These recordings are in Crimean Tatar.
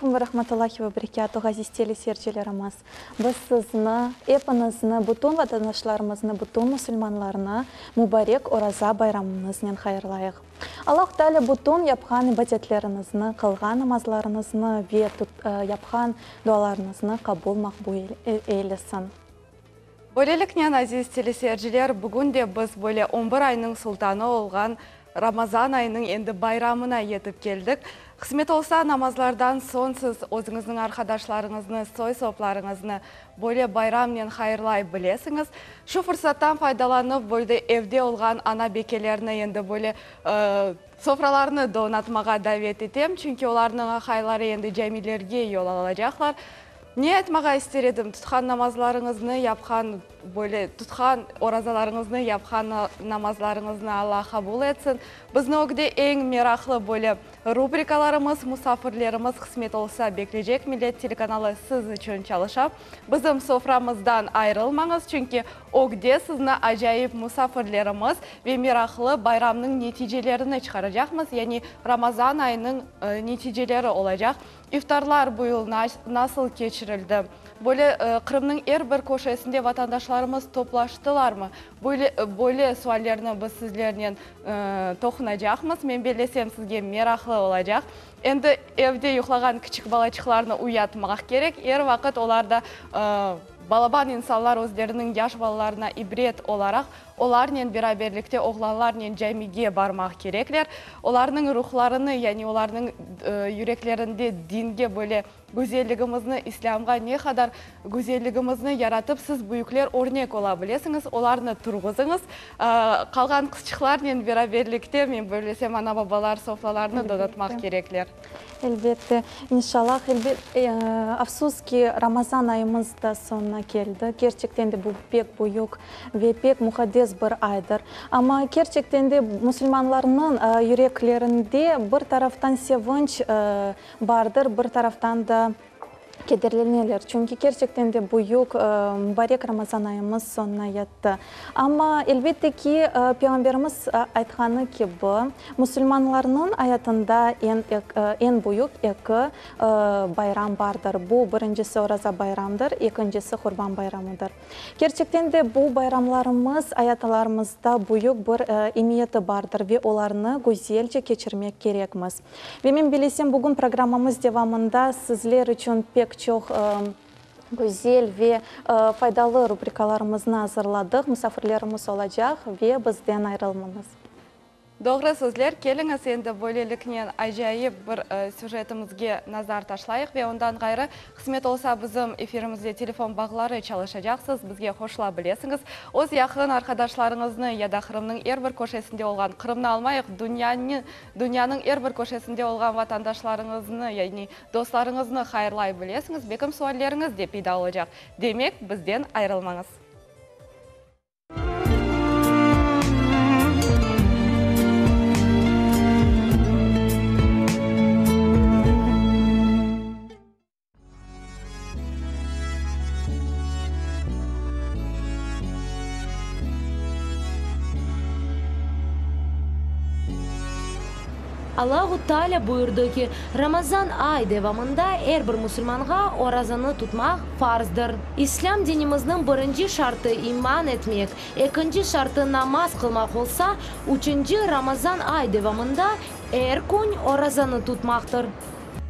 aleykum ve rahmetullahi ve berekâtuh, aziz teleseyircilerimiz! Biz sizni, epiñizni, bütün vatandaşlarımıznı, bütün musulmanlarnı mubarek Oraza bayramıñıznen hayırlayıq. Allahu Teala bütün yapqan ibadetleriñizni, qılğan namazlarıñıznı ve yapqan dualarıñıznı qabul maqbul eylesin. Böyleliknen, aziz teleseyirciler, bugün de biz böyle on bir aynıñ sultanı olğan Ramazan ayınıñ endi bayramına yetip keldik. Qısmet olsa, namazlardan soñ siz özüñizniñ arqadaşlarıñıznı, soy-soplarıñıznı böyle bayramnen hayırlay bilesiñiz. Şu fırsattan faydalanıp, böyle evde olğan ana-bekelerni endi böyle sofralarnı donatmağa davet etem, çünki olarnıñ aqayları endi camilerge yol alacaqlar. Ne aytmağa ister edim, tutqan namazlarıñıznı, yapqan, böyle, tutqan orazalarıñıznı, yapqan namazlarıñıznı Alla qabul etsin. Bizni ögde eñ meraqlı, böyle, rubrikalarımız, musafirlerimiz, qısmet olsa, bekleycek. Millet telekanalı siz içün çalışa. Bizim soframızdan ayırılmañız, çünki ögde sizni acayip musafirlerimiz ve meraqlı bayramnıñ neticelerini çıqaracaqmız, yani Ramazan ayınıñ neticeleri olacaq. İftarlar bu yıl nasıl keçirildi? Böyle Qırımnıñ er bir köşesinde vatandaşlarımız toplaştılarmı? Böyle böyle suallerni biz sizlernen toqunacaqmız. Men bellesem, sizge meraqlı olacaq. Endi evde yuqlağan kiçik balaçıqlarnı uyatmaq kerek. Er vaqıt olar da balaban insanlar özleriniñ yaş balalarına ibret olaraq Olarnen beraberlikte oğlanlarnen camige barmaq kerekler. Olarnıñ ruhlarını, yani olarnıñ yüreklerinde dinge böyle güzelligimizni, İslâmğa ne qadar güzelligimizni yaratıp, siz, büyükler, örnek ola bilesiñiz, olarnı turğuzıñız. Qalğan qızçıqlarnen beraberlikte, men bellesem, ana-babalar sofralarnı donatmaq kerekler. Elbette, inşallah. Afsus ki, Ramazan ayımız da soñuna keldi. Kerçekten de bu pek büyük ve pek muqaddes bir aydır. Amma kerçekten de musulmanlarnıñ yüreklerinde bir taraftan sevinç bardır, bir taraftan da kederleneler. Çünki kerçekten de büyük, mubarek Ramazan ayımız soñuna yetti. Amma, elbette ki, Peyğamberimiz aytqanı kibi, musulmanlarnıñ ayatında eñ eñ büyük eki bayram bardır. Bu, birincisi Oraza bayramdır, ekincisi Qurban bayramıdır. Kerçekten de bu bayramlarımız ayatlarımızda büyük bir emiyeti bardır ve olarnı güzelce keçirmek kerekmiz. Ve men bilesem, bugün programmamız devamında sizler içün pek çoq güzel ve faydalı rubrikalarımıznı azırladıq, musafirlerimiz olacaq ve bizden ayrılmañız. Doğru sözler, keliñiz endi böyleliknen acayip bir süjetimizge nazar taşlayıq ve ondan ğayrı, qısmet olsa bizim efirimizde telefon bağları çalışacaq, siz bizge qoşula bilesiñiz. Öz yaqın arqadaşlarıñıznı ya da Qırımnıñ er bir köşesinde olğan, Qırımnı almayıq, dünyanı, dünyanıñ er bir köşesinde olğan vatandaşlarıñıznı, yani dostlarıñıznı hayırlay bilesiñiz, bekim sualleriñiz de peyda olacaq. Demek, bizden ayrılmañız. Allahu Taalâ buyurdı ki, Ramazan ay devamında er bir musulmanğa orazanı tutmaq farzdır. İslâm dinimizniñ birinci şartı iman etmek, ekinci şartı namaz qılmaq olsa, üçünci Ramazan ay devamında er kün orazanı tutmaqtır.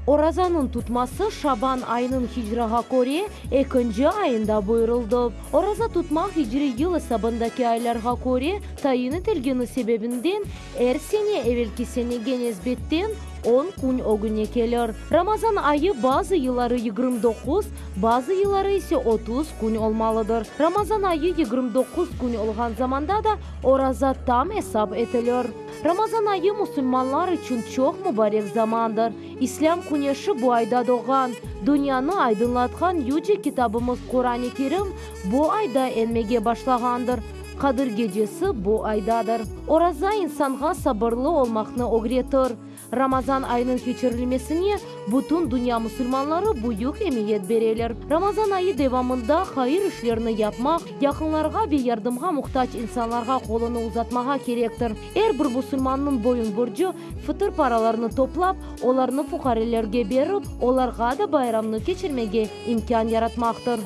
Orazanıñ tutması Şaban ayınıñ hicrağa köre ekinci ayında buyurıldı. Oraza tutmaq hicriy yıl esabındaki aylarğa köre tayin etilgeni sebebinden er sene evelki senege nesbetten on kün ögüne kelir. Ramazan ayı bazı yılları 29, bazı yılları ise 30 kün olmalıdır. Ramazan ayı 29 kün olğan zamanda da oraza tam esap etilir. Ramazan ayı musulmanlar içün çoq mubarek zamandır. İslâm küneşi bu ayda doğğan. Dünyanı aydınlatqan yüce kitabımız Quran-ı Kerim bu ayda enmege başlağandır. Qadir gecesi bu aydadır. Oraza insanğa sabırlı olmaqnı ögretir. Ramazan ayınıñ keçirilmesine bütün dünya musulmanları büyük emiyet bereler. Ramazan ayı devamında hayır işlerni yapmaq, yaqınlarğa ve yardımğa muhtac insanlarğa qolunı uzatmağa kerektir. Er bir musulmannıñ boyun borcu, fıtır paralarını toplap, olarnı fuqarelerge berip, olarğa da bayramnı keçirmege imkân yaratmaqtır.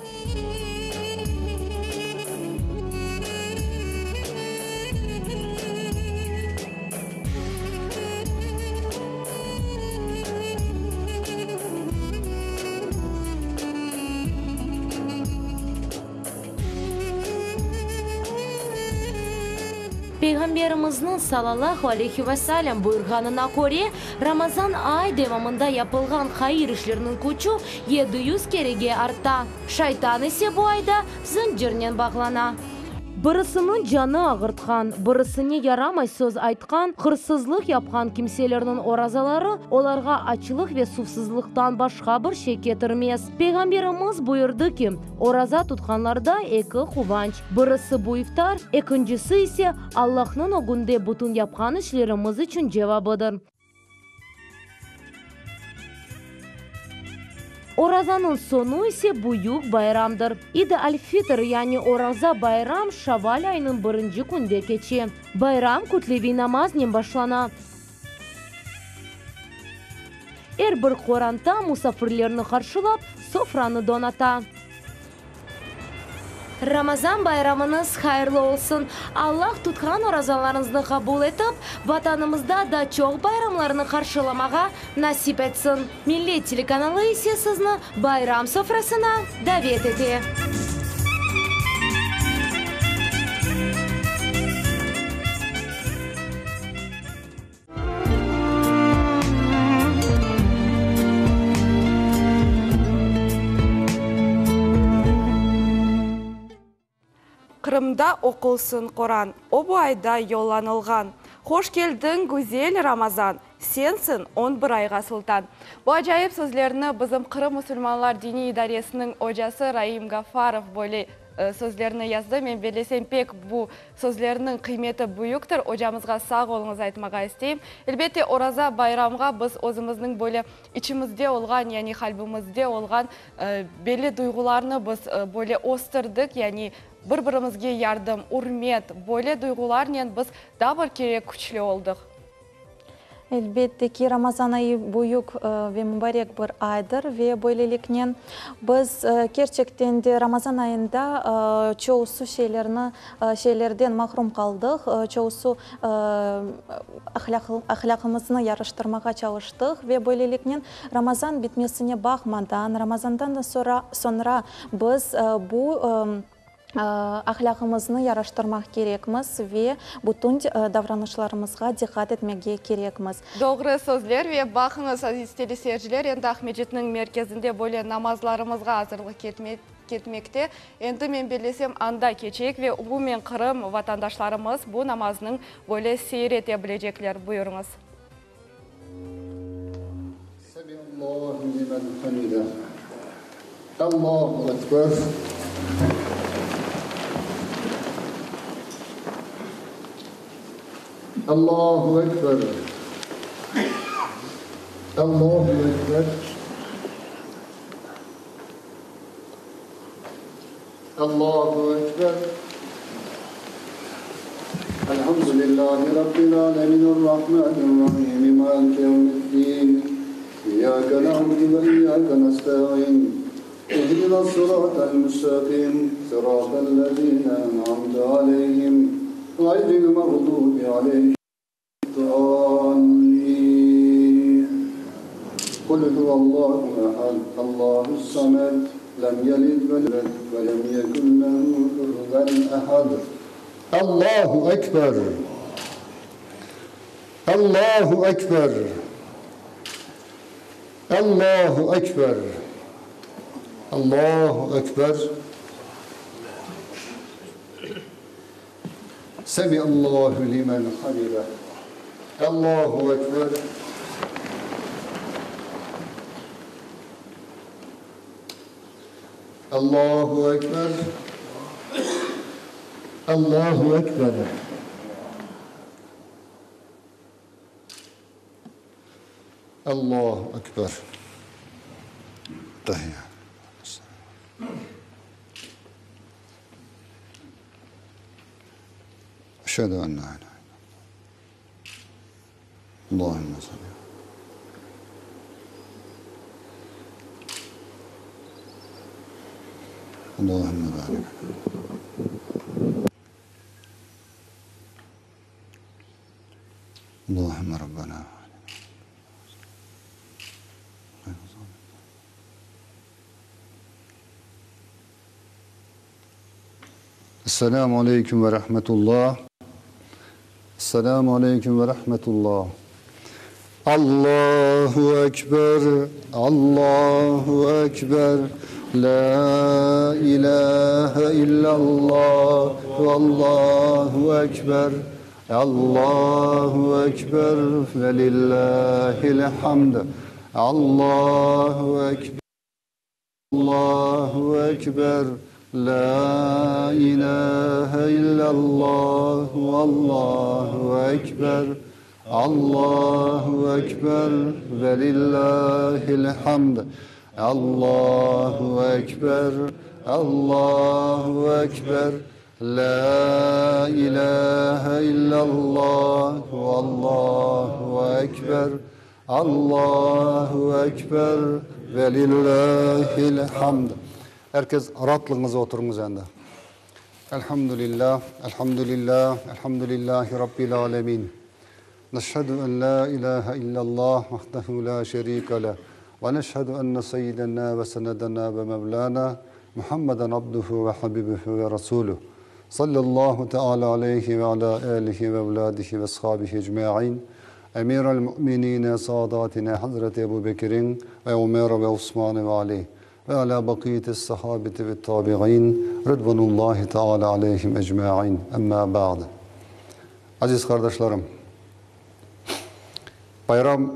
Peyğamberimizniñ, salallahu aleyhi ve selem, buyurğanına köre, Ramazan ay devamında yapılğan hayır işlerniñ küçü 700 kerege arta. Şaytan ise bu ayda zıncırnen bağlana. Birisiniñ canı ağırtqan, birisine yaramay söz aytqan, hırsızlıq yapqan kimselerniñ orazaları olarğa açlıq ve suvsızlıqtan başqa bir şey ketirmez. Peyğamberimiz buyurdı ki, oraza tutqanlarda eki quvanç, birisi bu iftar, ekincisi ise Allahnıñ ögünde bütün yapqan işlerimiz içün cevabıdır. Orazanıñ soñu ise büyük bayramdır. İd al-Fitr, yani Oraza bayram şavval ayınıñ birinci künde keçe. Bayram kütleviy namaznen başlana. Er bir qoranta musafirlerni qarşılap, sofranı donata. Ramazan bayramıñız hayırlı olsun! Allah tutqan orazalarıñıznı qabul etip, Vatanımızda da çoq bayramlarnı qarşılamağa nasip etsin! Millet telekanalı ise sizni bayram sofrasına davet ete! Qırımda oqulsın Qoran, O bu ayda yollanılğan. Hoş keldiñ, güzel Ramazan, Sensiñ on bir ayğa sultan. Bu acayip sözlerni bizim Qırım musulmanlar diniy idaresiniñ ocası Raim Gafarov böyle sözlerni yazdı. Men bellesem, pek bu sözlerniñ qıymeti büyüktir. Ocamızğa sağ oluñız aytmağa isteyim. Elbette, Oraza bayramğa biz özümizniñ böyle içimizde olğan, yani qalbimizde olğan belli duyğularnı biz böyle östürdik, yani bir-birimizge yardım, ürmet, böyle duyğularnen biz daa bir kere küçlü oldıq. Elbette ki, Ramazan ayı büyük ve mubarek bir aydır ve böyleliknen biz kerçekten de Ramazan ayında çoğusu şeylerni, şeylerden mahrum qaldıq, çoğusu ahlâqımıznı yaraştırmağa çalıştıq ve böyleliknen Ramazan bitmesine baqmadan, Ramazandan da soñra biz bu Ahlâqımıznı yaraştırmaq kerekmiz ve bütün davranışlarımızğa diqqat etmege kerekmiz. Doğru sözler ve baqıñız, aziz teleseyirciler, endi Aqmescitniñ merkezinde böyle namazlarımızğa azırlıq ketmekte. Endi men bellesem, anda keçeyik ve umumen Qırım vatandaşlarımız bu namaznıñ böyle seyir ete bilecekler. Buyurıñız. Semiallahu limen hamideh. Allahu ekber. Allahu ekber. Allahu ekber. Allahu ekber. Elhamdülillahi Rabbil alemin. Errahmanirrahim. Maliki yevmiddin. İyyâke na'budu ve iyyâke nesta'in. İhdina sıratal müstakim. Sıratal lezîne en'amte aleyhim. Gayril mağdubi aleyhim. Qul huvallahu ehad, Allahus samed, lem yelid ve lem ve lem yekun lehu kufuven ehad. Allahu ekber! Allahu ekber! Allahu ekber! Allahu ekber! Semiallahu limen hamideh. Allahu ekber. Allahu ekber. Allahu ekber. Allahu ekber. Tahiyyat. Eşhedü en la ilahe illallah. Allahümme salli. Allahümme barik. Allahümme Rabbena. Esselamu aleyküm ve rahmetullah. Esselamu aleyküm ve rahmetullah. Allahu ekber, Allahu ekber, La ilahe illallah, Allahu ekber, Allahu ekber, ve lillahil hamd. Allahu ekber. Allahu ekber, la ilahe illallah, Allahu ekber, Allahu ekber, ve lillahil hamd. Allahu ekber, Allahu ekber, la ilahe illallah, Allahu ekber, Allahu ekber ve lillahil hamd. Er kes raatlıñız oturıñız endi. Elhamdülillah, elhamdülillah, elhamdülillahi rabbil alemin. Neşhedü en la ilahe illallah vahdehu la şerike leh ve neşhedü enne seyyidena ve senedena ve mevlana Muhammeden abduhu ve habibuhu ve rasuluh. Sallallahu teala aleyhi ve ala alihi ve evladihi ve ashabihi ecmain. Emir-el Müminine Saadatine Hazreti Ebu Bekir'in ve Ömer ve Osman ve Ali ve ala bakiyetis sahabeti ve tabi'in Rıdvanullahi teala aleyhim ecmain. Emma ba'd. Aziz kardeşlerim, bayram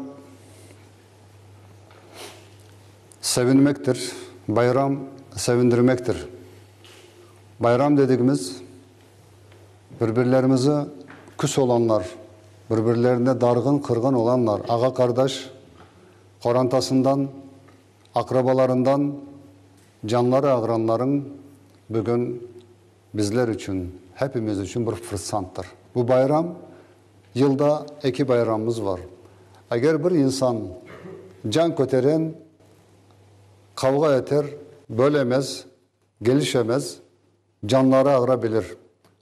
sevinmektir, bayram sevindirmektir. Bayram dedigimiz, birbirlerimizi küs olanlar, birbirlerine darğın, qırğın olanlar, ağa-qardaş, qorantasından, aqrabalarından canları ağıranlarıñ bugün bizler içün, hepimiz içün bir fırsanttır. Bu bayram, yılda eki bayramımız var. Eger bir insan can köteren, qavğa eter, bölemez, Gelişemez, canları ağırabilir.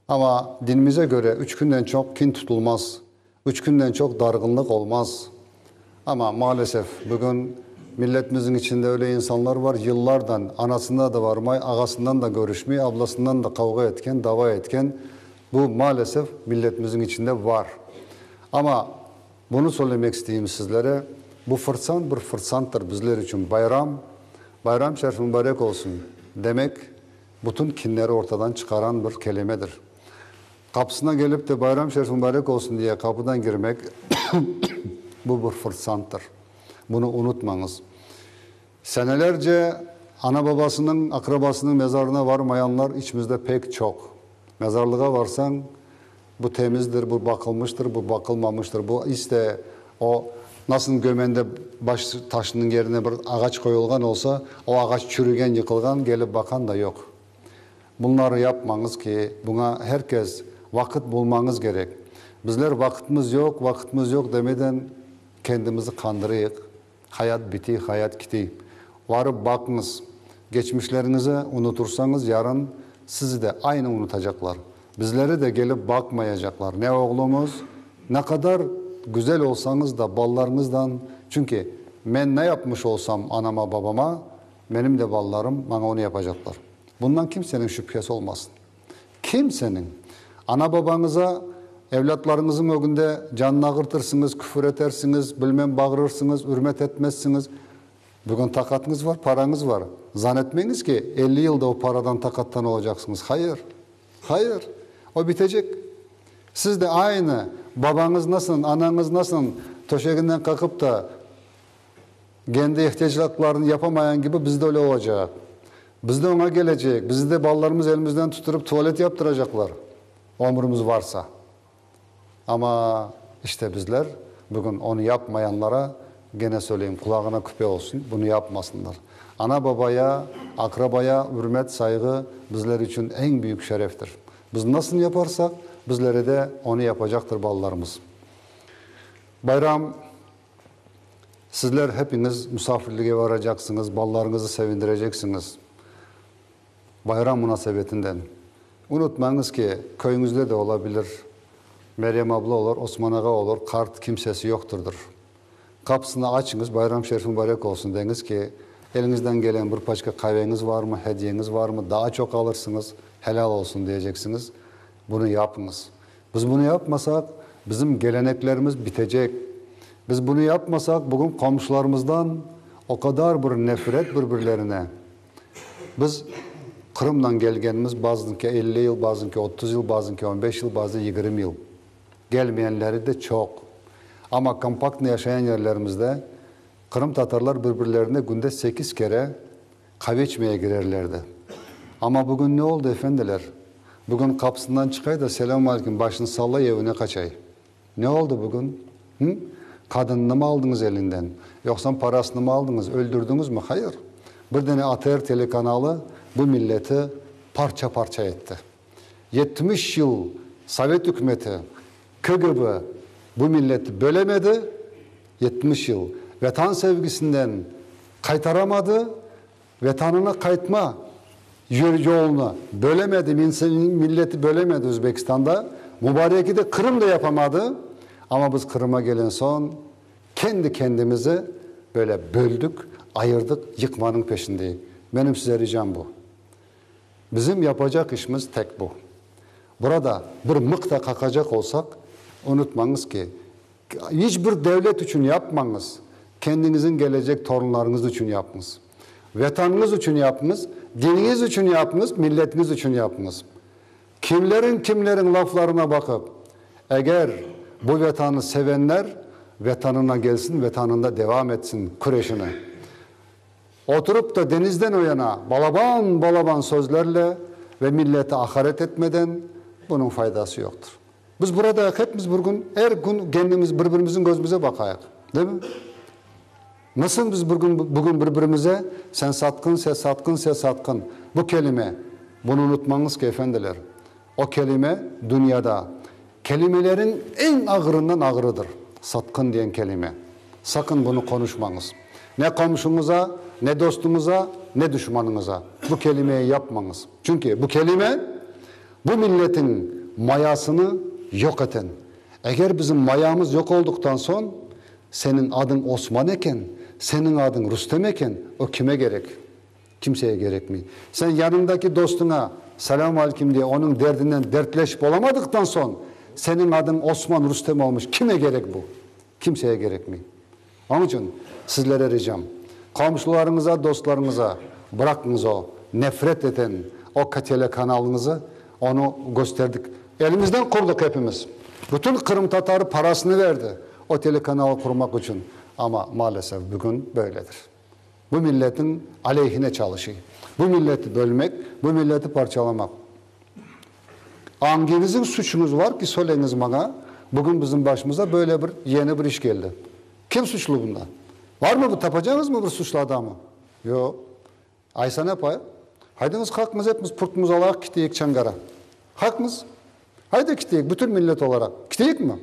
Amma dinimize köre üç künden çoq kin tutulmaz, üç künden çoq darğınlıq olmaz. Amma maalesef bugün milletimizniñ içinde öyle insanlar var, yıllardan anasına da varmay, ağasından da körüşmey, ablasından da qavğa etken, dava etken, bu maalesef milletimizniñ içinde var. Amma bunı söylemek isteyim sizlere, bu fırsant bir fırsanttır bizler içün, bayram, Bayram şerif mübarek olsun, demek, bütün kinleri ortadan çıqaran bir kelimedir. Qapısına kelip de bayram şerif mübarek olsun diye qapıdan kirmek, bu bir fırsanttır. Bunı unutmañız. Senelerce ana-babasınıñ, aqrabasınıñ mezarına varmayanlar içimizde pek çoq. Mezarlığa varsañ, Bu temizdir, bu baqılmıştır, bu baqılmamıştır, bu iste o, nasıl gömende baş taşınıñ yerine bir ağaç qoyulğan olsa, o ağaç çürügen, yıqılğan, kelip baqan da yoq. Bunları yapmañız ki, buña her kes vaqıt bulmañız kerek. Bizler vaqıtımız yoq, vaqıtımız yoq demeden kendimizi qandırıyıq. Hayat bitiy, hayat kitiy. Varıp baqıñız, geçmişleriñizi unutursañız, yarın sizi de aynı unutacaqlar. Bizleri de kelip baqmayacaqlar. Ne oğlumız, ne qadar güzel olsañız da, balalarıñızdan, çünki men ne yapmış olsam anama, babama, menim de balalarım maña onı yapacaqlar. Bundan kimseniñ şübhesi olmasın. Kimseniñ! Ana-babañıza, evlâtlarıñızıñ ögünde canını ağırtırsıñız, küfür etersiñiz, bilmem bağırırsıñız, ürmet etmezsiñiz. Bugün taqatıñız var, parañız var. Zan etmeñiz ki, 50 yılda o paradan, taqattan olacaqsıñız. Hayır! Hayır! O bitecek. Siz de aynı babañız nasıl, anañız nasıl töşeginden qaqıp da, Kendi ihtiyacatlarını yapamayan kibi biz de öyle olacaq. Biz de oña kelecek, bizi de balalarımız elimizden tutturıp tuvalet yaptıracaqlar, ömrümiz varsa. Amma işte bizler bugün onı yapmayanlara. Gene söyleyim, qulağına küpe olsun, bunı yapmasınlar. Ana-babaya, aqrabaya ürmet, sayğı bizler içün eñ büyük şereftir. Biz nasıl yaparsaq, bizlere de onı yapacaqtır balalarımız. Bayram, sizler hepiñiz musafirlige varacaqsıñız, balalarıñızı sevindireceksiñiz. Bayram munasebetinden. Unutmañız ki, köyüñizde de ola bilir, Meryem abla olur, Osman ağa olur, qart kimsesi yoqtırdır. Qapısını açıñız, bayram şerif mubarek olsun deñiz ki, eliñizden gelen bir paçka qaveñiz varmı, hediyeñiz varmı, daa çoq alırsıñız, helâl olsun diyeceksiñiz. Bunı yapıñız. Biz bunı yapmasaq, bizim geleneklerimiz bitecek. Biz bunı yapmasaq, bugün qomşularımızdan o qadar bir nefret bir-birlerine. Biz Qırımdan kelgenimiz bazınki 50 yıl, bazınki 30 yıl, bazınki 15 yıl, bazı 20 yıl. Kelmeyenleri de çoq. Amma kompaktno yaşayan yerlerimizde qırımtatarlar bir-birlerine künde sekiz kere qave içmeye kirerlerdi. Amma bugün ne oldı, efendiler? Bugün qapısından çıqay da selâm aleyküm başını sallay evine qaçay. Ne oldı bugün? Hı? Qadınnımı aldıñız elinden? Yoqsam parasınımı aldıñız, öldürdiñizmi? Hayır. Bir dene ATR telekanalı bu milleti parça-parça etti. 70 yıl sovet ükümeti, KGB bu milleti bölemedi, 70 yıl Vetan sevgisinden qaytaramadı, Vetanına qaytma yolunı bölemedi, milleti bölemedi Özbekistanda, Mubareki de Qırım da yapamadı, amma biz Qırıma gelen soñ kendi kendimizi böyle böldük, ayırdıq, yıqmanıñ peşindeyik. Menim size ricam bu. Bizim yapacaq işimiz tek bu. Burada bir mıq da qaqacaq olsaq, unutmañız ki, iç bir devlet içün yapmañız, kendiñizniñ gelecek torunlarıñız içün yapıñız. Vetanıñız içün yapıñız, diniñiz içün yapıñız, milletiñiz içün yapıñız. Kimleriñ-kimleriñ laflarına baqıp, eger bu Vetanı sevenler Vetanına gelsin, Vetanında devam etsin küreşini. Oturıp da deñizden o yana balaban-balaban sözlerle ve milleti aqaret etmeden bunıñ faydası yoqtır. Biz burada hepimiz bir kün, er kün kendimiz bir-birimizniñ közümize baqayıq, değil mi? Nasıl biz bir kün, bugün bir-birimize sen satqın, sen satqın, sen satqın. Bu kelime, bunı unutmañız ki, efendiler, o kelime dünyada kelimelerin eñ ağırından ağırıdır, satqın diyen kelime. Sakın bunı qonuşmañız. Ne qomşuñıza, ne dostuñıza, ne duşmanıñıza. Bu kelimeyi yapmañız. Çünki bu kelime bu milletin mayasını yoq eten. Eger bizim mayamız yoq olduqtan soñ, seniñ adıñ Osman eken, seniñ adıñ Rustem eken, o kime kerek? Kimseye kerekmey. Sen yanıñdaki dostuña selâm aleyküm diye onıñ derdinen dertleşip olamadıqtan soñ, seniñ adıñ Osman, Rustem olmuş, kime kerek bu? Kimseye kerekmey. Onıñ içün sizlere ricam, qomşularıñıza, dostlarıñıza bıraqıñız o nefret eten o telekanalıñızı, onı kösterdik. Elimizden qurdıq epimiz. Bütün qırımtatarı parasını berdi o telekanalı qurmaq içün. Amma, maalesef, bugün böyledir. Bu milletin aleyhine çalışıy. Bu milleti bölmek, bu milleti parçalamaq. Angiñizniñ suçuñız var ki, söyleñiz maña, bugün bizim başımıza böyle bir yeni bir iş keldi. Kim suçlu bunda? Varmı bu, tapacañızmı bir suçlu adamı? Yoq. Aysa ne yapayıq? Haydıñız, qalqıñız epimiz purtımız alayıq, kiteyik Çangara. Qalqıñız. Haydi kiteyik, bütün millet olaraq. Kiteyikmi?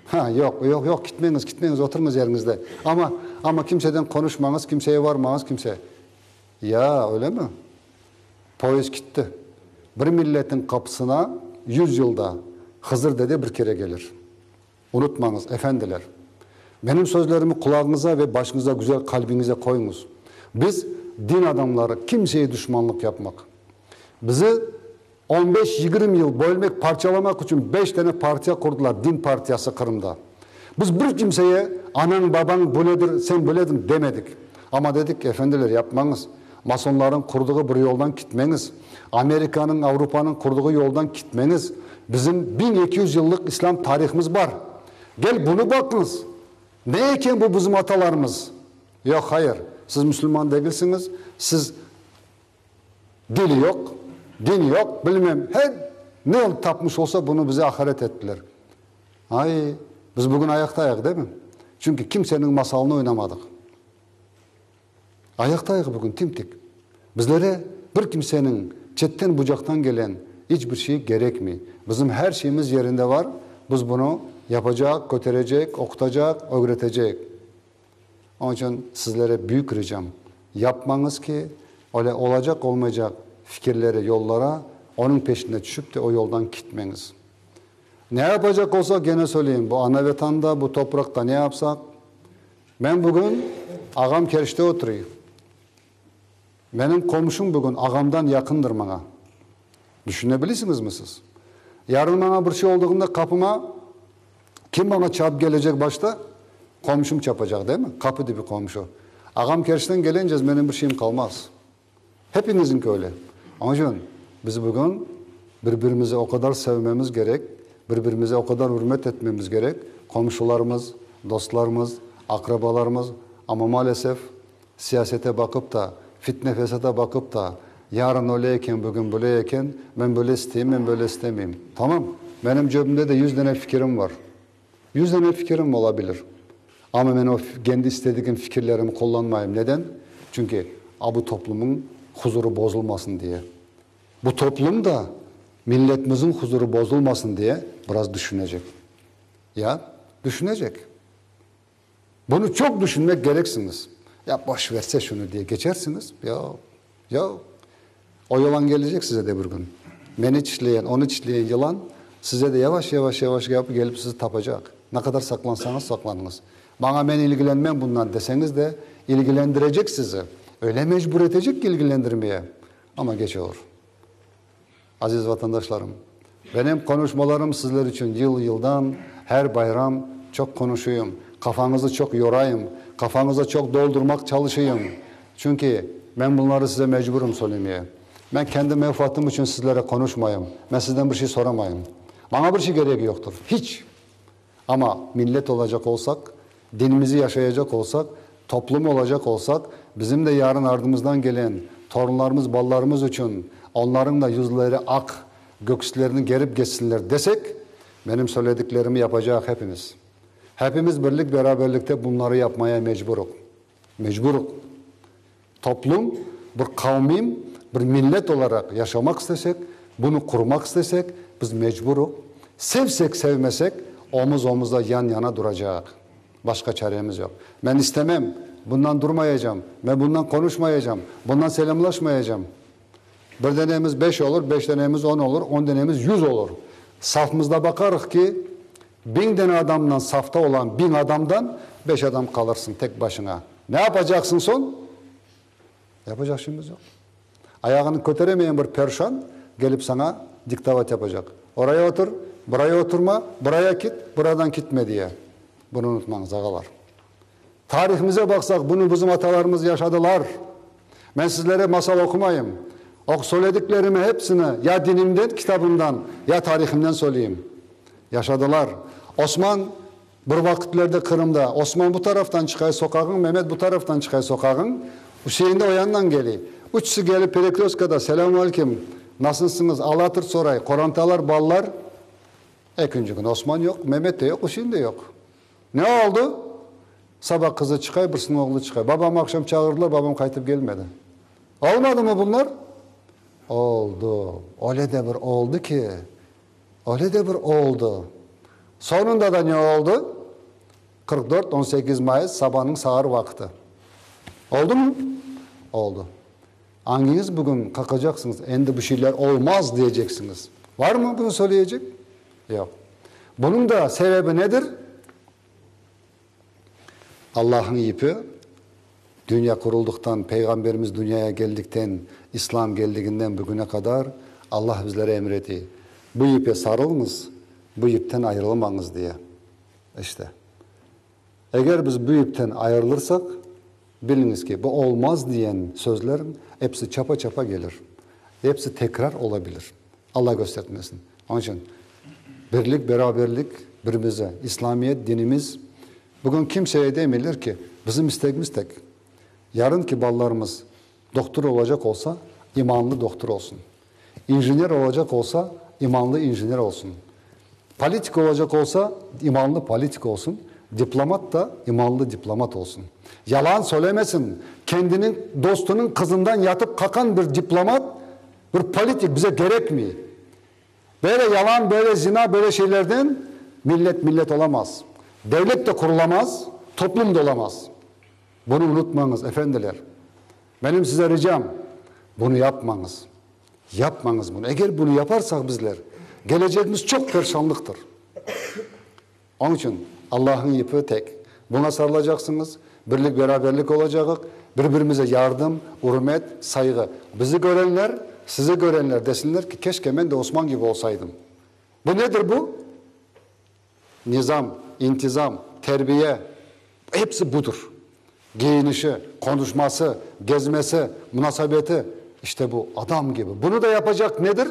Ha, yoq, yoq, yoq, kitmeñiz, kitmeñiz, oturıñız yeriñizde. Amma, amma kimseden qonuşmañız, kimseye varmañız, kimse. Ya, öylemi? Poyezd kitti. Bir milletin qapısına yuz yılda Hızır dede bir kere kelir. Unutmañız, efendiler! Menim sözlerimi qulağıñıza ve başıñıza güzel qalbiñize qoyuñız. Biz, din adamları, kimseye duşmanlıq yapmaq. Bizi on beş, 20 yıl bölmek, parçalamaq içün beş tane partiya qurdılar, din partiyası Qırımda. Biz bir kimseye anañ, babañ böyledir, sen böylediñ demedik. Amma dedik ki, efendiler, yapmañız, masonlarnıñ qurdığı bir yoldan kitmeñiz, Amerikanıñ, Avropanıñ qurdığı yoldan kitmeñiz, bizim 1200 yıllıq islâm tarihımız bar. Gel, bunı baqıñız, ne eken bu bizim atalarımız? Yoq, hayır, siz müslüman degilsiñiz, siz Dil yoq, din yoq, bilmem, her ne tapmış olsa, bunı bize aqaret ettiler. Ay, biz bugün ayaqtayıq, değil mi? Çünki kimseniñ masalını oynamadıq. Ayaqtayıq bugün tim-tik. Bizlere bir kimseniñ, çetten bucaqtan gelen iç bir şey kerekmey. Bizim her şeyimiz yerinde var, biz bunı yapacaq, köterecek, oqutacaq, ögretecek. Onıñ içün sizlere büyük ricam, yapmañız ki, öyle olacaq-olmaycaq fikirlere, yollara, onıñ peşinde tüşüp te o yoldan kitmeñiz. Ne yapacaq olsaq, gene söyleyim, bu ana-Vetanda, bu topraqta ne yapsaq, Men bugün ağam Kerçte oturıy. Menim qomşum bugün ağamdan yaqındır maña. Düşüne bilisiñizmi siz? Yarın maña bir şey oldığında qapıma kim maña çapıp kelecek başta? Qomşum çapacaq, değil mi? Qapı dibi qomşu. Ağam Kerçten kelencez menim bir şeyim qalmaz. Hepiñiziñki öyle. Onıñ içün biz bugün bir-birimizi o qadar sevmemiz kerek, bir-birimize o qadar ürmet etmemiz kerek, qomşularımız, dostlarımız, aqrabalarımız, amma maalesef siyasete baqıp da, fitne-fesata baqıp da, yarın öyle eken, bugün böyle eken, men böyle isteyim, men böyle istemeyim. Tamam, menim cebimde de yüz dane fikirim bar. Yüz dane fikirim ola bilir. Amma men o kendi istedigim fikirlerimi qullanmayım. Neden? Çünki a bu toplumıñ huzurı bozulmasın diye. Bu toplum da milletimizin huzurı bozulmasın diye biraz düşünecek. Ya, düşünecek. Bunı çoq düşünmek kereksiñiz. Ya, boş verse şunı diye keçersiñiz. Yoq, yoq. O yılan kelecek size de bir kün. Meni tişleyen, onı tişleyen yılan size de yavaş-yavaş-yavaş kelip sizi tapacaq. Ne qadar saqlansañız, saqlanıñız. Maña men ilgilenmem bundan deseñiz de, ilgilendirecek sizi. Öyle mecbur etecek ki ilgilendirmeye, amma keç olur. Aziz vatandaşlarım, benim qonuşmalarım sizler içün yıl-yıldan, her bayram çoq qonuşuyım, qafañızı çoq yorayım, qafañıza çoq doldurmaq çalışıyım. Çünki men bunları size mecburım söylemeye. Men kendi menfaatım içün sizlere qonuşmayım, men sizden bir şey soramayım. Maña bir şey keregi yoqtır, hiç! Amma millet olacaq olsaq, dinimizi yaşayacaq olsaq, toplum olacaq olsaq, bizim de yarın ardımızdan gelen torunlarımız, balalarımız içün onlarıñ da yüzleri aq, gökslerini gerip geçsinler desek, menim söylediklerimi yapacaq hepimiz. Hepimiz birlik-beraberlikte bunları yapmaya mecburuq. Mecburuq. Toplum, bir qavmim, bir millet olaraq yaşamaq istesek, bunı qurmaq istesek, biz mecburuq, sevsek, sevmesek, omuz-omuzda yan-yana duracaq. Başqa çaremiz yoq. Men istemem, bundan durmayacam, men bundan qonuşmayacam, bundan selâmlaşmayacam. Bir denemiz beş olur, beş denemiz on olur, on denemiz yüz olur. Safımızda baqarıq ki, Biñ dene adamdan safta olan biñ adamdan beş adam qalırsıñ tek başıña. Ne yapacaqsıñ soñ? Yapacaq şeyimiz yoq. Ayağını köteremeyen bir perşan kelip saña diktavat yapacaq. Oraya otur, buraya oturma, buraya kit, buradan kitme diye. Bunı unutmañız, ağalar. Tarihimize baqsaq, bunı bizim atalarımız yaşadılar. Men sizlere masal oqumayım. O söylediklerimi hepsini ya dinimden, kitabımdan, ya tarihimden söyleyim. Yaşadılar. Osman bir vaqıtlerde Qırımda, Osman bu taraftan çıqay soqağıñ, Memet bu taraftan çıqay soqağıñ, Üsein de o yandan keliy. Üçüsi kelip perekröstkada, Selâmü aleyküm, nasılsıñız, al-hatır soray, qorantalar, balalar. Ekinci kün Osman yoq, Memet de yoq, Üsein de yoq. Ne oldı? Saba qızı çıqay, birsiniñ oğlu çıqay. Babamı aqşam çağırdılar, babam qaytıp kelmedi. Olmadımı bunlar? Oldı. Öyle de bir oldı ki, öyle de bir oldı. Soñunda da ne oldı? 44, 18 mayıs, sabanıñ saar vaqtı. Oldımı? Oldı. Angiñiz bugün qaqacaqsıñız, endi bu şeyler olmaz diyeceksiñiz? Varmı bunı söyleyecek? Yoq. Bunıñ da sebebi nedir? Allahnıñ ipi dünya quruldıqtan, Peyğamberimiz dünyaya geldikten, İslam geldiginden bugüne qadar Allah bizlere emir eti, bu ipe sarılıñız, bu ipten ayırılmañız diye. İşte. Eger biz bu ipten ayırılırsaq, biliñiz ki, bu olmaz diyen sözler episi çapa-çapa gelir. Episi tekrar olabilir. Alla köstertmesin. Onıñ içün birlik, beraberlik, birimize, İslamiyet, dinimiz. Bugün kimseye demeyler ki, bizim istegimiz tek, yarınki balalarımız dohtur olacaq olsa, imanlı dohtur olsun. İnjener olacaq olsa, imanlı injener olsun. Politik olacaq olsa, imanlı politik olsun. Diplomat da imanlı diplomat olsun. Yalan söylemesin, kendiniñ dostunıñ qızından yatıp qaqan bir diplomat, bir politik bize kerekmey. Böyle yalan, böyle zina, böyle şeylerden millet millet olamaz. Devlet de qurulamaz, toplum da olamaz. Bunı unutmañız, efendiler. Menim size ricam, bunı yapmañız. Yapmañız bunı. Eger bunı yaparsaq bizler, kelecegimiz çoq perşanlıqtır. Onıñ içün Allahnıñ ipi tek. Buña sarılacaqsıñız, birlik-beraberlik olacağıq, bir-birimize yardım, ürmet, sayğı. Bizi körenler, sizi körenler desinler ki, keşke men de Osman kibi olsaydım. Bu nedir bu? Nizam, intizam, terbiye, hepsi budır. Giyinişi, qonuşması, gezmesi, munasebeti, işte bu, adam kibi. Bunı da yapacaq nedir?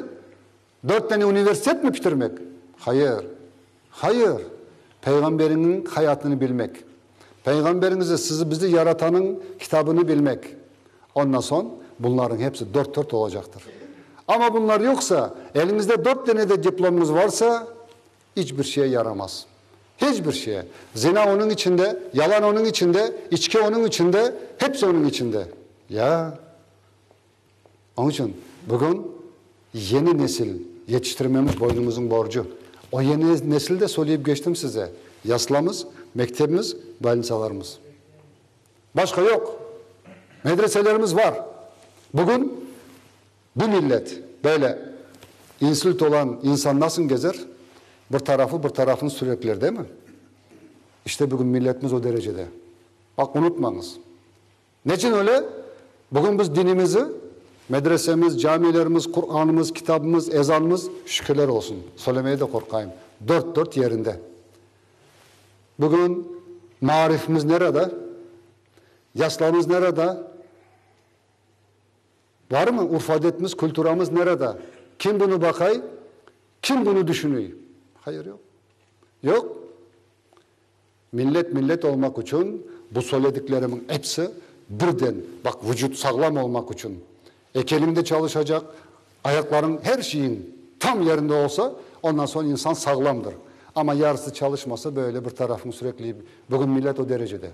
Dört dane universitet mi bitirmek? Hayır. Hayır. Peyğamberiñniñ hayatını bilmek. Peyğamberiñizi, sizi, bizi Yaratanıñ kitabını bilmek. Ondan soñ bunlarnıñ hepsi dört-dört olacaqtır. Amma bunlar yoqsa, eliñizde dört dane de diplomıñız varsa, iç bir şeye yaramaz. Hiç bir şeye. Zina onıñ içinde, yalan onıñ içinde, içki onıñ içinde, hepsi onıñ içinde. Ya. Onıñ içün bugün yeni nesil yetiştirmemiz boynumıznıñ borcu. O yeni nesil de söyleyip keçtim size, yaslamız, mektebimiz, bolnitsalarımız. Başqa yoq. Medreselerimiz bar. Bugün bu millet böyle insult olan insan nasıl gezer? Bir tarafı bir tarafını sürekler, değil mi? İşte bugün milletimiz o derecede. Baq, unutmañız. Neçün öyle? Bugün biz dinimizi, medresemiz, camilerimiz, Quranımız, kitabımız, ezanımız, şükürler olsun, söylemeye de qorqayım, dört-dört yerinde. Bugün maarifimiz nerede? Yaslamız nerede? Barmı urf-adetimiz, kulturamız nerede? Kim bunı baqay? Kim bunı düşünüy? Hayır, yoq. Yoq. Millet millet olmaq içün bu söylediklerimin episi birden, baq, vucut sağlam olmaq içün, eki eliñ de çalışacaq, ayaqlarıñ, her şeyiñ tam yerinde olsa, ondan soñ insan sağlamdır. Amma yarısı çalışmasa, böyle bir tarafıñ sürekli, bugün millet o derecede.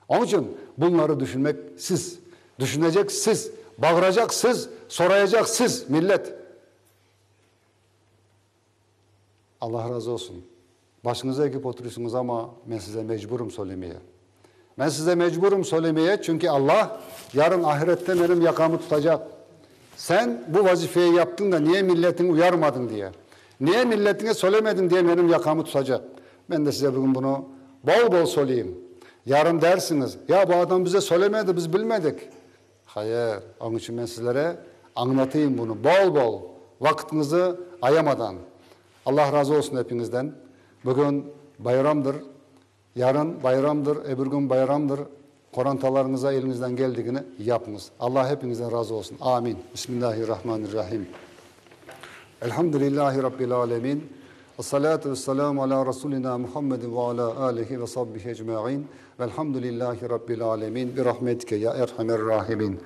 Onıñ içün bunları düşünmek siz, düşünecek siz, bağıracaq siz, sorayacaq siz, millet. Allah razı olsun. Başıñıza egip oturysıñız amma men size mecburım söylemeye. Men size mecburım söylemeye, çünki Allah yarın ahirette menim yaqamı tutacaq. Sen bu vazifeyi yaptıñ da niye milletiñi uyarmadıñ diye, niye milletiñe söylemediñ diye menim yaqamı tutacaq. Men de size bugün bunı bol-bol söyleyim. Yarın dersiñiz, ya bu adam bize söylemedi, biz bilmedik. Hayır, onıñ içün men sizlere añlatayım bunı bol-bol, vaqıtıñızı ayamadan. Allah razı olsun epiñizden. Bugün bayramdır, yarın bayramdır, ebir kün bayramdır. Qorantalarıñıza eliñizden keldigini yapıñız. Allah epiñizden razı olsun. Amin. Bismillahirrahmanirrahim. Elhamdülillahi Rabbil alemin. Essalatu vesselamu ala Rasulina Muhammedin ve ala alihi ve sahbihi ecmain. Velhamdülillahi Rabbil alemin. Bi rahmetike ya erhamer rahimin.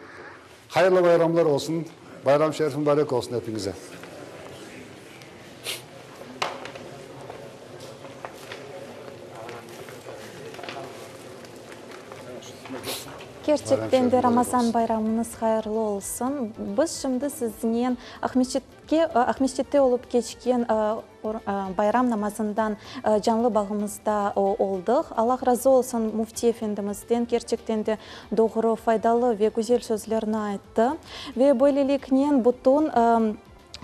Hayırlı bayramlar olsun. Bayram şerif mübarek olsun hepinize. Kerçekten de Ramazan bayramıñız hayırlı olsun. Biz şimdi siznen Aqmescitke, Aqmescitte olıp keçken bayram namazından canlı bağımızda oldıq. Allah razı olsun Müfti efendimizden, kerçekten de doğru, faydalı ve güzel sözlerni ayttı. Ve böyleliknen bütün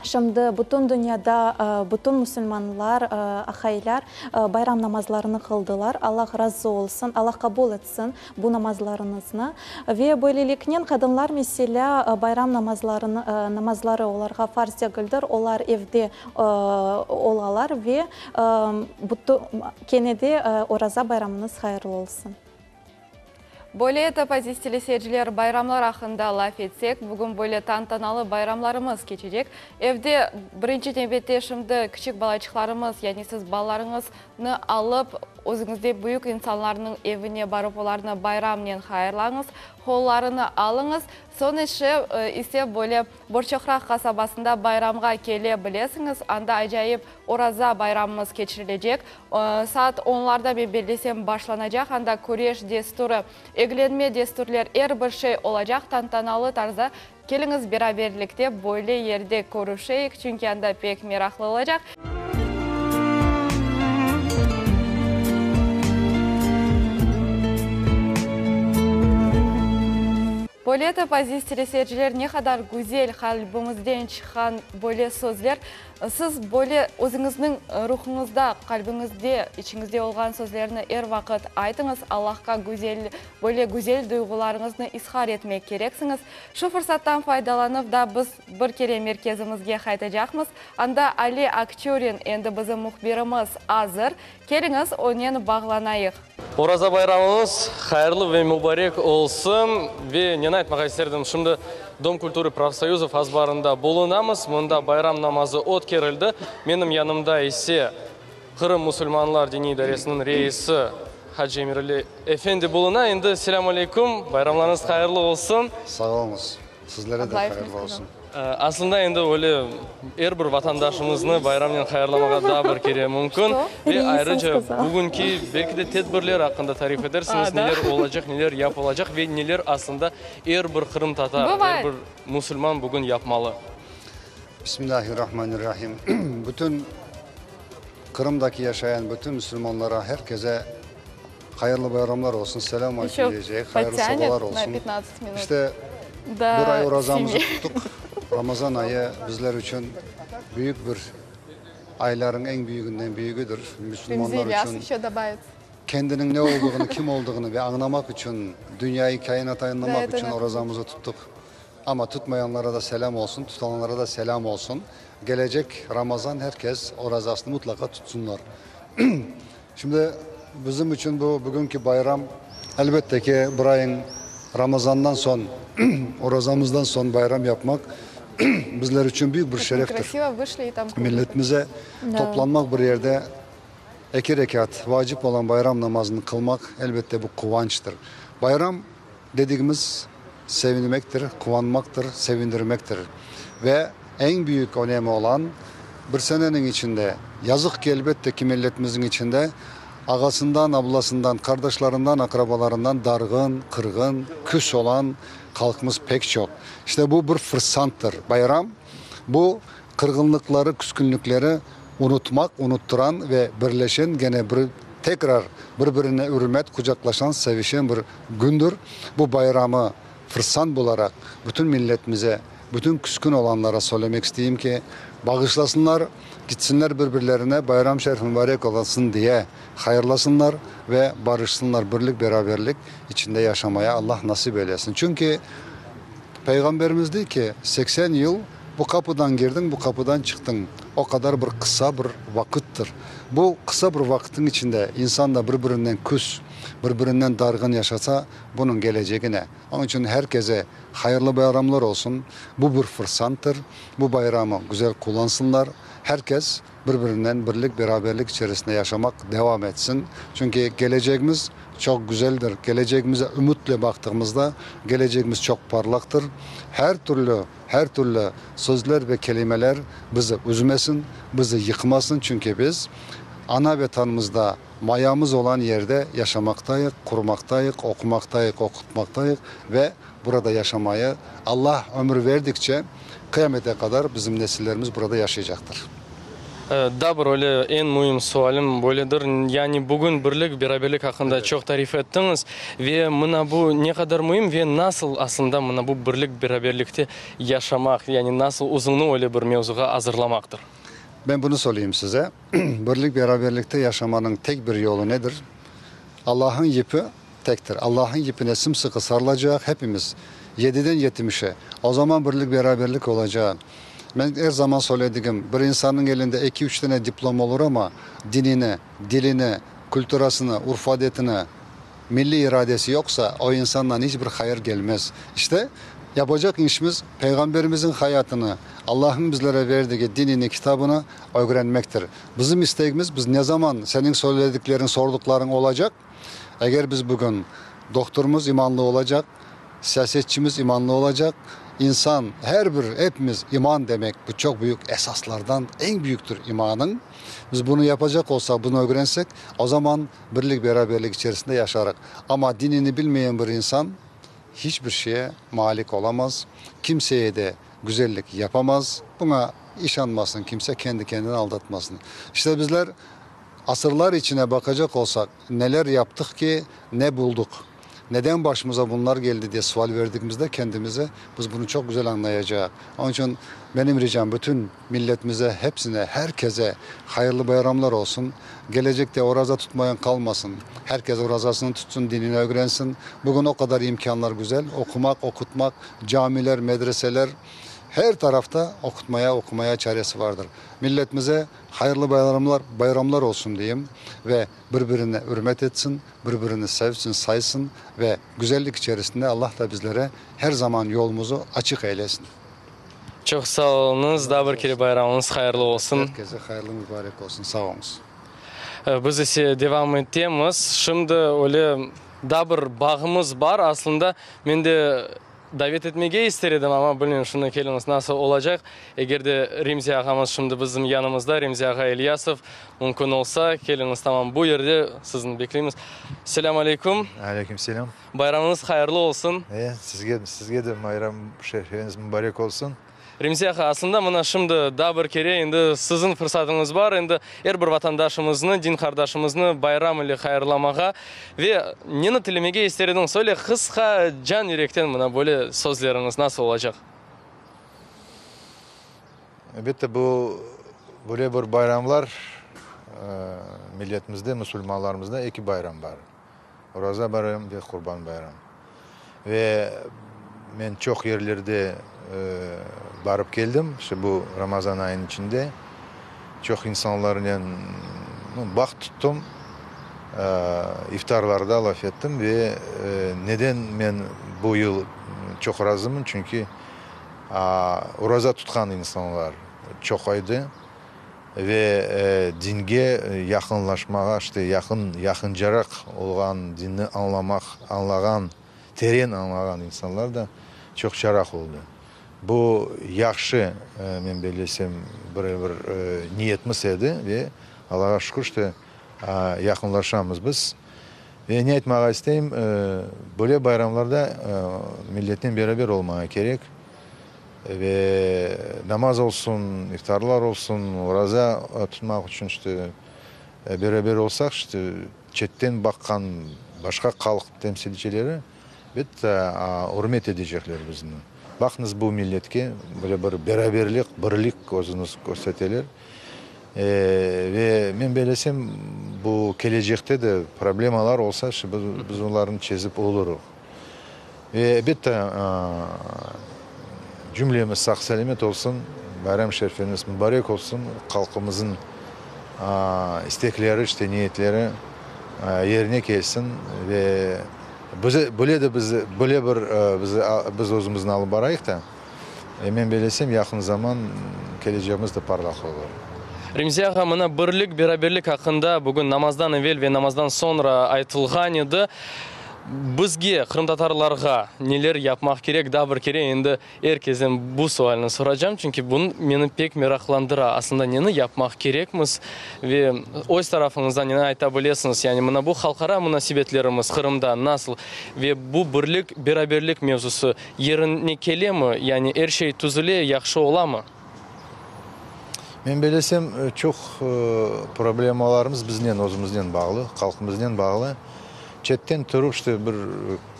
Şimdi bütün dünyada bütün musulmanlar, ahaylar bayram namazlarını qıldılar. Allah razı olsun, Allah qabul etsin bu namazlarıñıznı. Ve böyleliknen qadınlar, meselâ, bayram namazlarını, namazları olarğa farz degildir, olar evde olalar ve bütün, kene de Oraza bayramıñız hayırlı olsun. Böyle etip, aziz teleseyirciler, bayramlar aqqında laf etsek, bugün böyle tantanalı bayramlarımız keçecek. Evde, birinci nevbette, şimdi kiçik balaçıqlarımız, yani siz balalarıñıznı alıp. Özüñizde büyük insanlarnıñ evine barıp olarnı bayramnen hayırlañız, qollarını alıñız. Soñ işi ise böyle Borçoqraq qasabasında bayramğa kele bilesiñiz. Anda acayip Oraza bayramımız keçirilecek. Saat onlarda, men bellesem, başlanacaq. Anda küreş desturi, eglenme destürler, er bir şey olacaq tantanalı tarzda. Keliñiz, beraberlikte böyle yerde körüşeyik, çünki anda pek meraqlı olacaq. Böyle etip, aziz teleseyirciler, ne qadar güzel, qalbimizden çıqqan böyle sözler. Siz böyle özüñizniñ ruhuñızda, qalbiñizde, içiñizde olğan sözlerni er vaqıt aytıñız, Allahqa güzel, böyle güzel duyğularıñıznı izhar etmek kereksiñiz. Şu fırsattan faydalanıp da biz bir kere merkezimizge qaytacaqmız. Anda Ali Akçurin, endi bizim mühbirimiz azır. Keliñiz, onen bağlanayıq. Oraza bayramıñız hayırlı ve mübarek olsun! Ve neni aytmağa isterdim, şimdi Dom kulturı profsoyuzov azbarında bulunamız, mında bayram namazı ötkerildi. Menim yanımda ise Qırım musulmanlar diniy idaresiniñ reisi Hacı Emirali efendi buluna. Endi selâm aleyküm, bayramlarıñız hayırlı olsun! Sağ oluñız, sizlere de hayırlı olsun. Aslında endi öyle er bir vatandaşımıznı bayramnen hayırlamağa daa bir kere mümkün. Ve ayrıca bugünki belki de tedbirler aqqında tarif edersiñiz, neler olacaq, neler yapılacaq ve neler aslında er bir qırımtatar, er bir musulman bugün yapmalı. Bismillahirrahmanirrahim. Bütün Qırımdaki yaşayan bütün musulmanlara, herkese hayırlı bayramlar olsun, selâm aleyküm diyecek, hayırlı sabalar olsun. İşte bir ay orazamızı tuttuq. Ramazan ayı bizler içün büyük bir aylarıñ eñ büyüginden büyügidir. Müslümanlar içün kendiniñ ne olduğını, kim olduğını ve añlamaq içün, dünyayı, kâinatı añlamaq içün orazamızı tuttuq. Amma tutmayanlara da selâm olsun, tutanlara da selâm olsun. Gelecek Ramazan her kes orazasını mutlaqa tutsunlar. Şimdi bizim içün bu bugünki bayram, elbette ki, bir ayıñ Ramazandan soñ, orazamızdan soñ bayram yapmaq bizler içün büyük bir şereftir. Milletimize toplanmaq bir yerde, eki rekat vacip olan bayram namazını qılmaq, elbette, bu quvançtır. Bayram dedigimiz sevinmektir, quvanmaqtır, sevindirmektir. Ve eñ büyük önemi olan, bir seneniñ içinde, yazıq ki, elbette ki, milletimizniñ içinde ağasından, ablasından, qardaşlarından, aqrabalarından darğın, qırğın, küs olan halqımız pek çoq. İşte bu bir fırsanttır. Bayram, bu qırğınlıqları, küskünlikleri unutmaq, unuttıran ve birleşen, gene bir tekrar bir-birine ürmet, qucaqlaşan, sevişen bir gündür. Bu bayramı fırsant bularaq bütün milletimize, bütün küskün olanlara söylemek isteyim ki, bağışlasınlar, gitsinler bir-birlerine bayram şerif mübarek olasın diye hayırlasınlar ve barışsınlar, birlik-beraberlik içinde yaşamaya Allah nasip eylesin. Çünki Peyğamberimiz dey ki, 80 yıl bu qapıdan girdiñ, bu qapıdan çıqtıñ, o qadar bir qısa bir vaqıttır. Bu qısa bir vaqıtnıñ içinde insan da bir-birinden küs, bir-birinden darğın yaşasa, bunıñ kelecegi ne? Onıñ içün her keze hayırlı bayramlar olsun. Bu bir fırsanttır. Bu bayramı güzel qullansınlar. Her kes bir-birinden birlik, beraberlik içerisinde yaşamaq devam etsin. Çünki kelecegimiz çoq güzeldir. Kelecegimize ümütle baqtığımızda, kelecegimiz çoq parlaqtır. Her türlü, her türlü sözler ve kelimeler bizi üzmesin, bizi yıqmasın. Çünki biz ana Vetanımızda mayamız olan yerde yaşamaqtayıq, qurmaqtayıq, oqumaqtayıq, oqutmaqtayıq ve burada yaşamayı Allah ömür verdikçe qıyamete qadar bizim nesillerimiz burada yaşaycaqtır. Daa bir öyle eñ müim sualim böyledir, yani bugün birlik, beraberlik aqqında çoq tarif ettiñiz ve mına bu ne qadar müim ve nasıl aslında mına bu birlik, beraberlikte yaşamaq, yani nasıl özüñni öyle bir mevzuğa azırlamaqtır? Ben bunı söyleyim size, birlik, beraberlikte yaşamanıñ tek bir yolu nedir? Allah'ın yipi tektir. Allah'ın yipine sımsıqı sarılacaq hepimiz, yediden yetmişe. O zaman birlik, beraberlik olacaq. Men er zaman söyledigim, bir insannıñ elinde eki-üç tane diplom olur ama, dinini, dilini, külturasını, urf-adetini, milliy iradesi yoqsa, o insandan iç bir hayır gelmez. İşte. Yapacaq işimiz, Peyğamberimizniñ hayatını, Allahnıñ bizlere verdigi dinini, kitabını ögrenmektir. Bizim istegimiz, biz ne zaman seniñ söyledikleriñ, sorduqlarıñ olacaq? Eger biz bugün dohturımız imanlı olacaq, siyasetçimiz imanlı olacaq, insan, her bir, epimiz iman demek, bu çoq büyük esaslardan eñ büyüktir imanıñ. Biz bunı yapacaq olsaq, bunı ögrensek, o zaman birlik-beraberlik içerisinde yaşarıq. Amma dinini bilmeyen bir insan hiç bir şeye malik olamaz, kimseye de güzellik yapamaz. Buña işanmasın kimse, kendi kendini aldatmasın. İşte bizler asırlar içine baqacaq olsaq, neler yaptıq ki, ne bulduq? Neden başımıza bunlar geldi diye sual verdigimizde kendimize, biz bunı çoq güzel añlayacaq. Onıñ içün benim ricam bütün milletimize, hepsine, herkese hayırlı bayramlar olsun. Gelecekte oraza tutmayan qalmasın. Herkes orazasını tutsun, dinini ögrensin. Bugün o qadar imkânlar güzel, oqumaq, oqutmaq, camiler, medreseler, her tarafta oqutmaya, oqumaya çaresi vardır. Milletimize hayırlı bayramlar, bayramlar olsun deyim ve bir-birini ürmet etsin, bir-birini sevsin, saysın ve güzellik içerisinde Allah da bizlere her zaman yolumuzu açıq eylesin. Çoq sağ oluñız, daa bir kere bayramıñız hayırlı olsun. Herkese hayırlı mübarek olsun, sağ oluñız. Biz ise devam etemiz. Şimdi öyle daa bir bağımız bar. Aslında men de davet etmege ister edim, amma bilmeyim, şimdi keliñiz nasıl olacaq. Eger de Remzi ağamız şimdi bizim yanımızda, Remzi ağa İlyasov, mümkün olsa, keliñiz, tamam bu yerde sizni bekleymiz. Selâm aleyküm. Aleyküm selâm. Bayramıñız hayırlı olsun. E, sizge, sizge de bayram şerifeñiz mubarek olsun. Remzi ağa, aslında mına şimdi daa bir kere endi siziñ fırsatıñız bar, endi er bir vatandaşımıznı, din qardaşımıznı bayram ile hayırlamağa ve neni tilemege ister ediñiz, öyle qısqa, can yürekten mına böyle sözleriñiz nasıl olacaq? Elbette, bu böyle bir bayramlar milletimizde, musulmanlarımızda eki bayram bar. Oraza bayram ve Qurban bayram. Ve men çoq yerlerde barıp keldim, işte bu Ramazan ayınıñ içinde. Çoq insanlarnen bağ tuttım, iftarlarda laf ettim ve neden men bu yıl çoq razımın, çünki oraza tutqan insanlar çoq edi. Ve dinge yaqınlaşmağa, işte, yaqın, yaqıncaraq olğan, dinni añlamaq, añlağan, teren añlağan insanlar da çoqçaraq oldı. Bu yahşı, men bellesem, bir bir niyetimiz edi ve, Allağa şükür, işte, yaqınlaşamız biz. Ve ne aytmağa isteyim, böyle bayramlarda milletnen beraber olmağa kerek. Ve namaz olsun, iftarlar olsun, oraza tutmaq içün işte beraber olsaq, işte çetten baqqan başqa halq temsilcileri, elbette, ürmet edecekler bizni. Baqıñız bu milletke, böyle bir beraberlik, birlik özüni kösterteler. Ve men bellesem, bu kelecekte de problemalar olsa, işte biz olarnı çezip olurıq. Ve, elbette, cümlemiz sağ-selâmet olsun, bayram şerifimiz mubarek olsun, halqımızın istekleri, işte, niyetleri yerine kelsin ve böyle de biz, böyle bir biz özümizni alıp barayıq da, men bellesem, yaqın zaman kelecegimiz de parlaq olur. Remzi ağa, mına birlik, beraberlik aqqında bugün namazdan evel ve namazdan soñra aytılğan edi. Bizge, qırımtatarlarğa, neler yapmaq kerek, daa bir kere endi er kezden bu sualni soracam, çünki bu meni pek meraqlandıra, aslında neni yapmaq kerekmiz ve öz tarafıñızdan neni ayta bilesiñiz, yani mına bu halqara munasebetlerimiz Qırımda nasıl ve bu birlik, beraberlik mevzusı yerine kelemi, yani er şey tüzüle, yahşı olamı? Men bellesem, çoq problemalarımız biznen, özümiznen bağlı, halqımıznen bağlı. Çetten turıp, işte, bir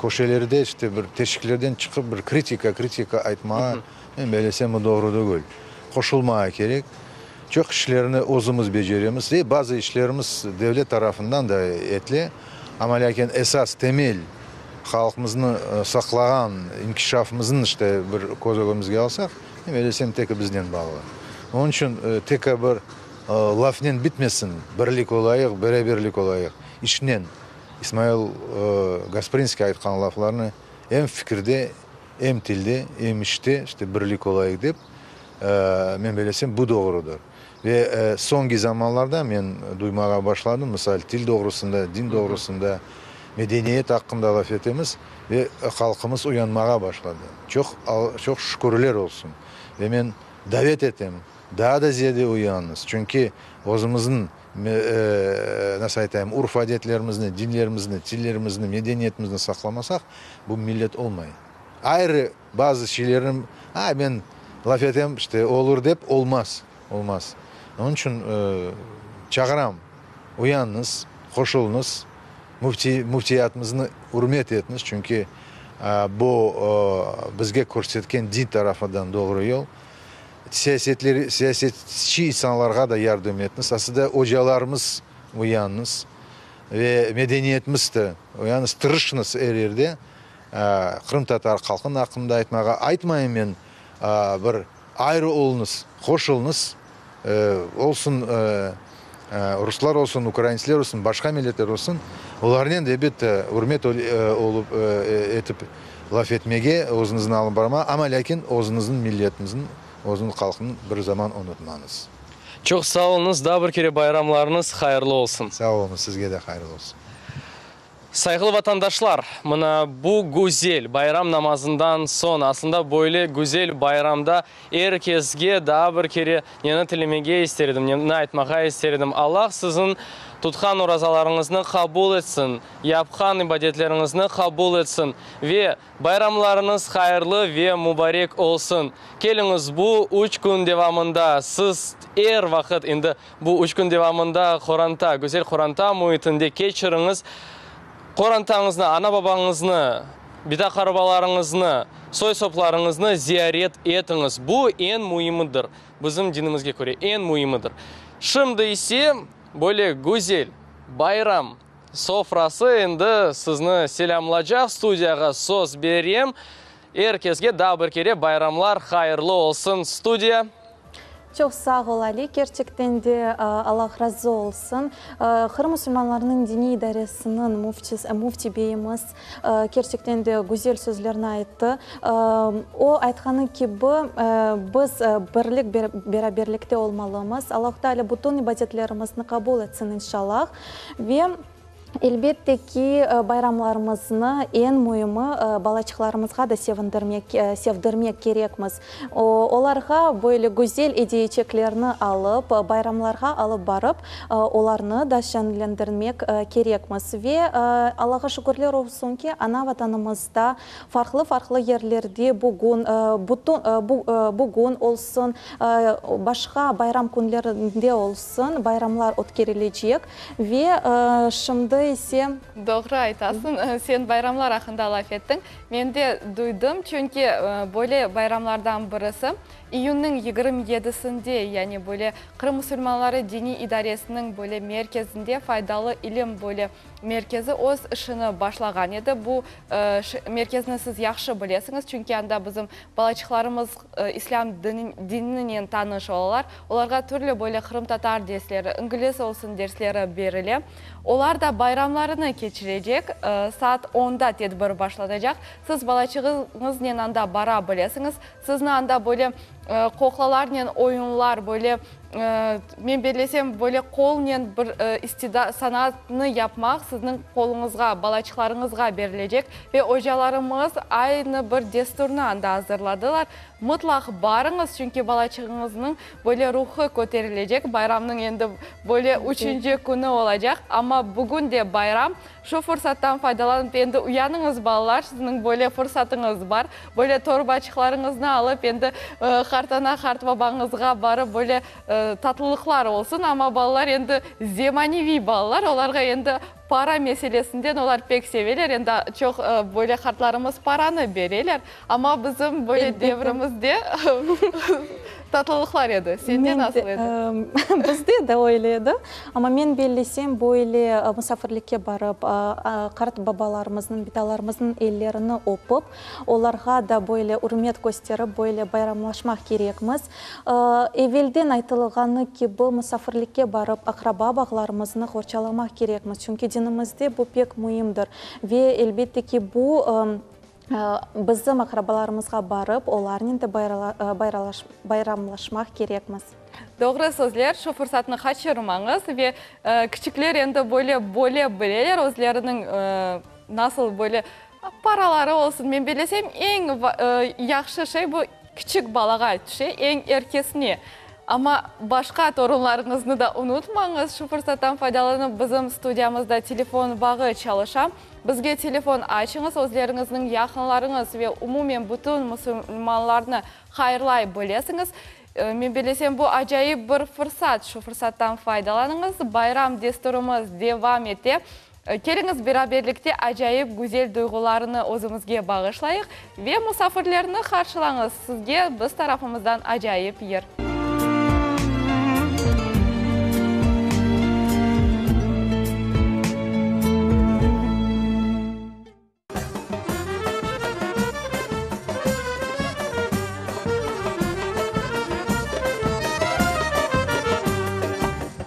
köşelerde, işte, bir teşiklerden çıqıp, bir kritika, kritika aytmağa, men bellesem, bu doğru degil. Qoşulmağa kerek. Çoq işlerni özümiz beceremiz. E, bazı işlerimiz devlet tarafından da etile, amma lâkin esas, temel, halqımıznı saqlağan, inkişafımıznı, işte, bir köz ögümizge alsaq, men bellesem, tek biznen bağlı. Onıñ içün tek bir lafnen bitmesin, birlik olayıq, beraberlik olayıq. İşnen İsmail Gasprinskiy aytqan laflarnı em fikirde, Em tilde, em işte, işte birlik olayıq dep, men bellesem, bu doğrudır. Ve soñki zamanlarda men duymağa başladım, misal, til doğrusında, din doğrusında, medeniyet aqqında laf etemiz ve halqımız uyanmağa başladı. Çoq, çoq şükürler olsun. Ve men davet etem, daa da ziyade uyanıñız, çünki özümizniñ, nasıl aytayım, urf-adetlerimizni, dinlerimizni, tillerimizni, medeniyetimizni saqlamasaq, bu millet olmay. Ayrı bazı şeylerni, a, men laf etem, işte, olur dep, olmaz, olmaz. Onıñ içün çağıram, uyanıñız, qoşuluñız, müfti, müftiyatımıznı ürmet etiñiz, çünki bu bizge körsetken din tarafından doğru yol. Siyasetleri, siyasetçi insanlarğa da yardım etiñiz. Aslında ocalarımız uyanıñız ve medeniyetimiz de uyanıñız, tırışıñız er yerde. Qırımtatar halqınıñ aqqında aytmağa aytmayım men, bir ayrı oluñız, qoşuluñız, olsun ruslar olsun, ukraintsler olsun, başqa milletler olsun, olarnen de elbette ürmet olıp etip laf etmege, özüñizni alıp barmağa, amma lâkin özüñizniñ milletiñizni, özüñiz halqıñı bir zaman unutmañız. Çoq sağ oluñız, daa bir kere bayramlarıñız hayırlı olsun. Sağ oluñız, sizge de hayırlı olsun. Sayğılı vatandaşlar, mına bu güzel bayram namazından soñ, aslında böyle güzel bayramda er kesge daa bir kere neni tilemege ister edim, neni aytmağa ister edim, Allah siziñ tutqan orazalarıñıznı qabul etsin, yapqan ibadetleriñizni qabul etsin ve Bayramlarıñız hayırlı ve mubarek olsun! Keliñiz, bu üç kün devamında siz er vaqıt endi bu üç kün devamında qoranta, güzel qoranta müitinde keçiriñiz. Qorantañıznı, ana-babañıznı, bita-qarabalarıñıznı, soy-soplarıñıznı ziyaret etiñiz. Bu eñ müimidir, bizim dinimizge köre eñ müimidir. Şimdi ise böyle güzel bayram Sofrası endi sizni selâmlacaq, studiyağa söz berem. Er kesge daa bir kere bayramlar hayırlı olsun, studiya. Çoq sağ ol, Ali, kerçekten de Allah razı olsun. Qırım musulmanlarınıñ diniy idaresiniñ müftisi, müfti beyimiz kerçekten de güzel sözlerni ayttı. O aytqanı kibi, biz birlik, beraberlikte olmalımız. Allahu Teala bütün ibadetlerimizni qabul etsin, inşallah. Ve, elbette ki, bayramlarımıznı, eñ müimi, balaçıqlarımızğa da sevindirmek, sevdirmek kerekmiz. Olarğa böyle güzel edeyeçeklerni alıp, bayramlarğa alıp barıp, olarnı da şeñlendirmek kerekmiz. Ve, Allağa şükürler olsun ki, ana Vatanımızda farqlı-farqlı yerlerde bugün, bütün, bugün olsun, başqa bayram künlerinde olsun, bayramlar ötkerilecek. Ve şimdi ise. Doğru aytasıñ, sen bayramlar aqqında laf ettiñ. Men de duydım, çünki böyle bayramlardan birisi iyünniñ 27-sinde, yani böyle Qırım musulmanları diniy idaresiniñ böyle merkezinde Faydalı ilim böyle merkezi öz işini başlağan edi. Bu merkezni siz yahşı bilesiñiz, çünki anda bizim balaçıqlarımız İslâm dininen tanış olalar. Olarğa türlü böyle qırımtatar dersleri, ingliz olsun dersleri berile. Olar da bayramlarını keçirecek. Saat onda tedbir başlanacaq. Siz balaçığıñıznen anda bara bilesiñiz. Sizni anda böyle qoqlalarnen oyunlar, böyle, men bellesem, böyle qolnen bir istida, sanatnı yapmaq sizniñ qoluñızğa, balaçıqlarıñızğa berilecek. Ve ocalarımız aynı bir desturnı anda azırladılar. Mıtlaq barıñız, çünki balaçığıñıznıñ böyle ruhı köterilecek. Bayramnıñ endi böyle üçünci künü olacaq, amma bugün de bayram. Şu fırsattan faydalanıp, endi uyanıñız, balalar, sizniñ böyle fırsatıñız bar. Böyle torbaçıqlarıñıznı alıp, endi qartana, qartbabañızğa barıp, böyle tatlılıqlar olsun. Amma balalar endi zemaneviy balalar, olarğa endi Para meselesinden olar pek seveler, endi çoq böyle qartlarımız paranı bereler, amma bizim böyle devrimizde tatlılıqlar edi. Sende nasıl edi? Bizde de öyle edi, amma men bellesem, böyle musafirlikke barıp, qart babalarımıznıñ, bitalarımıznıñ ellerini öpip, olarğa da böyle ürmet kösterip, böyle bayramlaşmaq kerekmiz. Evelden aytılğanı kibi, musafirlikke barıp, aqraba bağlarımıznı qorçalamaq kerekmiz, çünki dinimizde bu pek müimdir. Ve, elbette ki, bu. Bizim aqrabalarımızğa barıp, olarnen de bayramlaşmaq kerekmiz. Doğru sözler, şu fırsatnı qaçırmañız ve kiçikler endi böyle böle bileler özleriniñ nasıl böyle paraları olsun. Men bellesem, eñ yahşı şey bu kiçik balağa tüşe, eñ erkesine. Amma başqa torunlarıñıznı da unutmañız. Şu fırsattan faydalanıp, bizim studiyamızda telefon bağı çalışa. Bizge telefon açıñız, özleriñizniñ yaqınlarıñız ve umumen bütün musulmanlarnı hayırlay bilesiñiz. Men bellesem, bu acayip bir fırsat, şu fırsattan faydalanıñız. Bayram desturımız devam ete. Keliñiz, beraberlikte acayip güzel duyğularnı özümizge bağışlayıq ve musafirlerni qarşılañız. Sizge biz tarafımızdan acayip yır.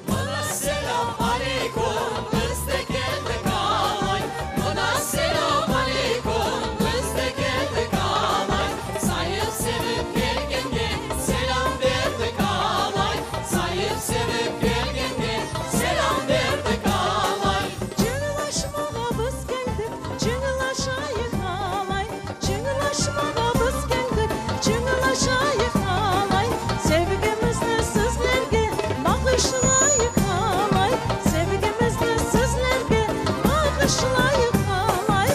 Mına selâm aleyküm, biz de keldik alay. Mına selâm aleyküm, biz de keldik alay. Sayıp sevip kelgenge selâm berdik alay. Sayıp sevip kelgenge selâm berdik alay. Çıñlaşmağa biz keldik, çıñlaşayıq alay. Çıñlaşmağa biz keldik, çıñlaşayıq alay. Sevgimizni sizlerge bağışlayıq alay. Sevgimizni sizlerge bağışlayıq alay.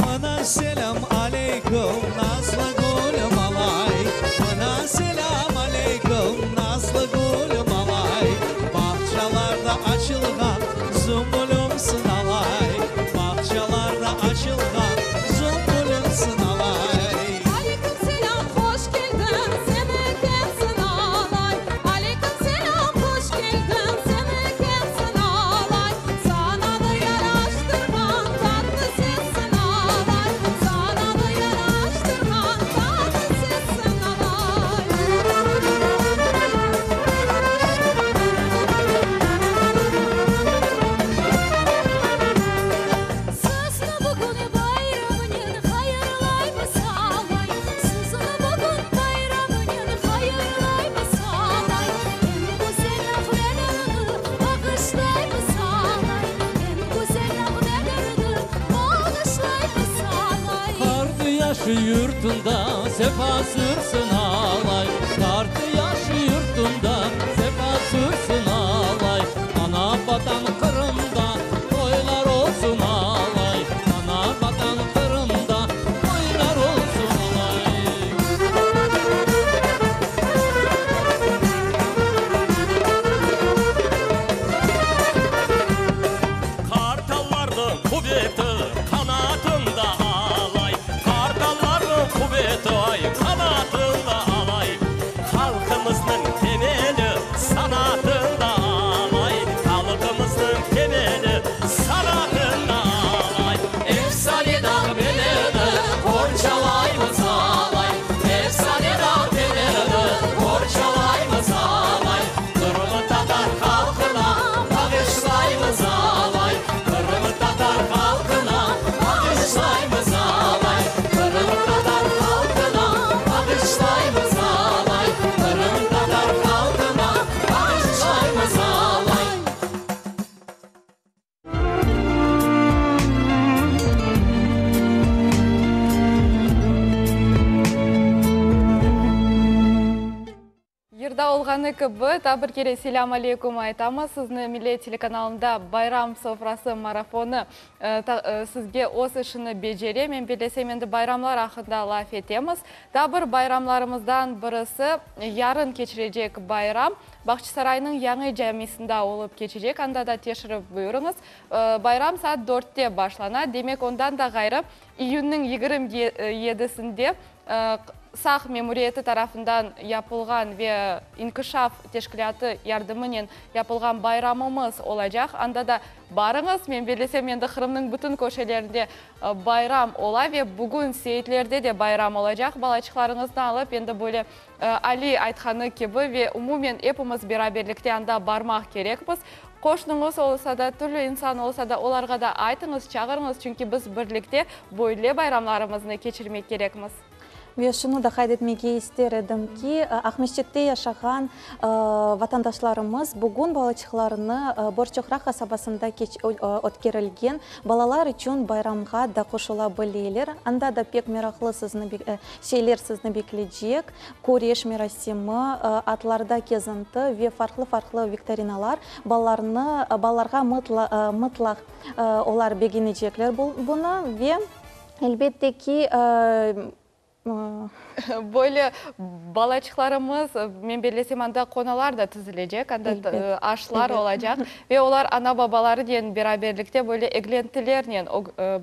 Mına selâm aleyküm, nazlı gülüm alay, Mına selâm aleyküm, nazlı gülüm alay, Bağçalarda açılğan zümbülümsiñ alay, Bağçalarda açılğan zümbülümsiñ alay. Aleyküm selâm, hoş keldiñ, sen ekensiñ alay, Aleyküm selâm, hoş keldiñ, sen ekensiñ alay, Sananı yaraştırğan tatlı sessiñ alay, Sananı yaraştırğan tatlı sessiñ alay. Sizni bugün bayramınen hayırlaymız alay, Sizni bugün bayramınen hayırlaymız alay, Eñ güzel nağmelerni bağışlaymız alay, Eñ güzel nağmelerni bağışlaymız alay. Qartı yaşı yurtunda sefa sürsün alay, Qartı yaşı yurtunda sefa sürsün alay, Ana Vatan Qırımda toylar olsun alay, Ana Vatan Qırımda toylar olsun alay. Qartallarnıñ quveti qanatında alay, Qartallarnıñ quveti ay qanatında alay, Halqımıznıñ temeli sanatında alay, Halqımıznıñ temeli sanatında alay. Efsane nağmelerini qorçalaymız alay, Efsane nağmelerini qorçalaymız alay, Qırımtatar halqına bağışlaymız alay, Qırımtatar halqına bağışlaymız alay, Qırımtatar halqına bağışlaymız alay, Qırımtatar halqına bağışlaymız alay. Yırda olğanı kibi, taa bir kere selâm aleyküm aytamız. Sizni Millet telekanalında Bayram sofrası marafonı sizge öz işini becere. Men bellesem, endi bayramlar aqqında laf etemiz. Taa bir bayramlarımızdan birisi, yarın keçirecek bayram, Bağçasaraynıñ yañı camisinde olıp keçecek. Anda da teşrif buyurıñız. Bayram saat dörtte başlana. Demek, ondan da ğayrı, iyünniñ 27-sinde. Saq memuriyeti tarafından yapılğan ve İnkişaf teşkilâtı yardımınen yapılğan bayramımız olacaq. Anda da barıñız. Men bellesem, endi Qırımnıñ bütün köşelerinde bayram ola ve bugün Seitlerde de bayram olacaq. Balaçıqlarıñıznı alıp, endi böyle Ali aytqanı kibi ve umumen epimiz beraberlikte anda barmaq kerekmiz. Qoşnuñız olsa da, türlü insan olsa da, olarğa da aytıñız, çağırıñız, çünki biz birlikte böyle bayramlarımıznı keçirmek kerekmiz. Ve şunı da qayd etmege ister edim ki, Aqmescitte yaşağan vatandaşlarımız bugün balaçıqlarını Borçoqraq qasabasında ötkerilgen balalar içün bayramğa da qoşula bileler. Anda da pek meraqlı sizni şeyler sizni bekleycek, küreş merasimi, atlarda kezinti ve farqlı-farqlı viktorinalar. Balalarnı, balalarğa mıtlaq olar begenecekler bunı ve Elbette ki, Böyle balaçıqlarımız, men bellesem, anda qonalar da tizilecek, anda aşlar olacaq ve olar ana-babalarınen beraberlikte böyle eglentilernen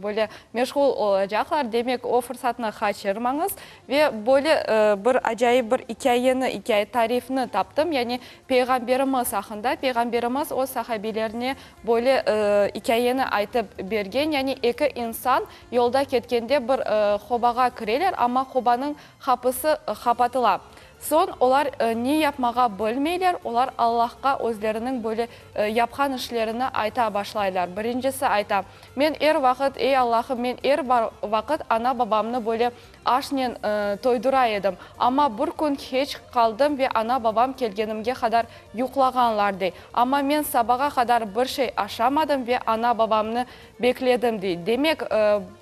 böyle meşğul olacaqlar. Demek, o fırsatnı qaçırmañız. Ve böyle bir acayip bir ikâyeni, ikâye, tarifni taptım, yani Peyğamberimiz aqqında. Peyğamberimiz öz sahabilerine Böyle ikâyeni aytıp bergen, yani eki insan yolda ketkende bir qobağa kireler, amma qobanıñ qapısı qapatıla. Soñ olar ne yapmağa bilmeyler, olar Allahqa özleriniñ böyle yapqan işlerini ayta başlaylar. Birincisi ayta, Men er vaqıt, ey Allahım, men er vaqıt ana-babamnı böyle aşnen toydura edim. Amma bir kün keç qaldım ve ana-babam kelgenimge qadar yuqlağanlar, dey. Amma men sabağa qadar bir şey aşamadım ve ana-babamnı bekledim, dey. Demek,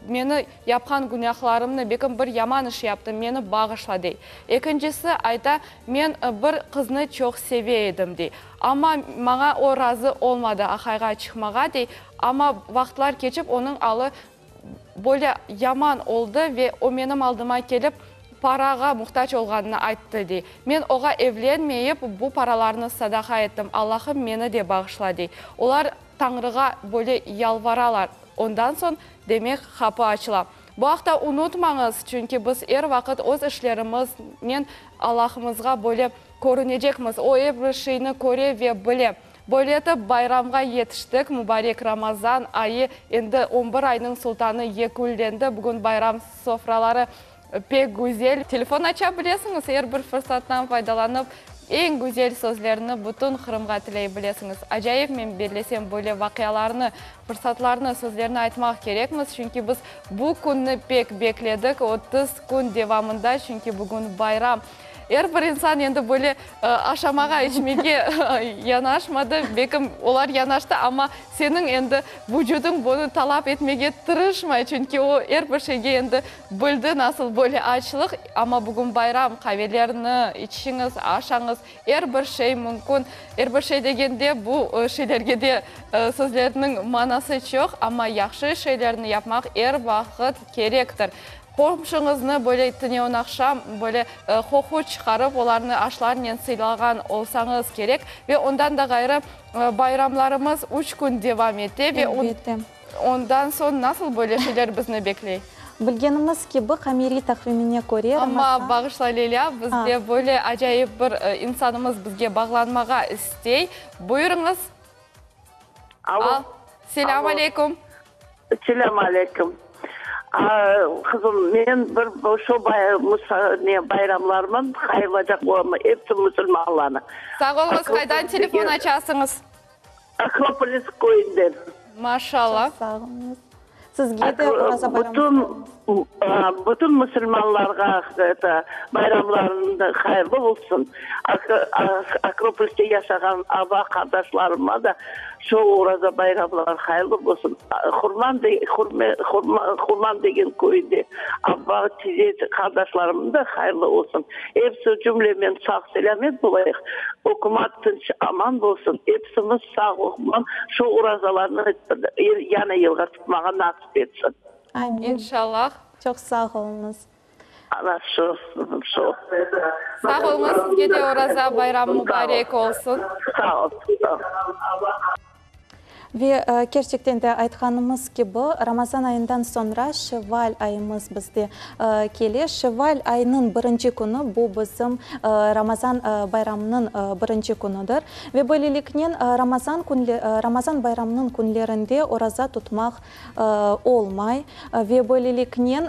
meni yapqan günâhlarımnı, bekim bir yaman iş yaptım, meni bağışla, dey. Ekincisi ayta, men bir qıznı çoq seve edim, dey. Amma maña o razı olmadı aqayğa çıqmağa, dey. Amma vaqıtlar keçip, onıñ alı Böyle yaman oldı ve o menim aldıma kelip, parağa muhtac olğanını ayttı, dey. Men oğa evlenmeyip, bu paralarnı sadaqa ettim. Allahım meni de bağışla, dey. Olar Tañrığa böyle yalvaralar. Ondan soñ, demek, qapı açıla. Bu aqta unutmañız, çünki biz er vaqıt öz işlerimiznen Allahımızğa böyle körünecekmiz. O er bir şeyni köre ve bile. Böyle etip, bayramğa yetiştik. Mubarek Ramazan ayı endi on bir aynıñ sultanı yekünlendi. Bugün bayram sofraları pek güzel. Telefon aça bilesiñiz, er bir fırsattan faydalanıp, eñ güzel sözlerni bütün Qırımğa tiley bilesiñiz. Acayip, men bellesem, böyle vaqialarnı, fırsatlarnı, sözlerni aytmaq kerekmiz, çünki biz bu künni pek bekledik, 30 kün devamında, çünki bugün bayram. Er bir insan endi böyle aşamağa, içmege yanaşmadı. Belkim, olar yanaştı, amma seniñ endi vucudıñ bunı talap etmege tırışmay, çünki o er bir şeyge endi bildi, nasıl böyle açlıq. Amma bugün bayram, qavelerni içiñiz, aşañız, er bir şey mümkün. Er bir şey degende, bu şeylerge de sözlerniñ manası çoq, amma yahşı şeylerni yapmaq er vaqıt kerektir. Qomşuñıznı böyle tünevin aqşam böyle qoqu çıqarıp, olarnı aşlarnen sıylağan olsañız kerek. Ve ondan da ğayrı, bayramlarımız üç kün devam ete ve ondan soñ nasıl böyle şeyler bizni bekley? Bilgenimiz kibi, qameriy taqvimine köre, Ramazan. Amma, bağışla, Lilâ, bizde böyle acayip bir insanımız bizge bağlanmağa istey. Buyurıñız. Alo. Selâm aleyküm. Selâm aleyküm. Qızım, men bir şu ne bayramlarman hayırlacaq bolam episi musulmanlarnı. Sağ oluñız. Qaydan telefon açasıñız? Akropolis köyünden. Maşallah. Çoq sağ oluñız. Sizge de Oraza bayramı Bütün, bütün musulmanlarğa eto, bayramlarını hayırlı olsun. Akropoliste yaşağan ava qardaşlarıma da şu Oraza bayramları hayırlı olsun. Hurman, Hurman degen köyde abba, tize qardaşlarımnıñ da hayırlı olsun. Episi cümlemen sağ-selâmet bolayıq. Ükümat tınç, aman bolsun. Epsimiz sağlıqman şu orazalarnı yañı yılğa tutmağa nasip etsin. Amin. İnşallah. Çoq sağ oluñız. Ana şu, şu. Sağ oluñız, sizge de Oraza bayramı mubarek olsun. Sağ ol, sağ ol. Ve kerçekten de aytqanımız kibi, Ramazan ayından soñra Şevval ayımız bizde kele. Şevval ayınıñ birinci künü, bu bizim Ramazan bayramınıñ birinci künüdir. Ve böyleliknen Ramazan Ramazan bayramınıñ künlerinde oraza tutmaq olmay. Ve böyleliknen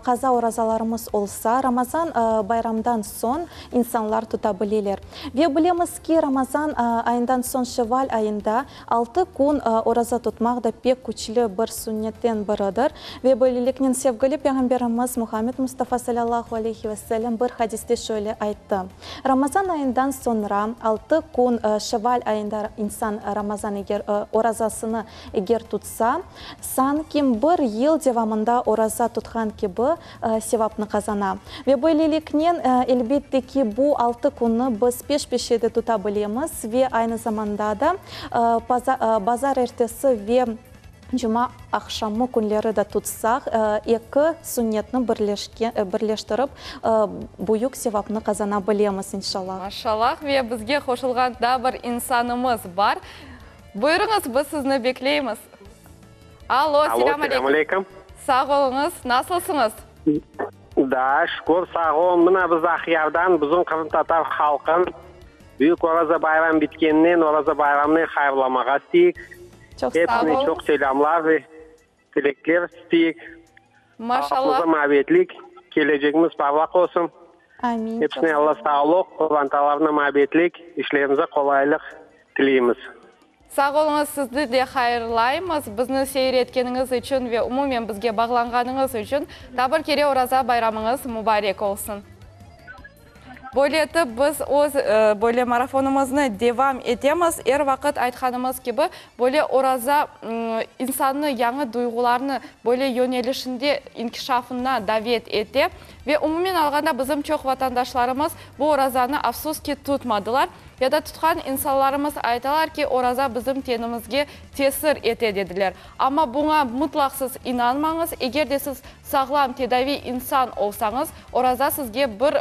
qaza orazalarımız olsa, Ramazan bayramdan soñ insanlar tuta bileler. Ve bilemiz ki, Ramazan ayından soñ Şevval ayında altı kün oraza tutmaq da pek küçlü bir sünnetten biridir. Ve böyleliknen sevgili Peyğamberimiz Muhammed Mustafa salâllahu aleyhi ve sellem bir hadiste şöyle ayttı, Ramazan ayından soñra altı kün Şevval ayında insan Ramazan eger orazasını Eger tutsa, sanki bir yıl devamında oraza tutqan kibi sevapnı qazana. Ve böyleliknen, elbette ki, bu altı künni biz peş-peşe de tuta bilemiz ve aynı zamanda da bazarertesi ve cuma aqşamı künleri de tutsaq, eki sünnetni birleştirip, büyük sevapnı qazana bilemiz, inşallah. Maşallah, ve bizge qoşulğan daa bir insanımız bar. Buyurıñız, biz sizni bekleymiz. Allo, selâm aleyküm. Sağ oluñız, nasılsıñız? Daa şükür, sağ olun. Mına biz Aqyardan, bizim qırımtatar halqın büyük Oraza bayram bitkeninen Oraza bayramınen hayırlamağa isteyik. Çoq sağ Hepsine oluñız. çoq selâmlar ve tilekler isteyik. Maşallah. Halqımıza muabbetlik, kelecegimiz parlaq olsun. Amin. Hepsine Alla sağlıq, qorantalarına muabbetlik, işlerimize qolaylıq tileymiz. Sağ oluñız, sizni de hayırlaymız, bizni seyir etkeniñiz içün ve umumen bizge bağlanğanıñız içün. Taa bir kere Oraza bayramıñız mubarek olsun. Böyle etip biz öz böyle marafonımıznı devam etemiz. Er vaqıt aytqanımız kibi, böyle oraza insannı yañı duyğularnı böyle yönelişinde inkişafına davet ete. Ve umumen alğanda bizim çoq vatandaşlarımız bu orazanı afsus ki tutmadılar. Ya da tutqan insanlarımız aytalar ki, oraza bizim tenimizge tesir ete dediler. Amma buña mutlaq siz inanmañız, eger de siz sağlam, tedaviy insan olsañız, oraza sizge bir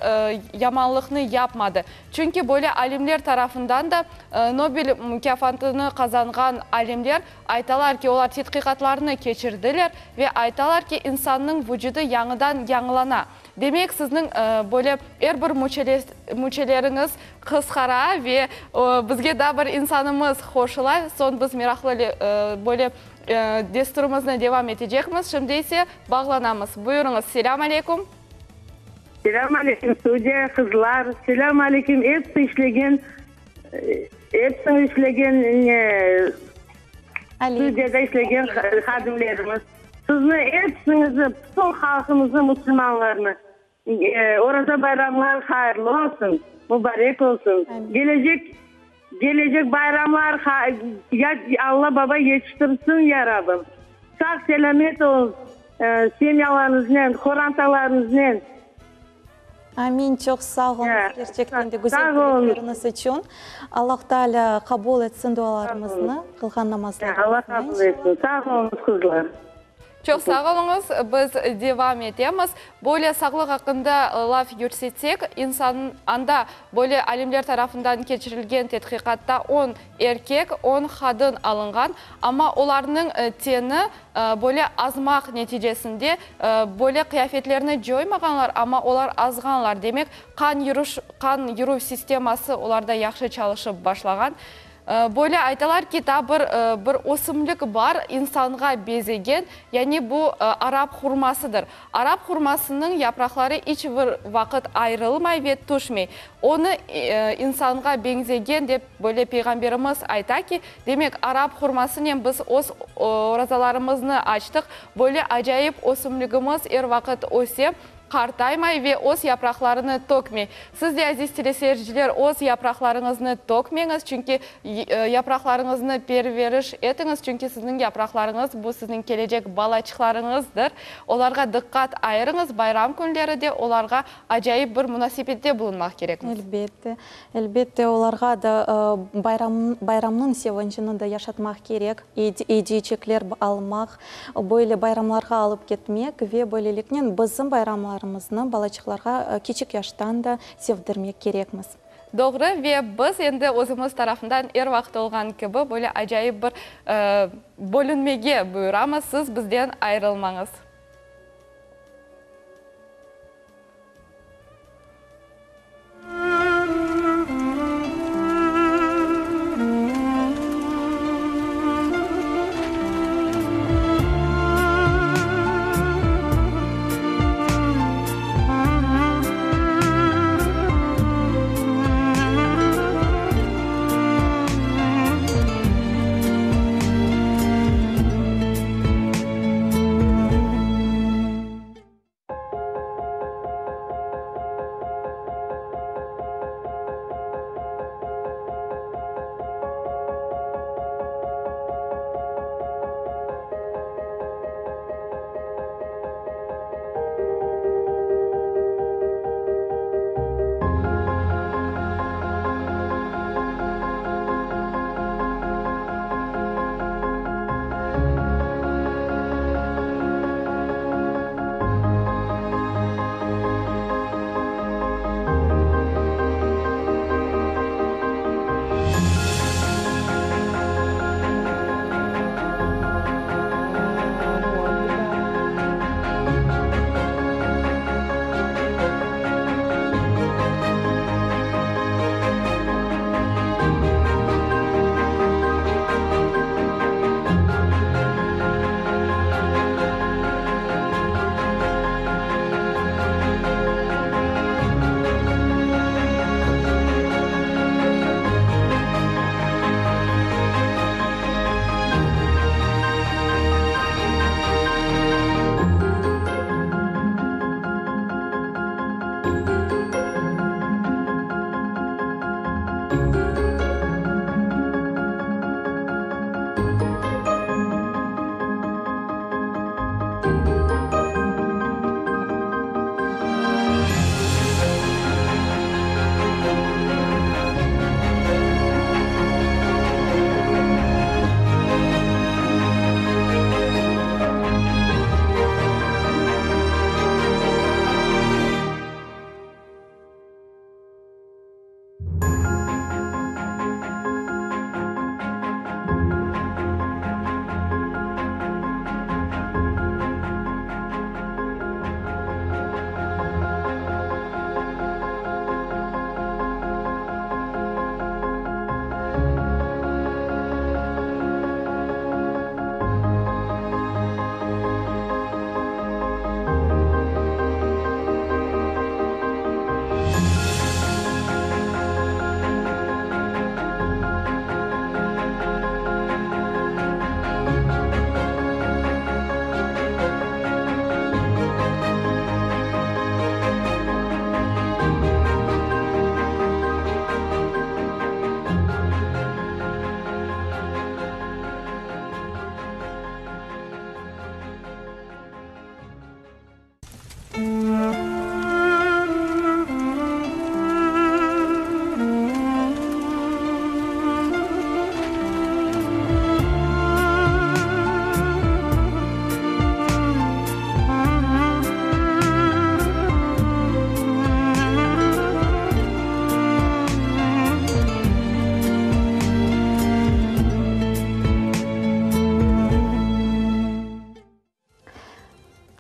yamanlıqnı yapmadı. Çünki böyle alimler tarafından da Nobel mukâfatını qazanğan alimler aytalar ki, olar tedqiqatlarnı keçirdiler ve aytalar ki, insannıñ vucudı yañıdan yañılana. Demek, sizniñ böyle er bir müçeleriñiz qısqara ve bizge daa bir insanımız qoşula. Soñ biz meraqlı böyle desturımıznı devam etecekmiz. Şimdi ise bağlanamız. Buyurıñız, selâm aleyküm. Selâm aleyküm, studiya, qızlar. Selâm aleyküm, episi işlegen, episi işlegen, studiyada işlegen hadimlerimiz. Sizni episiñizni, bütün halqımıznı, musulmanlarnı Oraza bayramlar hayırlı olsun, mubarek olsun. Gelecek, gelecek bayramlar Alla baba yetiştirsin, ya Rabbim. Sağ selâmet oluñ, semyalarıñıznen, qorantalarıñıznen. Amin, çoq sağ oluñız, kerçekten de güzel tilekleriñiz içün. Allah Teala qabul etsin dualarımıznı, qılğan namazlarımıznı. Allah qabul etsin. Sağ oluñız, qızlar. Çoq sağ oluñız. Biz devam etemiz. Böyle sağlıq aqqında laf yürsetsek, insan, anda böyle alimler tarafından keçirilgen tedqiqatta on erkek, on qadın alınğan, amma olarnıñ teni Böyle azmaq neticesinde böyle qıyafetlerni coymağanlar, amma olar azğanlar, demek, qan yürüş, qan yürüv sisteması olarda yahşı çalışıp başlağan. Böyle aytalar ki, taa bir bir ösümlik bar, insanğa bezegen, yani bu arap hurmasıdır. Arap hurmasınıñ yapraqları iç bir vaqıt ayırılmay ve tüşmey. Onı insanğa beñzegen dep böyle Peyğamberimiz ayta ki, demek, arap hurmasınen biz öz orazalarımıznı açtıq. Böyle acayip ösümligimiz er vaqıt öse, qartaymay ve öz yapraqlarını tökmey. Siz de, aziz teleseyirciler, öz yapraqlarıñıznı tökmeñiz, çünki yapraqlarıñıznı perveriş etiñiz, çünki sizniñ yapraqlarıñız, bu sizniñ kelecek balaçıqlarıñızdır. Olarğa diqqat ayırıñız, bayram künleri de olarğa acayip bir munasebette bulunmaq kerekmiz. Elbette, elbette, olarğa da bayram, bayramnıñ sevinçini de yaşatmaq kerek, ediyecekler almaq, böyle bayramlarğa alıp ketmek ve böyleliknen bizim bayramlarımıznı balaçıqlarğa kiçik yaştan da sevdirmek kerekmiz. Doğru, ve biz endi özümiz tarafından er vaqıt olğan kibi böyle acayip bir bölünmege buyuramız, siz bizden ayırılmañız.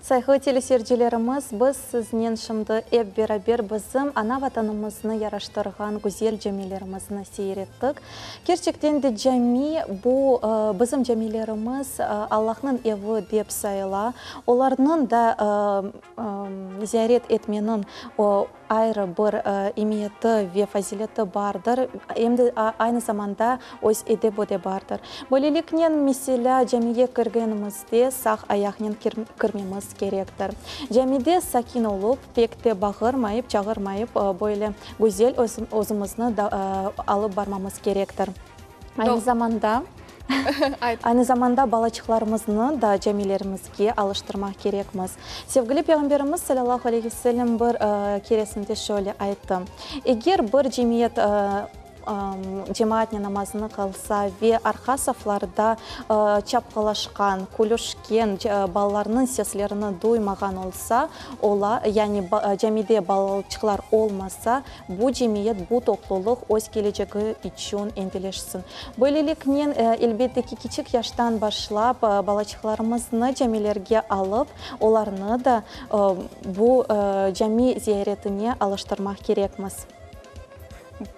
Sayğılı teleseyircilerimiz, biz siznen şimdi ep beraber bizim ana Vatanımıznı yaraştırğan güzel camilerimizni seyir ettik. Kerçekten de cami, bu bizim camilerimiz Allahnıñ evi dep sayıla. Olarnıñ da ziyaret etmeniñ ayrı bir emiyeti ve fazileti bardır, em de aynı zamanda öz edebi de bardır. Böyleliknen, meselâ, camige kirgenimizde sağ ayaqnen kirmemiz kerektir. Camide sakin olıp, pek de bağırmayıp, çağırmayıp, böyle güzel özümizni alıp barmamız kerektir. Aynı zamanda, aynı zamanda balaçıqlarımıznı da camilerimizge alıştırmaq kerekmiz. Sevgili Peyğamberimiz salâllahu aleyhi ve sellem bir keresinde şöyle ayttı, Eger bir cemiyet. cemaatnen namazını qılsa ve arqa saflarda çapqılaşqan, külüşken balalarnıñ seslerini duymağan olsa, ola, yani camide balaçıqlar olmasa, bu cemiyet, bu toplulıq öz kelecegi içün endeleşsin. Böyleliknen, elbette ki, kiçik yaştan başlap balaçıqlarımıznı camilerge alıp, olarnı da bu cami ziyaretine alıştırmaq kerekmiz.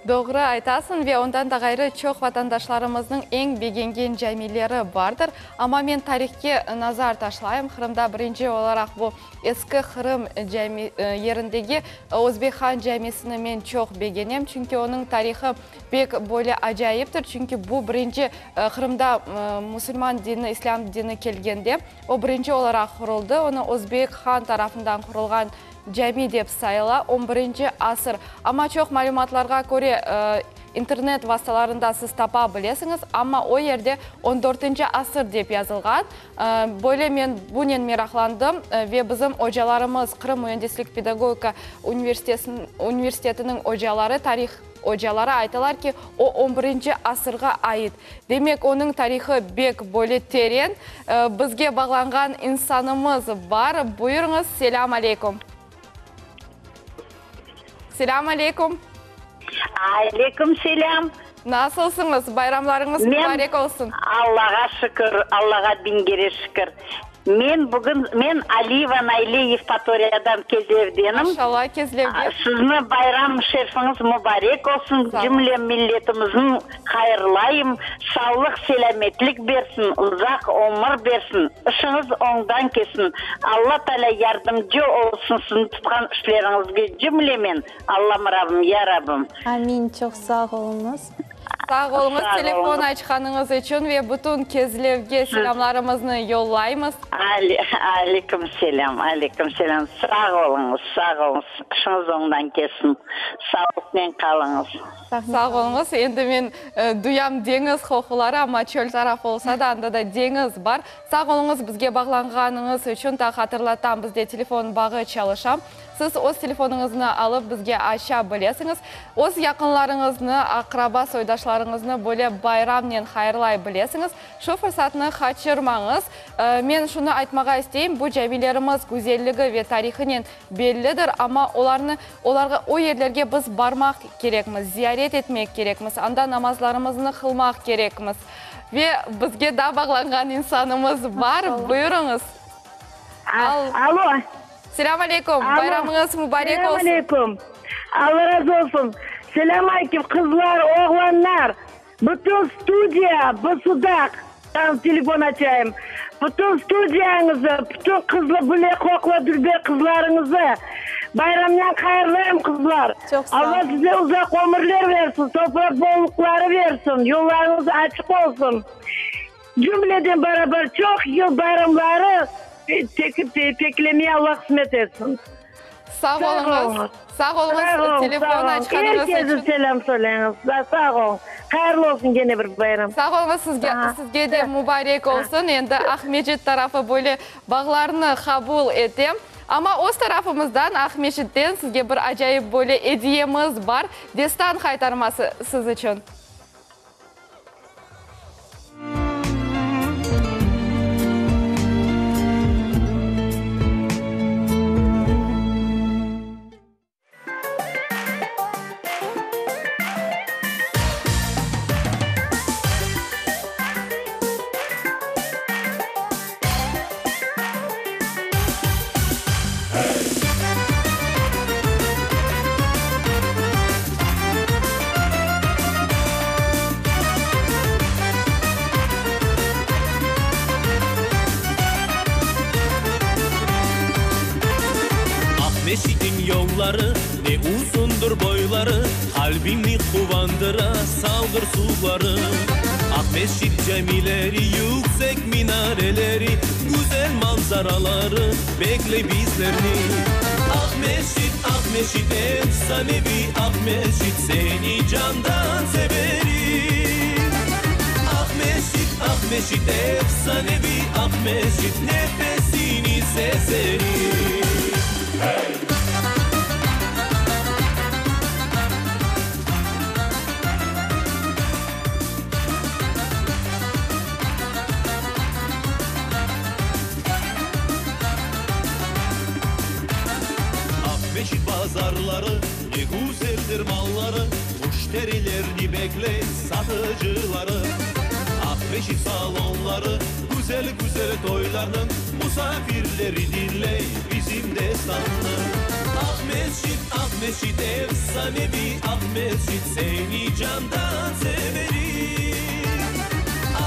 Doğru aytasıñ, ve ondan da ğayrı çoq vatandaşlarımıznıñ eñ begengen camileri bardır. Amma men tarihke nazar taşlayım, Qırımda birinci olaraq bu Eski Qırım cami yerindegi Özbek han camisini men çoq begenem, çünki onıñ tarihı pek böyle acayiptir, çünki bu birinci Qırımda musulman dini, islâm dini kelgende, o birinci olaraq quruldı, onı Özbek han tarafından qurulğan Cami dep sayıla, on birinci asır. Amma çoq malümatlarğa köre, internet vastalarında siz tapa bilesiñiz, amma o yerde on dörtünci asır dep yazılğan. Böyle men bunen meraqlandım ve bizim ocalarımız, Qırım müendislik pedagogika universitetiniñ ocaları, tarih ocaları aytalar ki, o on birinci asırğa ait. Demek, onıñ tarihı bek böyle teren. Bizge bağlanğan insanımız bar. Buyurıñız, selâm aleyküm. Selâm aleyküm. Aleyküm selâm. Nasılsıñız? Bayramlarıñız mubarek olsun. Allağa şükür, Allağa biñ kere şükür. Men bugün, men Aliyeva Nayle Yevpatoriyadan Kezlevdenim. Maşallah, Kezlevge. Sizni bayram şerfiñiz mubarek olsun, cümle milletimizni hayırlayım, sağlıq, selâmetlik bersin, uzaq ömür bersin, işiñiz oñdan ketsin, Alla Taalâ yardımcı olsun siziñ tutqan işleriñizge cümlemen, Allam Rabbim, ya Rabbim. Amin, çoq sağ oluñız. Sağ oluñız, telefon açqanıñız içün ve bütün Kezlevge selâmlarımıznı yollaymız. Aleyküm selâm, aleyküm selâm. Sağ oluñız, sağ oluñız. İşiñiz oñdan ketsin. Sağlıqnen qalıñız. Sağ oluñız. Endi men duyam deñiz qoquları, amma çöl tarafı olsa da, anda da deñiz bar. Sağ oluñız bizge bağlanğanıñız içün. Ta hatırlatam, bizde telefon bağı çalışa. Siz öz telefonıñıznı alıp bizge aça bilesiñiz. Öz yaqınlarıñıznı, aqraba, soydaşlarıñıznı böyle bayramnen hayırlay bilesiñiz. Şu fırsatnı qaçırmañız. Men şunı aytmağa isteyim, bu camilerimiz güzelligi ve tarihınen bellidir, amma olarnı, olarğa, o yerlerge biz barmaq kerekmiz, ziyaret etmek kerekmiz, anda namazlarımıznı qılmaq kerekmiz. Ve bizge daa bağlanğan insanımız bar. Buyurıñız. Alo. Selâm aleyküm, bayramıñız mubarek olsun. Selâm aleyküm, Alla razı olsun. Selâm aleyküm, qızlar, oğlanlar, bütün studiya, bu Sudaq, dan telefon açayım. Bütün studiyañızı, bütün qızlı, bile qoqla, dülber qızlarıñızı bayramnen hayırlayım, qızlar. Çoq sağ Alla size uzaq ömürler versin, sofra bolluqları versin, yollarıñız açıq olsun. Cümleden beraber çoq yıl bayramları beklemeye Alla qısmet etsin. Sağ oluñız. Sağ oluñız, telefon açqanıñız içün. Er kese selâm söyleñiz. Sağ oluñ. Hayırlı olsun kene bir bayram. Sağ oluñız, sizge, sizge de mubarek olsun. Endi Aqmescit tarafı böyle bağlarnı qabul ete. Amma öz tarafımızdan, Aqmescitten sizge bir acayip böyle ediyemiz bar. Destan qaytarması siz içün. Aqmescitniñ yolları ne uzundır boyları, Qalbimni quvandıra salğır suvları. Aqmescit camileri, yüksek minareleri, Güzel manzaraları bekley bizlerni. Aqmescit, Aqmescit, efsaneviy Aqmescit, Seni candan severim. Aqmescit, Aqmescit, efsaneviy Aqmescit, Nefesini sezerim. Hey! Bazarları, ne güzeldir malları, Müşterilerni bekley satıcıları. Aqmescit salonları, güzel-güzel toylarnıñ Musafirleri diñley bizim destannı. Aqmescit, Aqmescit, efsaneviy Aqmescit, Seni candan severim.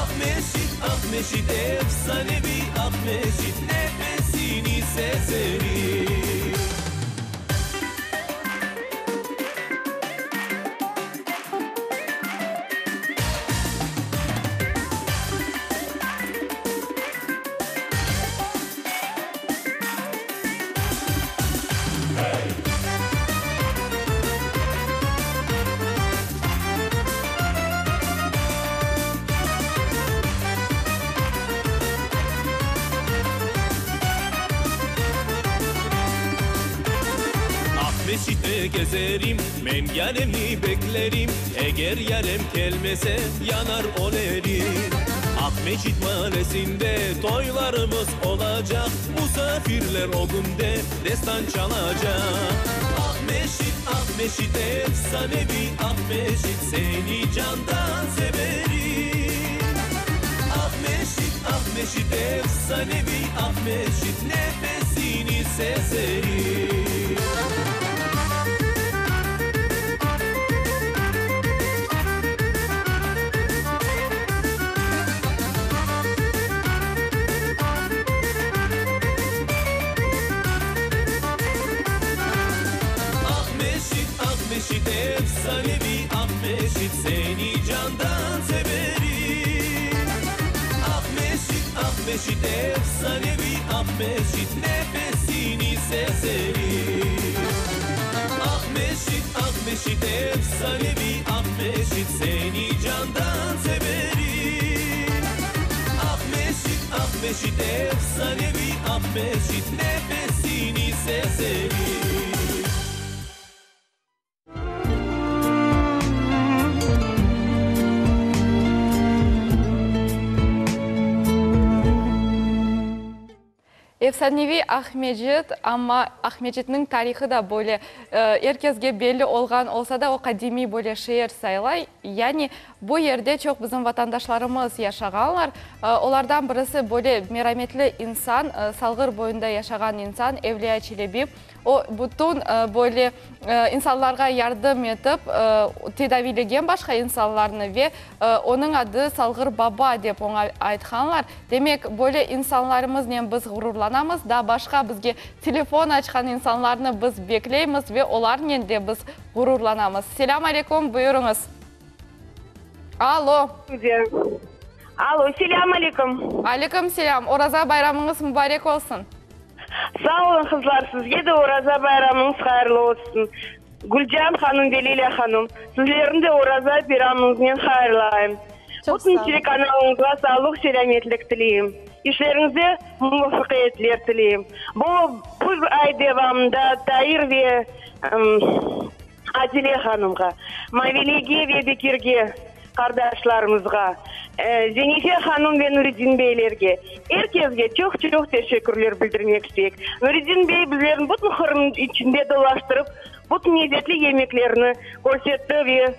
Aqmescit, Aqmescit, efsaneviy Aqmescit, Nefesini sezerim. Aqmescitte kezerim, men yaremni beklerim, Eger yarem kelmese, yanar ölerim. Aqmescit maalesinde toylarımız olacaq, Musafirler ögümde destan çalacaq. Aqmescit, Aqmescit, efsaneviy Aqmescit, Seni candan severim. Aqmescit, Aqmescit, efsaneviy Aqmescit, Nefesini sezerim. Aqmescit, Aqmescit, efsaneviy Aqmescit, Seni candan severim. Aqmescit, Aqmescit, efsaneviy Aqmescit, Nefesini sezerim. Aqmescit, Aqmescit, efsaneviy Aqmescit, Seni candan severim. Aqmescit, Aqmescit, efsaneviy Aqmescit, Nefesini sezerim. Efsaneviy Aqmescit, amma Aqmescitniñ tarihı da böyle er kesge belli olğan olsa da, o qadimiy böyle şeer sayıla. Yani bu yerde çoq bizim vatandaşlarımız yaşağanlar. Olardan birisi böyle merametli insan, Salğır boyunda yaşağan insan Evliya Çelebi. O, bütün böyle insanlarğa yardım etip, tedaviylegen başqa insanlarnı ve onıñ adı Salğır baba dep oña aytqanlar. Demek, böyle insanlarımıznen biz ğururlanamız. Daa başqa bizge telefon açqan insanlarnı biz bekleymiz ve olarnen de biz ğururlanamız. Selâm aleyküm, buyurıñız. Alo. Alo, selâm aleyküm. Aleyküm selâm. Oraza bayramıñız mubarek olsun. Sağ olun, qızlar, sizge de Oraza bayramıñız hayırlı olsun. Gülcan hanım ve Lilâ hanım, sizlerni de Oraza bayramıñıznen hayırlayım. Bütün telekanalıñızğa sağlıq-selâmetlik tileyim. İşleriñizde muvafaqiyetler tileyim. Bu bu ay devamında Tair ve Adile hanımğa, Mavilege ve Bekirge, qardaşlarımızğa, Zenife hanım ve Nureddin beylerge, er kesge çoq-çoq teşekkürler bildirmek isteyik. Nureddin bey bizlerni bütün Qırım içinde dolaştırıp, bütün lezetli yemeklerni körsetti ve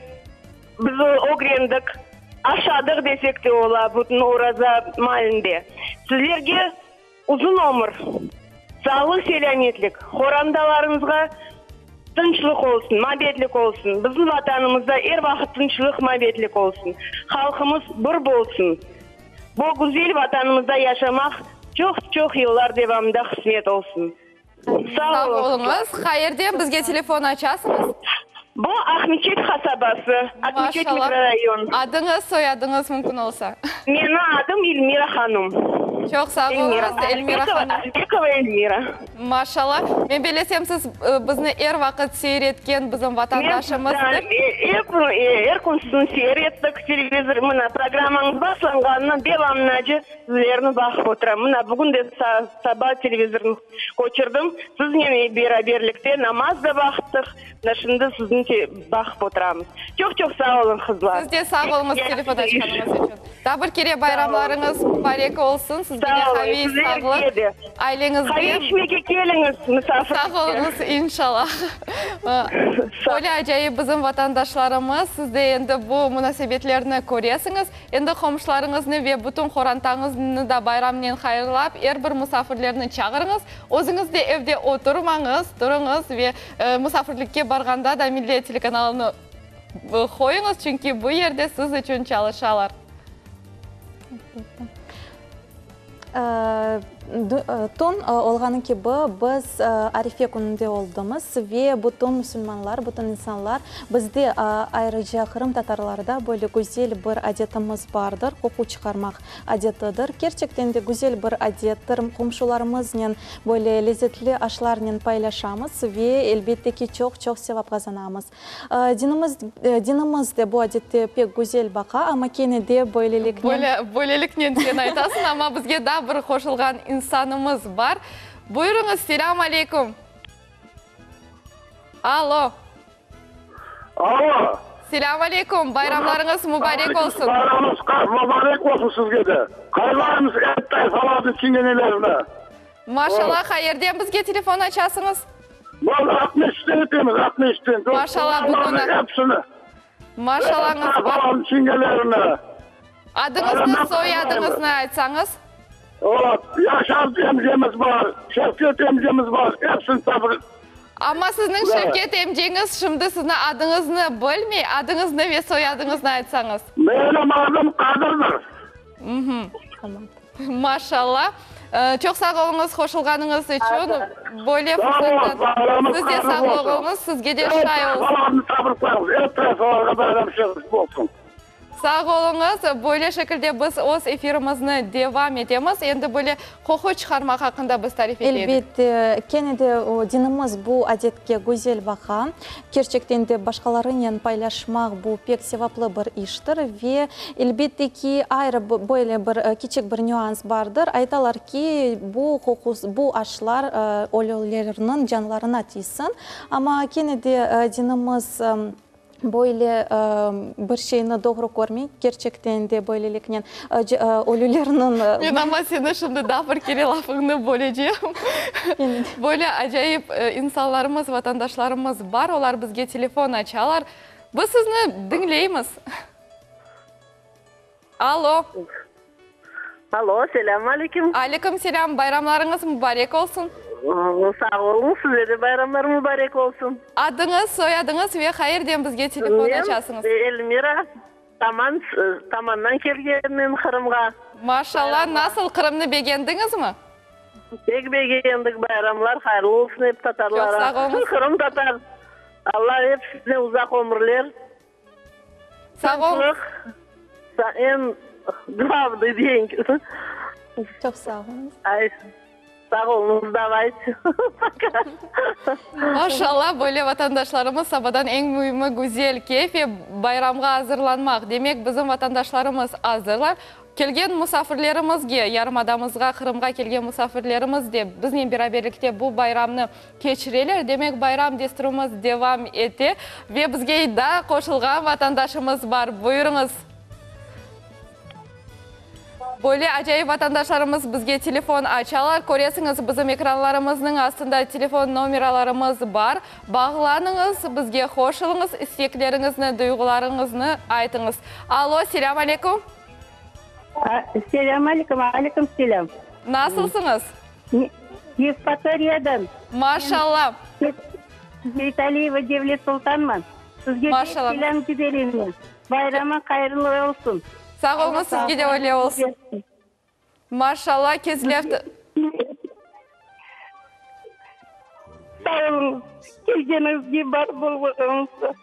biz ögrendik, aşadıq desek de ola bütün oraza maalinde. Sizlerge Uzun ömür, sağlıq-selâmetlik, qorantalarıñızğa tınçlıq olsun, mabetlik olsun. Bizim Vatanımızda er vaqıt tınçlıq, mabetlik olsun. Halqımız bir bolsun. Bu güzel Vatanımızda yaşamaq çoq-çoq yıllar devamında qısmet olsun. Sağ oluñız. Qayerden bizge telefon açasıñız? Bu Aqmeçet qasabası, Aqmeçet mikrorayon. Adıñız, soyadıñız mümkün olsa. Meni adım Elmira hanım. Çoq sağ oluñız, Elmira hanım. Azbekova Elmira. Maşallah. Men bilesem, siz bizni er vaqıt seyir etken bizim vatandaşımızdır. Er kün sizni seyir ettik, televizor, mına, programmañız başlanğanından devamınace Sizlerni baqıp oturam. Mına, bugün de saba televizornı köçürdim. Siznen beraberlikte namaz da baqtıq. Mına şimdi sizni baqıp oturamız. Çoq-çoq sağ oluñ, qızlar. Siz de sağ oluñız telefon açqanıñız içün. Daa bir kere bayramlarıñız mubarek olsun. Sizge de qaviy sağlıq. Aileñizge. Qave içmege keliñiz, musafirlikke. Sağ oluñız, inşallah. Böyle acayip bizim vatandaşlarımız, siz de endi bu munasebetlerni köresiñiz. Endi qomşularıñıznı ve bütün qorantañıznı da bayramnen hayırlap, er bir musafirlerni çağırıñız. Özüñiz de evde oturmañız, turıñız ve musafirlikke barğanda da Millet telekanalını qoyuñız, çünki bu yerde siz içün çalışalar. Tün olğanı kibi, biz Arife kününde oldımız ve bütün musulmanlar, bütün insanlar, bizde, ayrıca qırımtatarlarda böyle güzel bir adetimiz bardır, qoqu çıqarmaq adetidir. Kerçekten de güzel bir adettir, qomşularımıznen böyle lezetli aşlarnen paylaşamız ve, elbette ki, çoq-çoq sevap qazanamız. Dinimiz, dinimiz de bu adette pek güzel baqa, amma kene de böyleliknen. Böyle, böyleliknen sen aytasıñ, amma bizge daa bir qoşulğan insanımız bar. Buyurıñız, selâm aleyküm. Alo. Alo. Selâm aleyküm, bayramlarıñız mubarek olsun. Bayramıñız mubarek olsun sizge de. Hayırlaymız ep tayfalarnı, çingenelerni. Maşallah, qayerden bizge telefon açasıñız? Biz Aqmescitten etemiz, Aqmescitten. Maşallah, bugün. Hepsini. Maşallañız bar. Tayfalarnıñ çingelerini. Adıñıznı, soyadıñıznı aytsañız. O, Yaşar emcemiz bar, Şevket emcemiz bar, hepsini tabrik. Amma sizniñ Şevket emceñiz şimdi sizni adıñıznı bilmey, adıñıznı ve soyadıñıznı aytsañız. Menim adım Qadırdır. Maşallah. Çoq sağ oluñız qoşulğanıñız içün. Böyle fırsattan siz de sağ oluñız, sizge de şay olsun. Sağ oluñız. Böyle şekilde biz öz efirimizni devam etemiz. Endi böyle qoqu çıqarmaq aqqında biz tarif ete edik. Elbette, kene de dinimiz bu adetke güzel baqa. Kerçekten de başqalarınen paylaşmaq bu pek sevaplı bir iştir ve elbette ki, ayrı böyle bir kiçik bir nüans bardır, aytalar ki, bu qoqus, bu aşlar ölülerniñ canlarına tiysin, amma kene de dinimiz böyle bir şeyni doğru körmey, kerçekten de böyleliknen ölülerniñ. Men amma seni şimdi daa bir kere lafıñnı bölecem. Böyle acayip insanlarımız, vatandaşlarımız bar, olar bizge telefon açalar. Biz sizni diñleymiz. Alo. Alo, selâm aleyküm. Aleyküm selâm, bayramlarıñız mubarek olsun. Sağ oluñ, size de bayramlar mubarek olsun. Adıñız, soyadıñız ve qayerden bizge telefon açasıñız? Men Elmira. Taman, Tamandan kelgenmen Qırımğa. Maşallah, nasıl, Qırımnı begendiñizmi? Pek begendik, bayramlar hayırlı olsun ep tatarlara. Çoq sağ oluñız. Qırım tatar, Alla epsine uzaq ömürler. Sağ oluñız. Tınçlıq, eñ glavnıy deñ. Çoq sağ oluñız. Ay. Sağ oluñız, davayte, poka. Maşallah, böyle vatandaşlarımız sabadan eñ müimi güzel keyf ve bayramğa azırlanmaq. Demek, bizim vatandaşlarımız azırlar. Kelgen musafirlerimizge, yarımadamızğa, Qırımğa kelgen musafirlerimiz de biznen beraberlikte bu bayramnı keçireler. Demek, bayram desturımız devam ete ve bizge daa qoşulğan vatandaşımız bar. Buyurıñız. Böyle acayip vatandaşlarımız bizge telefon açalar. Köresiñiz, bizim ekranlarımıznıñ astında telefon nomeralarımız bar. Bağlanıñız, bizge qoşulıñız, istekleriñizni, duyğularıñıznı aytıñız. Alo, selâm aleyküm. Selâm aleyküm, aleyküm selâm. Nasılsıñız? Yevpatoriyadan. Maşallah. Seytaliyeva Devlet Sultanman. Sizge pek selâm jiberemen. Bayramıñ hayırlı olsun. Sağ oluñız, sizge de öyle olsun. Maşallah, Kezlev. Sağ oluñız, kelgeniñizge, bar bolğanıñızğa.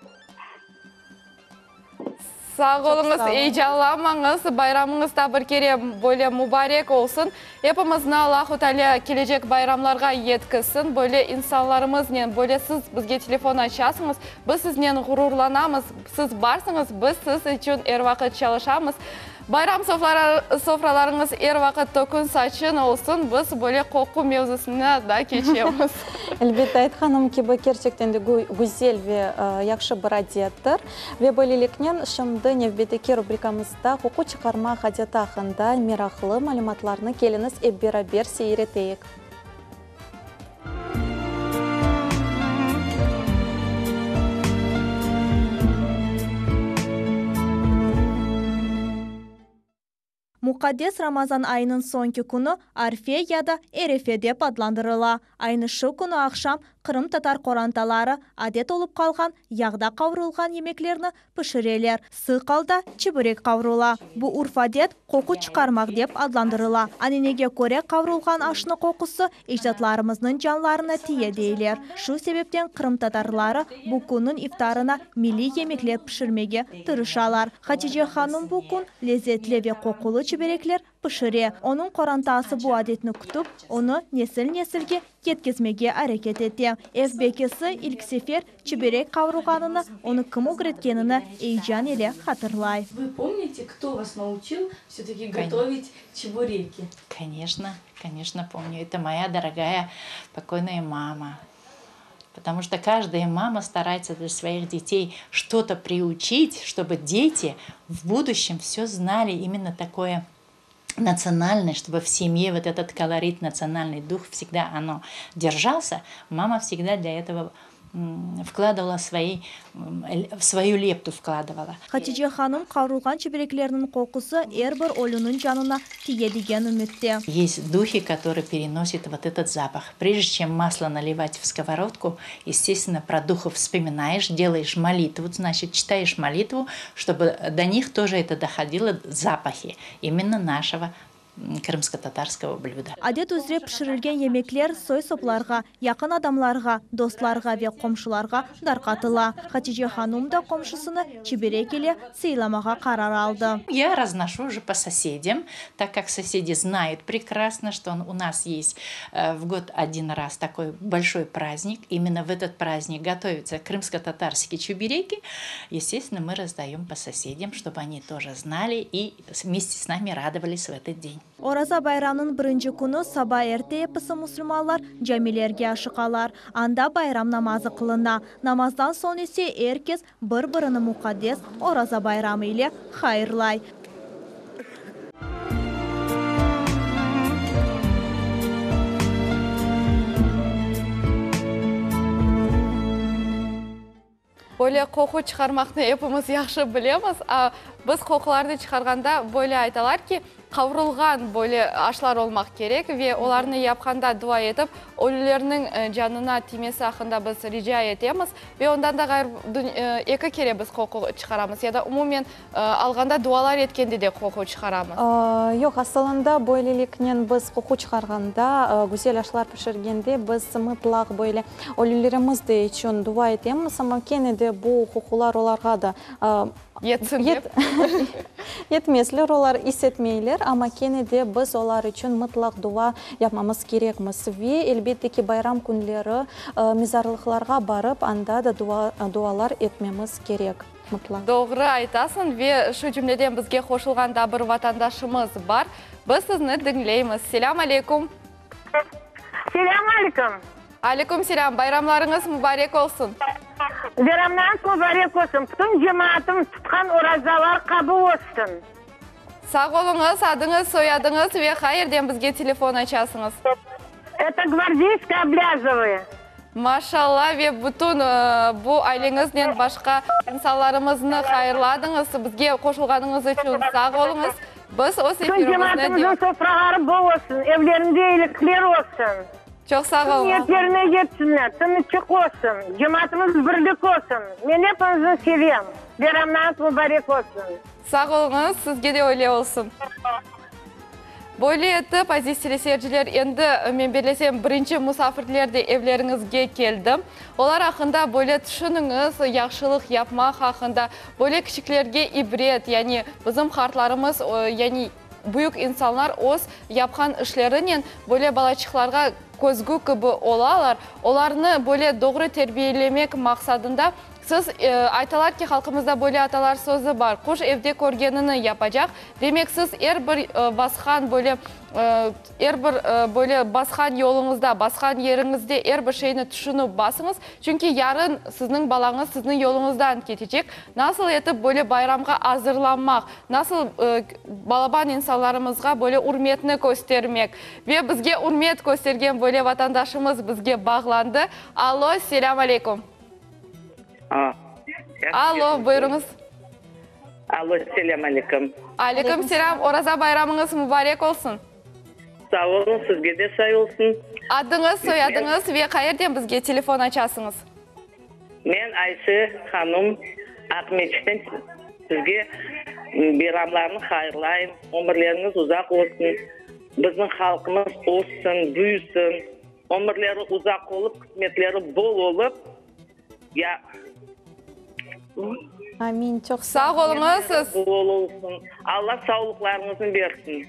Sağ oluñız, eyecanlanmañız, bayramıñız da bir kere böyle mubarek olsun. Epimizni Allahu Teala kelecek bayramlarğa yetkizsin. Böyle insanlarımıznen, böyle siz bizge telefon açasıñız, biz siznen ğururlanamız, siz barsıñız, biz siz içün er vaqıt çalışamız. Bayram sofralarıñız er vaqıt tökün-saçın olsun, biz böyle qoqu mevzusına da keçemiz. Elbette, aytqanım kibi, kerçekten de güzel ve yahşı bir adettir. Ve böyleliknen, şimdi nevbetteki rubrikamızda qoqu çıqarmaq adeti aqqında meraqlı malümatlarnı keliñiz ep beraber seyir eteyik. Muqaddes Ramazan ayınıñ soñki künü Arfe ya da Erefe dep adlandırıla. Aynı şu künü aqşam qırımtatar qorantaları adet olıp qalğan yağda qavurılğan yemeklerni pişireler, sıq alda çiberek qavrula. Bu urf-adet qoqu çıqarmaq dep adlandırıla. Ananege köre qavrulğan aşnı qoqusı ecdatlarımıznıñ canlarına tiye deyler. Şu sebepten qırımtatarları bu künniñ iftarına milliy yemekler pişirmege tırışalar. Hatice hanım bu kün lezetli ve qoqulı çiberekler pişire. Onıñ qorantası bu adetni kütip, onı nesil-nesilge yetkizmege areket ete. Ev bekisi ilk sefer çiberek qavurğanını, onı kim ögretkenini eyecan ile hatırlay. Вы помните, кто вас научил всё-таки готовить чебуреки? Конечно, конечно помню. Это моя дорогая покойная мама. Потому что каждая мама старается для своих детей что-то приучить, чтобы дети в будущем все знали именно такое национальное, чтобы в семье вот этот колорит, национальный дух всегда оно держался. Мама всегда для этого вкладывала свои, в свою лепту вкладывала. Hatice hanım qavrulğan çibereklerniñ qoqusı er bir ölüniñ canına tiye degen ümütte. Есть духи, которые переносят вот этот запах. Прежде чем масло наливать в сковородку, естественно, про духов вспоминаешь, делаешь молитву, значит, читаешь молитву, чтобы до них тоже это доходило, запахи именно нашего крымско-татарского блюда. Adet üzre pişirilgen yemekler soy-soplarğa, yaqın adamlarğa, dostlarğa ve qomşularğa darqatıla. Hatice hanum da qomşusını çiberek ile sıylamağa qarar aldı. Я разношу уже по соседям, так как соседи знают прекрасно, что у нас есть в год один раз такой большой праздник. Именно в этот праздник готовятся крымско-татарские чебуреки. Естественно, мы раздаем по соседям, чтобы они тоже знали и вместе с нами радовались в этот день. Oraza bayramnıñ birinci künü saba erte episi musulmanlar camilerge aşıqalar. Anda bayram namazı qılına. Namazdan soñ ise er kes bir-birini muqaddes Oraza bayramı ile hayırlay. Böyle qoqu çıqarmaqnı epimiz yahşı bilemiz. A, biz qoqularnı çıqarğanda böyle aytalar ki, qavurılğan böyle aşlar olmaq kerek ve olarnı yapqanda dua etip, ölülerniñ canına tiymesi aqqında biz rica etemiz. Ve ondan da ğayrı, eki kere biz qoqu çıqaramız ya da umumen Alğanda dualar etkende de qoqu çıqaramız. Yoq, asılında böyleliknen biz qoqu çıqarğanda, güzel aşlar pişirgende biz mıtlaq böyle ölülerimiz de içün dua etemiz, amma kene de bu qoqular olarğa da Yetsin dep. Yetmezler, olar is etmeyler, amma kene de biz olar içün mıtlaq dua yapmamız kerekmiz. Ve, elbette ki, bayram künleri mezarlıqlarğa barıp, anda da dualar etmemiz kerek. Mıtlaq. Doğru aytasıñ ve şu cümleden bizge qoşulğan daa bir vatandaşımız bar. Biz sizni diñleymiz. Selâm aleyküm. Selâm aleyküm. Aleyküm selâm. Bayramlarıñız mubarek olsun. Bayramlarıñız mubarek olsun. Bütün cemaatım tutqan orazalar qabul olsun. Sağ oluñız. Adıñız, soyadıñız ve qayerden bizge telefon açasıñız? Это Gvardeyskaya Ablâzovı. Maşalla ve bütün bu aileñiznen başqa insanlarımıznı hayırladıñız. Bizge qoşulğanıñız içün sağ oluñız. Biz öz Bütün efirimizni cemaatımıznıñ sofraları bol olsun, evlerinde iyilikler olsun. Çoq sağ Tüm oluñız. niyetlerine yetsinler, tınıçıq olsun, cemaatımız birlik olsun. Men epiñizni sevem. Bayramlarıñız mubarek olsun. Sağ oluñız, sizge de öyle olsun. Böyle etip, aziz teleseyirciler, endi, men bellesem, birinci musafirler de evleriñizge keldi. Olar aqqında böyle tüşüniñiz, yahşılıq yapmaq aqqında, böyle kiçiklerge ibret, yani bizim qartlarımız, yani büyük insanlar öz yapqan işlerinen böyle balaçıqlarğa közgü kibi olalar. Olarnı böyle doğru terbiyelemek maqsadında. Siz, aytalar ki, halqımızda böyle atalar sözü bar, Quş evde körgenini yapacaq. Demek, siz er bir basqan böyle, er bir böyle basqan yoluñızda, basqan yeriñizde er bir şeyni tüşünip basıñız. Çünki yarın sizniñ balañız sizniñ yoluñızdan ketecek. Nasıl etip böyle bayramğa azırlanmaq, nasıl balaban insanlarımızğa böyle ürmetni köstermek? Ve bizge ürmet köstergen böyle vatandaşımız bizge bağlandı. Allo, selâm aleyküm. Allo, buyurıñız. Allo, selâm aleyküm. Aleyküm selâm, Oraza bayramıñız mubarek olsun. Sağ oluñ, sizge de say olsun. Adıñız, soyadıñız ve qayerden bizge telefon açasıñız? Men Ayşe hanum, Aqmeçitten sizge bayramlarnı hayırlayım, ömürleriñiz uzaq olsun, bizim halqımız össün, büyüsün, ömürleri uzaq olıp, qısmetleri bol olıp, ya. Amin, çoq sağ oluñız. Bol olsun, Alla sağlıqlarıñıznı bersin.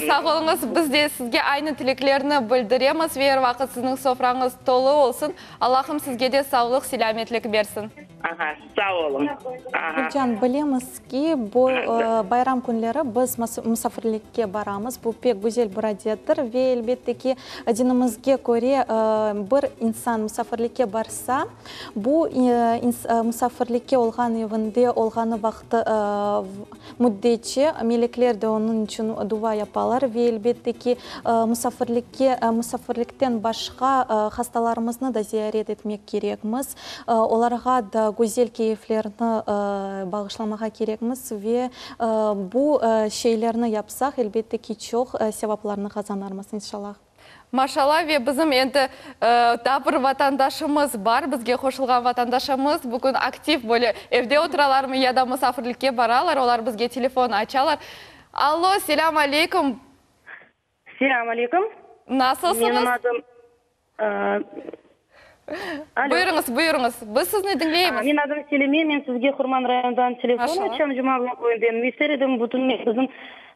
Sağ oluñız, biz de sizge aynı tileklerni bildiremiz ve er vaqıt sizniñ sofrañız tolu olsun. Allahım sizge de sağlıq, selâmetlik bersin. Aha, sağ oluñ. Aha. Gülcan, bilemiz ki, bu bayram künleri biz musafirlikke baramız, bu pek güzel bir adettir ve elbette ki, dinimizge köre bir insan musafirlikke barsa, bu musafirlikke olğan evinde olğanı vaqtı Müddetçe melekler de onıñ içün dua yapalar ve, elbette ki, musafirlikke, musafirlikten başqa hastalarımıznı da ziyaret etmek kerekmiz, olarğa da güzel keyflerni bağışlamağa kerekmiz ve bu şeylerni yapsaq, elbette ki, çoq sevaplarnı qazanarmız, inşallah. Maşallah ve bizim endi daa bir vatandaşımız bar, bizge qoşulğan vatandaşımız bugün aktiv böyle evde oturalarmı ya da musafirlikke baralar, olar bizge telefon açalar. Allo, selâm aleyküm. Selâm aleyküm. Nasılsıñız? Menim adım Alo. Buyurıñız, buyurıñız. Biz sizni diñleymiz. Menim adım Selime, men sizge Qurman rayonından telefon açam, Cuma köyünden. İster edim bütün bizim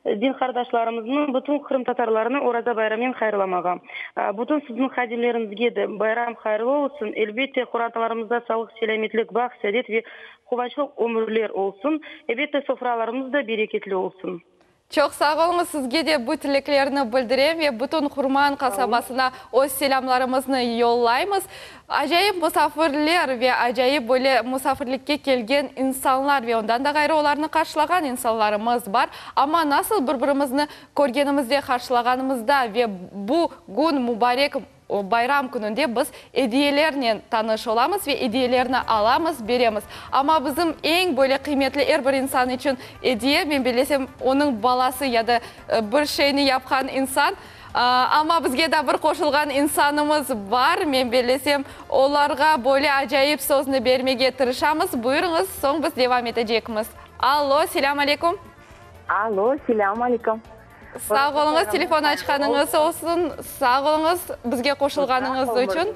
din qardaşlarımıznı, bütün qırımtatarlarnı Oraza bayramınen hayırlamağa. Bütün siziñ hadimleriñizge de bayram hayırlı olsun. Elbette, qorantalarımızda sağlıq, selâmetlik, baht, saadet ve quvançlı ömürler olsun. Elbette, sofralarımız da bereketli olsun. Çoq sağ oluñız, sizge de bu tileklerni bildirem ve bütün Qurman qasabasına öz selâmlarımıznı yollaymız. Acayip musafirler ve acayip böyle musafirlikke kelgen insanlar ve ondan da ğayrı olarnı qarşılağan insanlarımız bar. Amma nasıl bir-birimizni körgenimizde, qarşılağanımızda ve bu gün mubarek bayram kününde biz ediyelernen tanış olamız ve ediyelerni alamız, beremiz. Amma bizim eñ böyle qıymetli er bir insan içün ediye, men bellesem, onıñ balası ya da bir şeyni yapqan insan. Amma bizge da bir qoşulğan insanımız bar, men bellesem, olarğa böyle acayip sözni bermege tırışamız. Buyurıñız, soñ biz devam etecekmiz. Allo, selâm aleyküm. Allo, selâm aleyküm. Sağ oluñız, telefon açqanıñız olsun. Sağ oluñız, bizge qoşulğanıñız içün.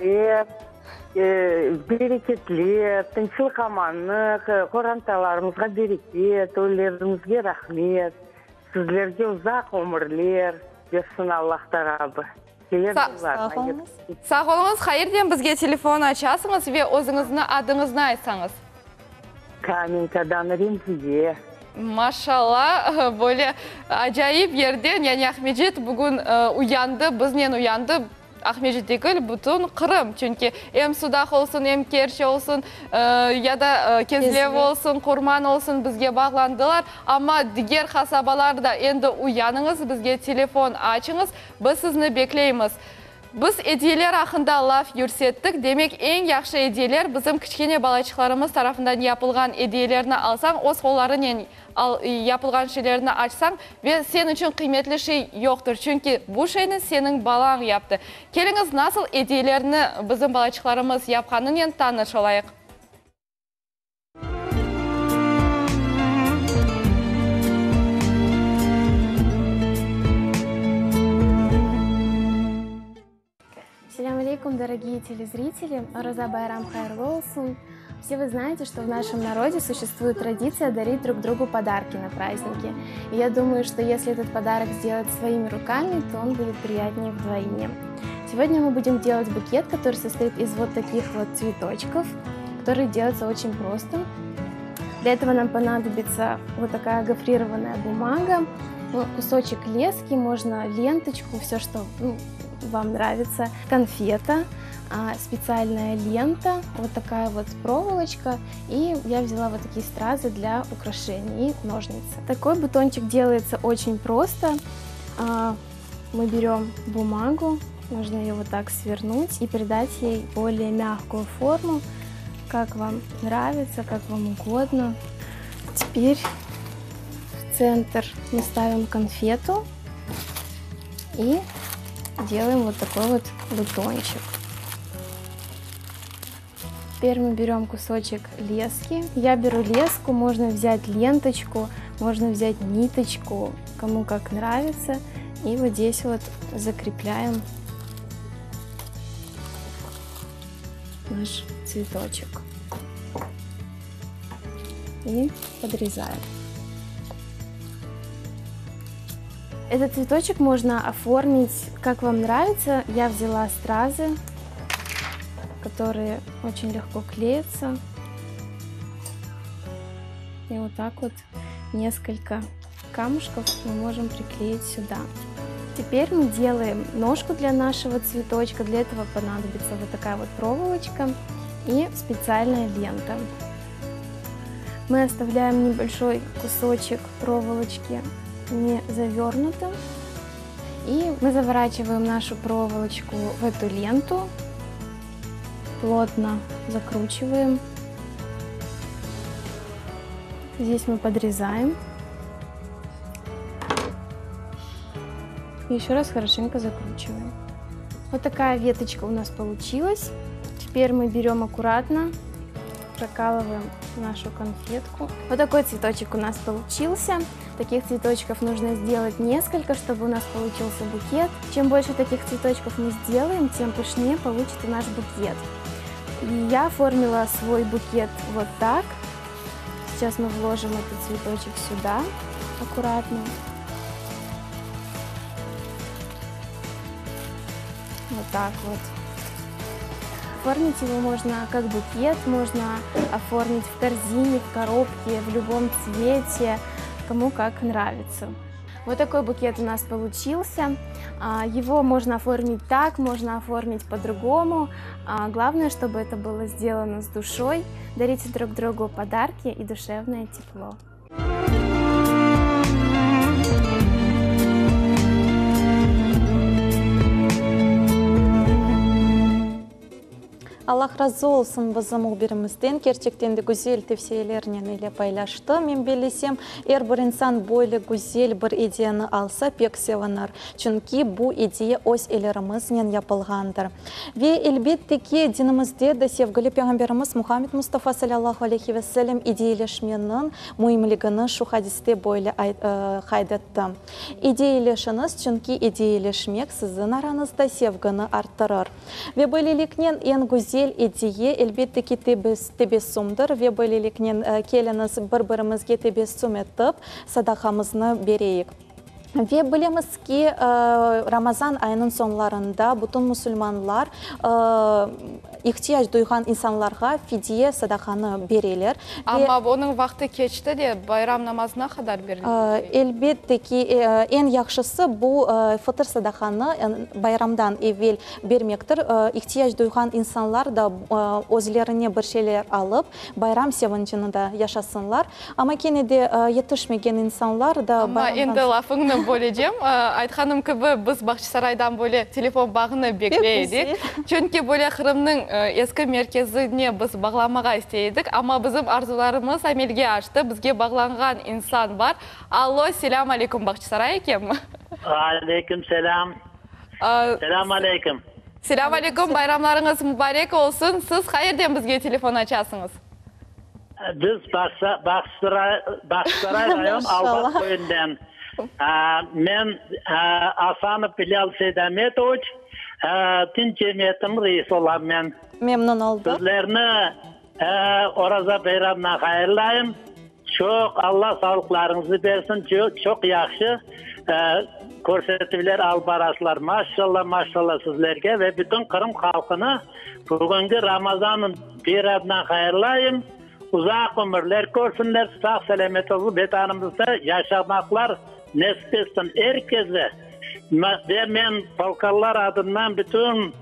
Bereketler, tınçlıq-amanlıq, qorantalarımızğa bereket, ölülerimizge rahmet, sizlerge uzaq ömürler bersin Allah tarabı. Sağ oluñız, hayırnen bizge telefon açasıñız ve özüñizni adıñıznı aytsañız. Kamenkadan Remziye. Maşallah, böyle acayip yerden, yani Aqmescit bugün uyandı, biznen uyandı, Aqmescit degil, bütün Qırım, çünki em Sudaq olsun, em Kerç olsun, ya da Kezlev olsun, Qurman olsun bizge bağlandılar. Amma diger qasabalar da endi uyanıñız, bizge telefon açıñız, biz sizni bekleymiz. Biz ediyeler aqqında laf yürsettik. Demek, eñ yahşı ediyeler bizim kiçkene balaçıqlarımız tarafından yapılğan ediyelerni alsañ, öz qollarınen yapılğan şeylerni açsañ ve sen içün qıymetli şey yoqtır, çünki bu şeyni seniñ balañ yaptı. Keliñiz, nasıl ediyelerni bizim balaçıqlarımız yapqanınen tanış olayıq. Selâm aleykum, дорогие телезрители! Oraza bayram hayırlı olsun! Все вы знаете, что в нашем народе существует традиция дарить друг другу подарки на праздники. И я думаю, что если этот подарок сделать своими руками, то он будет приятнее вдвойне. Сегодня мы будем делать букет, который состоит из вот таких вот цветочков. который делается очень просто. Для этого нам понадобится вот такая гофрированная бумага, ну, кусочек лески, можно ленточку, все, что ну, вам нравится, конфета, а, специальная лента, вот такая вот проволочка, и я взяла вот такие стразы для украшений и ножницы. Такой бутончик делается очень просто. А, мы берем бумагу, нужно ее вот так свернуть и придать ей более мягкую форму, как вам нравится, как вам угодно. Теперь в центр мы ставим конфету и делаем вот такой вот бутончик. Теперь мы берем кусочек лески. Я беру леску, можно взять ленточку, можно взять ниточку, кому как нравится. И вот здесь вот закрепляем наш цветочек. И подрезаем. Этот цветочек можно оформить, как вам нравится. Я взяла стразы, которые очень легко клеятся. И вот так вот несколько камушков мы можем приклеить сюда. Теперь мы делаем ножку для нашего цветочка. Для этого понадобится вот такая вот проволочка и специальная лента. Мы оставляем небольшой кусочек проволочки не завернутым. И мы заворачиваем нашу проволочку в эту ленту, плотно закручиваем. Здесь мы подрезаем. И еще раз хорошенько закручиваем. Вот такая веточка у нас получилась. Теперь мы берем аккуратно, прокалываем нашу конфетку. Вот такой цветочек у нас получился. Таких цветочков нужно сделать несколько, чтобы у нас получился букет. Чем больше таких цветочков мы сделаем, тем пышнее получится наш букет. И я оформила свой букет вот так. Сейчас мы вложим этот цветочек сюда аккуратно. Вот так вот. Оформить его можно как букет, можно оформить в корзине, в коробке, в любом цвете, кому как нравится. Вот такой букет у нас получился. Его можно оформить так, можно оформить по-другому. Главное, чтобы это было сделано с душой. Дарите друг другу подарки и душевное тепло. Allah razı olsun bizim mühbirimizden, kerçekten de güzel tevsiyelernen ile paylaştı. Men bellesem, er bir insan böyle güzel bir ediyeni alsa, pek sevinir. Çünki bu ediye öz ellerimiznen yapılğandır. Ve, elbette ki, dinimizde de sevgili Peyğamberimiz Muhammed Mustafa salâllahu aleyhi ve sellem ediyeleşmeniñ müimligini şu hadiste böyle qayd etti, Ediyeleşiñiz, çünki ediyeleşmek siziñ arañızda sevgini arttırır. Ve böyleliknen eñ güzel ediye, elbette ki, tebessümdir. Ve böyleliknen keliñiz, bir-birimizge tebessüm etip, sadaqamıznı bereyik. Ve bilemiz ki, Ramazan ayınıñ soñlarında bütün musulmanlar ihtiyac duyğan insanlarğa fidye sadaqanı bereler. Amma onıñ vaqtı keçti de, bayram namazına qadar berilmeli. Elbette ki, eñ yahşısı bu fıtır sadaqanı bayramdan evel bermektir. İhtiyac duyğan insanlar da özlerine bir şeyler alıp, bayram sevinçini da yaşasınlar. Amma kene de yetişmegen insanlar da Amma bayramdan. endi lafıñnı bölecem. Aytqanım kibi, biz Bağçasaraydan böyle telefon bağını bekley edik. Çünki böyle Qırımnıñ eski merkezine biz bağlanmağa istey edik. Amma bizim arzularımız amelge aştı. Bizge bağlanğan insan bar. Allo, selâm aleyküm, Bağçasaray ekenmi? Aleyküm selâm. Selâm aleyküm. Selâm aleyküm, bayramlarıñız mubarek olsun. Siz qayerden bizge telefon açasıñız? Biz Bağçasaray rayon Albat köyünden. Men Asanov Bilâl Seydametoviç, din cemiyetiniñ reisi olam men. Memnun oldıq. Sizlerni Oraza bayramına hayırlayım. Çoq Alla sağlıqlarıñıznı bersin. Çoq yahşı. körsetüvler alıp barasılar. Maşşalla, maşşalla sizlerge ve bütün Qırım halqını bugünki Ramazan bayramınen hayırlayım. Uzaq ömürler körsünler, sağ-selâmet olıp Vetanımızda yaşamaqlar nesip etsin er kese. Ve men polkallar adından bütün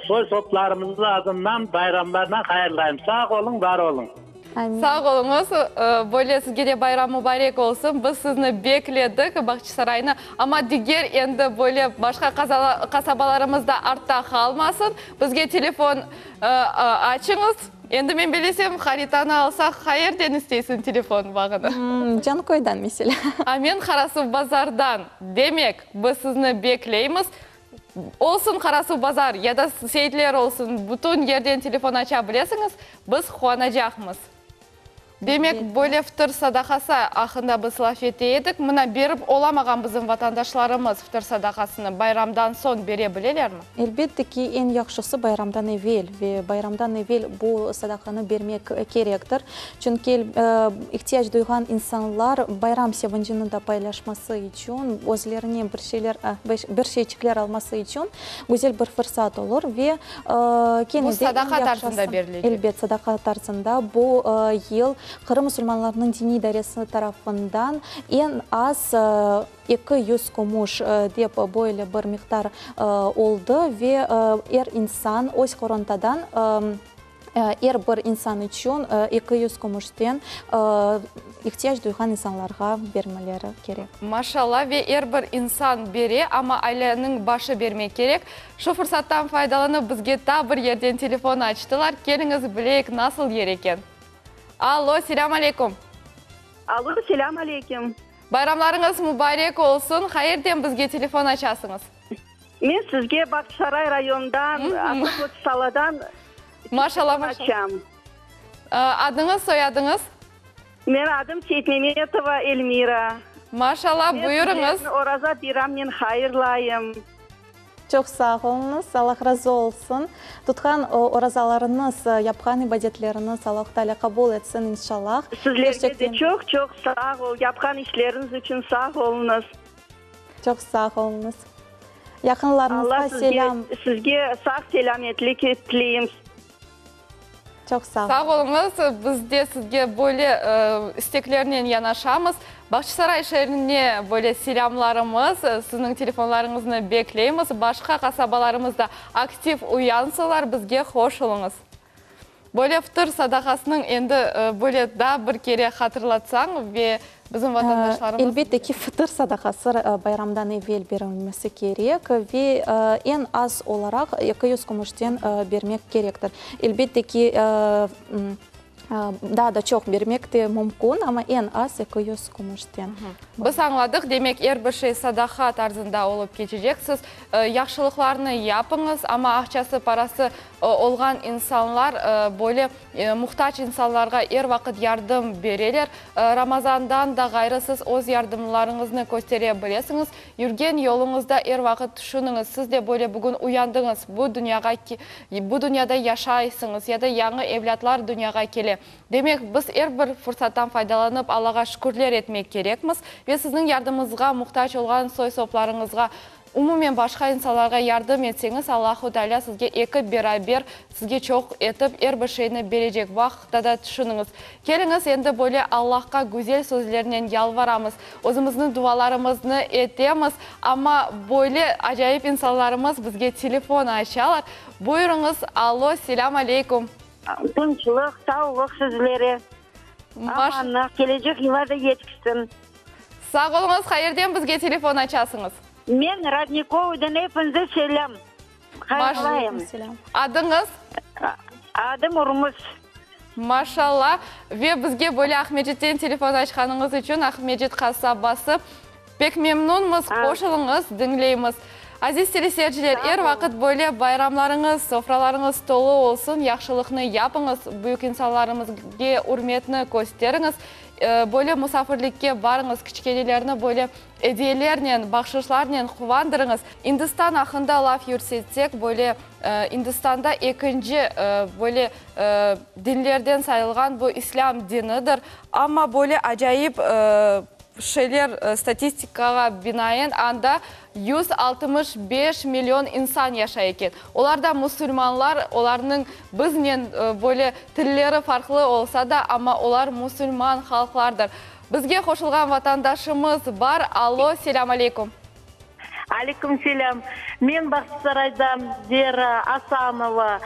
soy-soplarımız adından bayramlarnen hayırlayım. Sağ oluñ, var oluñ. Sağ oluñız. Böyle sizge de bayram mubarek olsun. Biz sizni bekledik, Bağçasaraynı. Amma diger endi böyle başqa qasabalarımız da artta qalmasın. Bizge telefon açıñız. Endi men bilesem, haritanı alsaq, qayerden isteysiñ telefon bağını? Canköyden, meselâ. A men Qarasuvbazardan. Demek, biz sizni bekleymiz. Olsun Qarasuvbazar ya da Seyitler olsun, bütün yerden telefon aça bilesiñiz, biz quvanacaqmız. Demek, böyle fıtır sadaqası aqqında biz laf ete edik. Mına, berip olamağan bizim vatandaşlarımız fıtır sadaqasını bayramdan soñ bere bilelermi? Elbette ki, eñ yahşısı bayramdan evel ve bayramdan evel bu sadaqanı bermek kerektir. Çünki ihtiyac duyğan insanlar bayram sevincini da paylaşması içün, özlerine bir şeyler, bir şeyçikler alması içün güzel bir fırsat olur ve kene de eñ sadaqa yahşısı, tarzında berilecek. Elbet, sadaqa tarzında. Bu yıl Qırım musulmanlarınıñ diniy idaresi tarafından eñ az 200 kümüş dep böyle bir miqdar oldı ve er insan öz qorantadan Er bir insan içün 200 kümüşten ihtiyac duyğan insanlarğa bermeleri kerek. Maşallah, ve er bir insan bere, amma aileniñ başı bermek kerek. Şu fırsattan faydalanıp, bizge ta bir yerden telefon açtılar. Keliñiz, bileyik, nasıl yer eken. Allo, selâm aleyküm. Allo, selâm aleyküm. Bayramlarıñız mubarek olsun. Qayerden bizge telefon açasıñız? Men sizge Bağçasaray rayonından, Asakoç-Saladan Maşallah, maşallah. açam. Adıñız, soyadıñız? Menim adım Seytmemetova Elmira. Maşallah, Men buyurıñız. sizlerni Oraza bayramnen hayırlayım. Çoq sağ oluñız, Allah razı olsun. Tutqan orazalarıñız, yapqan ibadetleriñiz Allah Teala qabul etsin inşallah. Sizlerge de çoq-çoq sağ ol, yapqan işleriñiz içün sağ oluñız. Çoq sağ oluñız. Yaqınlarıñızğa Allah sizge, selâm. sizge sağ-selâmetlik tileyim. Çoq sağ. Sağ oluñız. Biz de sizge böyle isteklernen yanaşamız. Bağçasaray şeerine böyle selâmlarımız, sizniñ telefonlarıñıznı bekleymiz. Başqa qasabalarımız da aktiv uyansınlar, bizge hoş oluñız. Böyle fıtır sadaqasınıñ endi böyle daa bir kere hatırlatsañ ve bizim vatandaşlarımız. Elbette ki, fıtır sadaqası bayramdan evel berilmesi kerek ve eñ az olaraq 200 kümüşten bermek kerektir. Elbette ki, Daa da çoq bermek de mümkün, amma eñ az 200 kümüşten. Biz añladıq, demek, er bir şey sadaqa tarzında olıp keçecek. Siz yahşılıqlarnı yapıñız, amma aqçası, parası olğan insanlar böyle muhtac insanlarğa er vaqıt yardım bereler. Ramazandan da ğayrı siz öz yardımlarıñıznı köstere bilesiñiz. Yürgen yoluñızda er vaqıt tüşüniñiz, siz de böyle bugün uyandıñız, bu dünyağa, bu dünyada yaşaysıñız ya da yañı evlâtlar dünyağa kele. Demek, biz er bir fırsattan faydalanıp, Allağa şükürler etmek kerekmiz ve siziñ yardımıñızğa muhtac olğan soy-soplarıñızğa, Umumen başqa insanlarğa yardım etseñiz, Allahu Teala sizge eki beraber, sizge çoq etip er bir şeyni berecek. Bu aqta da tüşüniñiz. Keliñiz, endi böyle Allahqa güzel sözlernen yalvaramız, özümizniñ dualarımıznı etemiz, amma böyle acayip insanlarımız bizge telefon açalar. Buyurıñız, allo, selâm aleykum. Tınçlıq, savlıq sizlere. Amanlıq, kelecek yıllar da yetksin. Sağ oluñız, qayerden bizge telefon açasıñız? Men Rodnikovıdan epiñize selâm, hayırlayım. Adıñız? Adım Urmuz. Maşallah. Ve bizge böyle Aqmescitten telefon açqanıñız içün, Aqmescit qasabası, pek memnunmız. Qoşulıñız, diñleymiz. Aziz teleseyirciler, er vaqıt böyle bayramlarıñız, sofralarıñız tolu olsun, yahşılıqnı yapıñız, büyük insanlarımızge ürmetni kösteriñiz. Böyle musafirlikke barıñız, kiçkenelerni böyle ediyelernen, bahşışlarnen quvandırıñız. İndistan aqqında laf yürsetsek, böyle İndistanda ekinci böyle dinlerden sayılğan bu İslâm dinidir. Amma böyle acayip. Şeyler, statistikağa binaen, anda 165 million insan yaşay eken. Olar da musulmanlar, olarnıñ biznen böyle tilleri farqlı olsa da, amma olar musulman halqlardır. Bizge qoşulğan vatandaşımız bar. Allo, selâm aleykum. Aleyküm selâm. Men Bağçasaraydan Zera Asanova.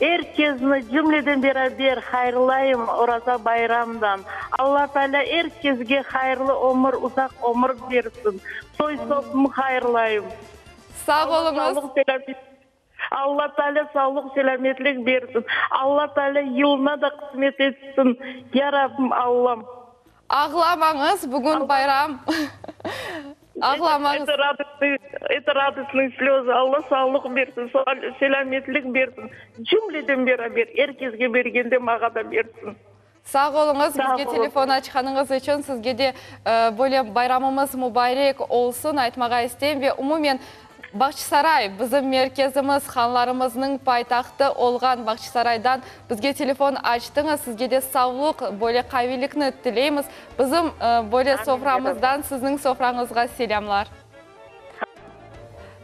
Er kezni, cümleden beraber, hayırlayım Oraza bayramdan. Alla Taalâ er kezge hayırlı ömür, uzaq ömür bersin. Soy-sopumı hayırlayım. Sağ oluñız. Alla Taalâ sağlıq-selâmetlik bersin. Alla Taalâ yılına da qısmet etsin. Ya Rabbim, Allam. Ağlamañız, bugün bayram. Ağlamañız. Eto radostnıy, eto radostnıy slözı. Alla sağlıq bersin, selâmetlik bersin. Cümleden beraber, er kesge bergende mağa da bersin. Sağ oluñız, bizge telefon açqanıñız içün. Sizge de böyle bayramımız mubarek olsun aytmağa isteyim. Ve umumen Bağçasaray, bizim merkezimiz, hanlarımıznıñ paytahtı olğan Bağçasaraydan bizge telefon açtıñız. Sizge de savluq, böyle qaviylikni tileymiz. Bizim böyle soframızdan sizniñ sofrañızğa selâmlar.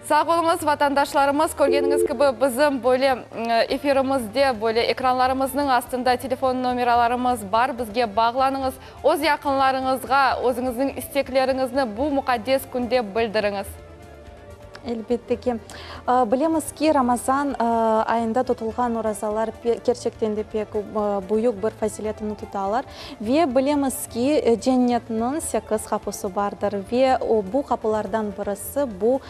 Sağ oluñız, vatandaşlarımız, körgeniñiz kibi, bizim böyle efirimizde, böyle ekranlarımıznıñ astında telefon nomeralarımız bar, bizge bağlanıñız, öz yaqınlarıñızğa özüñizniñ istekleriñizni bu muqaddes künde bildiriñiz. Elbette ki. Bilemiz ki, Ramazan ayında tutulğan orazalar kerçekten de pek büyük bir faziletini tutalar. Ve bilemiz ki, cennetniñ sekiz qapusı bardır ve bu qapulardan birisi bu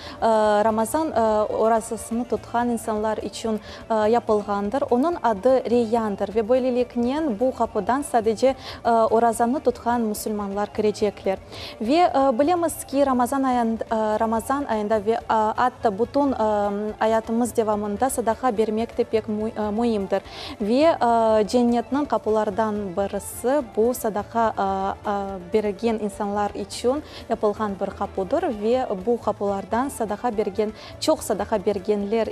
Ramazan orazasını tutqan insanlar içün yapılğandır. Onıñ adı Reyyandır ve böyleliknen bu qapudan sadece orazanı tutqan musulmanlar kirecekler. Ve bilemiz ki, Ramazan Ramazan ayında ve atta bütün ayatımız devamında sadaqa bermek de pek müimdir. Ve cennetniñ qapulardan birisi bu sadaqa bergen insanlar içün yapılğan bir qapudır ve bu qapulardan sadaqa bergen, çoq sadaqa bergenler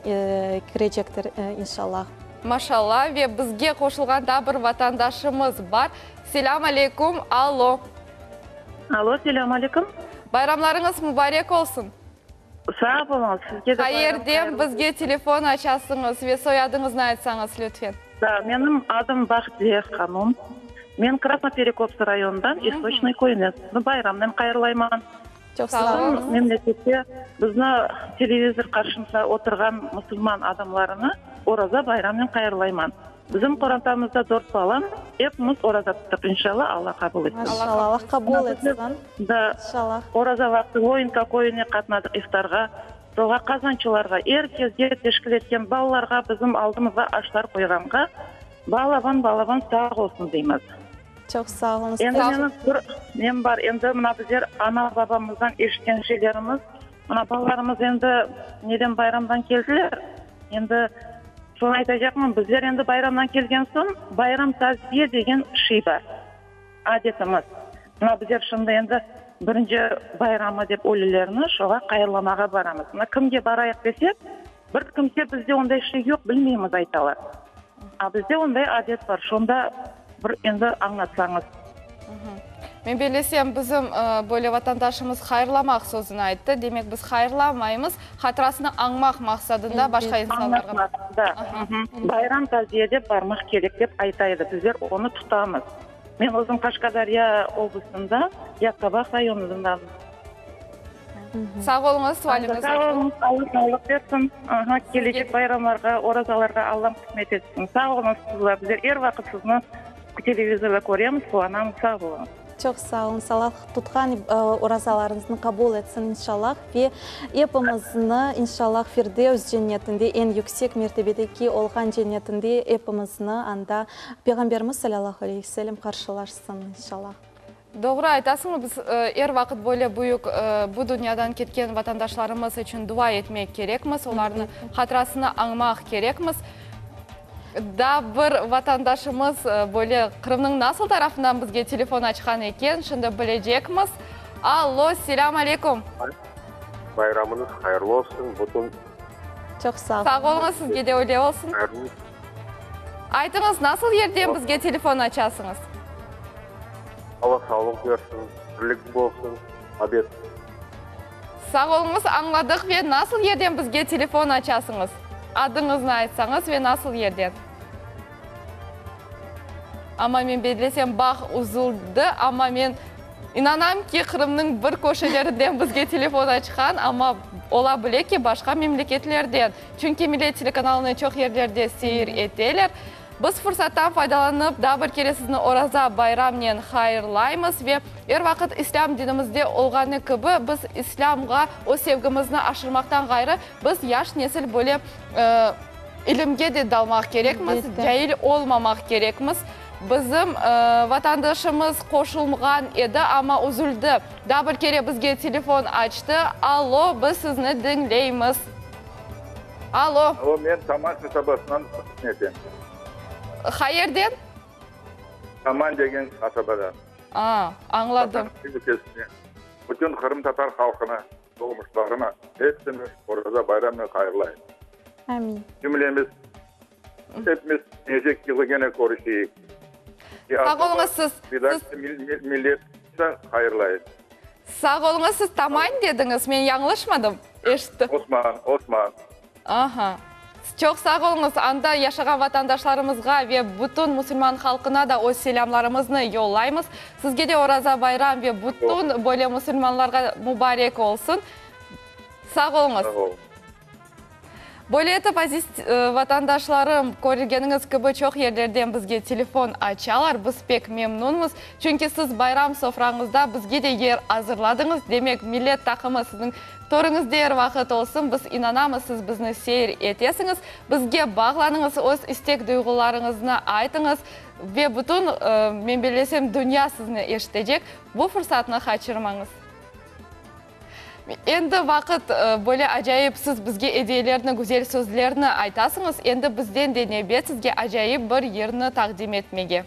kirecektir, inşallah. Maşallah, ve bizge qoşulğan daa bir vatandaşımız bar. Selâm aleyküm, allo. Allo, selâm aleyküm. Bayramlarıñız mubarek olsun. Sağ oluñız, sizge de bayram Qayerden bizge telefon açasıñız ve soyadıñıznı aytsañız, lütfen. Da, menim adım Bahtiye hanum. Men Krasnoperekopsk rayonından İstoçnıy köyünden. Sizni bayramnen hayırlayman. Çoq sağ oluñız. Bizim memlekette bizni televizor qarşımızda oturğan musulman adamlarını Oraza bayramnen hayırlayman. Bizim qorantamızda dört balam, epimiz oraza tuttıq, inşallah Alla qabul etsin. Maşallah, Allah qabul etsin, Da, inşallah. Oraza vaqtı Voinka köyüne qatnadıq iftarğa, soğa qazançılarğa, er kesge teşkil etken balalarğa bizim aldımızğa aşlar qoyğanğa balaban balaban sağ olsun deymiz. Çoq sağ oluñız. Endi menim bir nem bar, endi mına bizler ana-babamızdan eşitken şeylerimiz, mına balalarımız endi neden bayramdan keldiler, Endi şunı aytacaqman, bizler endi bayramdan kelgen soñ, bayram taziye degen şey bar, adetimiz. Mına bizler şimdi endi birinci bayramı dep ölülerni şoğa qayırlamağa baramız. Mına kimge barayıq desek, bir kimse bizde onday şey yoq, bilmeymiz aytalar. A bizde onday adet bar, şonda bir endi añlatsañız. Men bellesem, bizim böyle vatandaşımız hayırlamaq sözüni ayttı. Demek, biz hayırlamaymız, hatırasını añmaq maqsadında başqa insanlarğa. Añlatmaq, da. Bayram taziyede barmaq kerek, dep ayta edi. Bizler onı tutamız. Men özüm Qaşqadarya oblastında, Yakkabaq rayonından. Sağ oluñız, sualiñiz Sağ oluñız, Alla sağlıq bersin. Aha, kelecek bayramlarğa, orazalarğa Allam qısmet etsin. Sağ oluñız, qızlar, bizler er vaqıt sizni televizorda köremiz, quvanamız. Sağ oluñız. Çoq sağ oluñız. Allah tutqan orazalarıñıznı qabul etsin, inşallah, ve epimizni, inşallah, Firdevs cennetinde, eñ yüksek mertebedeki olğan cennetinde epimizni anda Peyğamberimiz salâllahu aleyhi ve sellem qarşılaşsın, inşallah. Doğru aytasıñız, biz er vaqıt böyle büyük bu dünyadan ketken vatandaşlarımız içün dua etmek kerekmiz, olarnıñ hatırasını añmaq kerekmiz. Daa bir vatandaşımız böyle Qırımnıñ nasıl tarafından bizge telefon açqan eken, şimdi bilecekmiz. Allo, selâm aleyküm. Bayramıñız hayırlı olsun, bütün. Çoq sağ Sağ oluñız, sizge de öyle olsun. Aytıñız, nasıl yerden bizge telefon açasıñız? Alla sağlıq bersin. Birlik bolsun, muhabbet. Sağ oluñız, añladıq. Ve nasıl yerden bizge telefon açasıñız? Adıñıznı aytsañız ve nasıl yerden? Amma men bellesem bağ üzüldi, amma men inanam ki, Qırımnıñ bir köşelerinden bizge telefon açqan, amma ola bile ki, başqa memleketlerden. Çünki Millet telekanalını çoq yerlerde seyir eteler. Biz fırsattan faydalanıp, daa bir kere sizni Oraza bayramnen hayırlaymız ve er vaqıt İslâm dinimizde olğanı kibi, biz İslâmğa öz sevgimizni aşırmaqtan ğayrı, biz yaş nesil böyle ilimge de dalmaq kerekmiz, cail olmamaq kerekmiz. Bizim vatandaşımız qoşulğan edi, amma üzüldi. Daa bir kere bizge telefon açtı. Allo, biz sizni diñleymiz. Alo. Alo, men Taman qasabasından etem. Qayerden? Taman degen qasabadan. A, añladım. Bütün qırımtatar halqını, doğmuşlarını, hepsini Oraza bayramnen hayırlayım. Amin. Cümlemiz, hepimiz kelecek yılı kene körüşeyik. Sağ oluñız, siz. Millet hayırlayım. Sağ oluñız, siz Taman dediñiz, men yañlışmadım, eşittim. Osman, Osman. Aha. Çoq sağ oluñız, anda yaşağan vatandaşlarımızğa ve bütün musulman halqına da öz selâmlarımıznı yollaymız. Sizge de Oraza bayram ve bütün böyle musulmanlarğa mubarek olsun. Sağ oluñız. Sağ oluñ. Böyle etip, aziz vatandaşlarım, körgeniñiz kibi, çoq yerlerden bizge telefon açalar, biz pek memnunmız, çünki siz bayram sofrañızda bizge de yer azırladıñız, demek, Millet taqımı siziñ törüñizde er vaqıt olsun, biz inanamız, siz bizni seyir etesiñiz, bizge bağlanıñız, öz istek-duyğularıñıznı aytıñız ve bütün, men bellesem, dünya sizni eşitecek, bu fırsatnı qaçırmañız. Endi vaqıt böyle acayip, siz bizge ediyelerni, güzel sözlerni aytasıñız, endi bizden de nevbet sizge acayip bir yırnı taqdim etmege.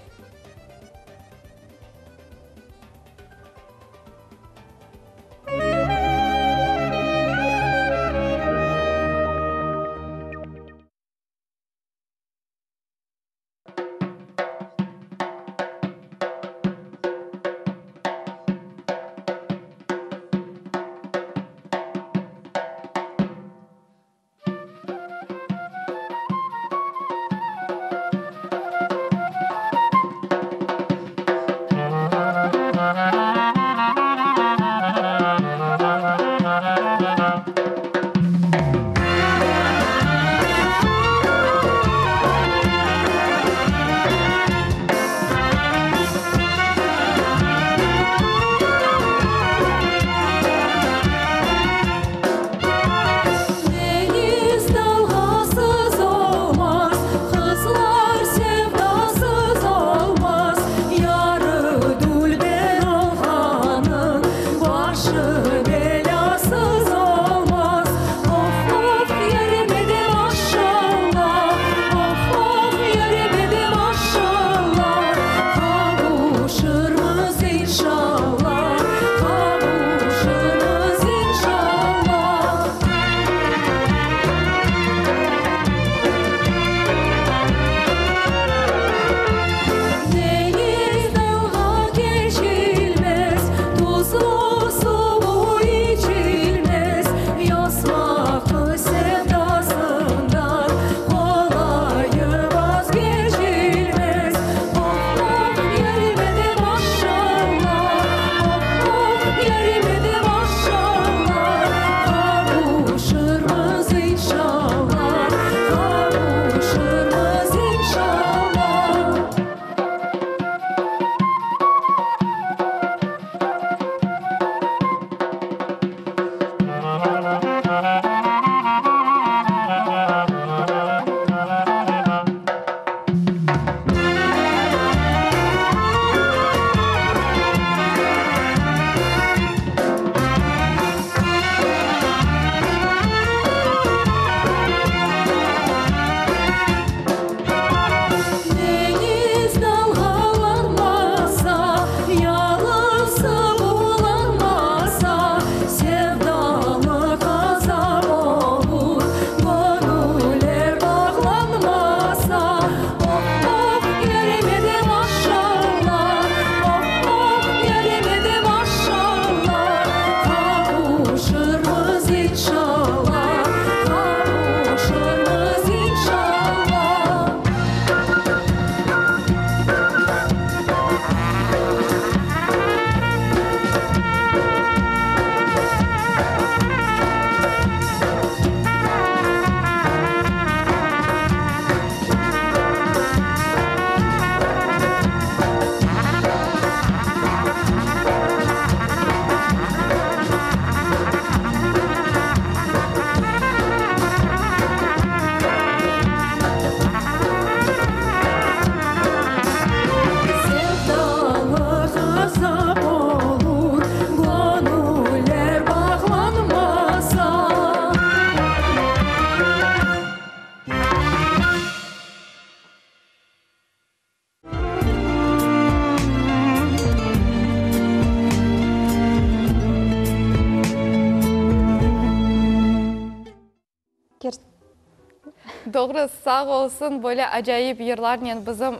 Doğru, sağ olsun, böyle acayip yırlarnen bizim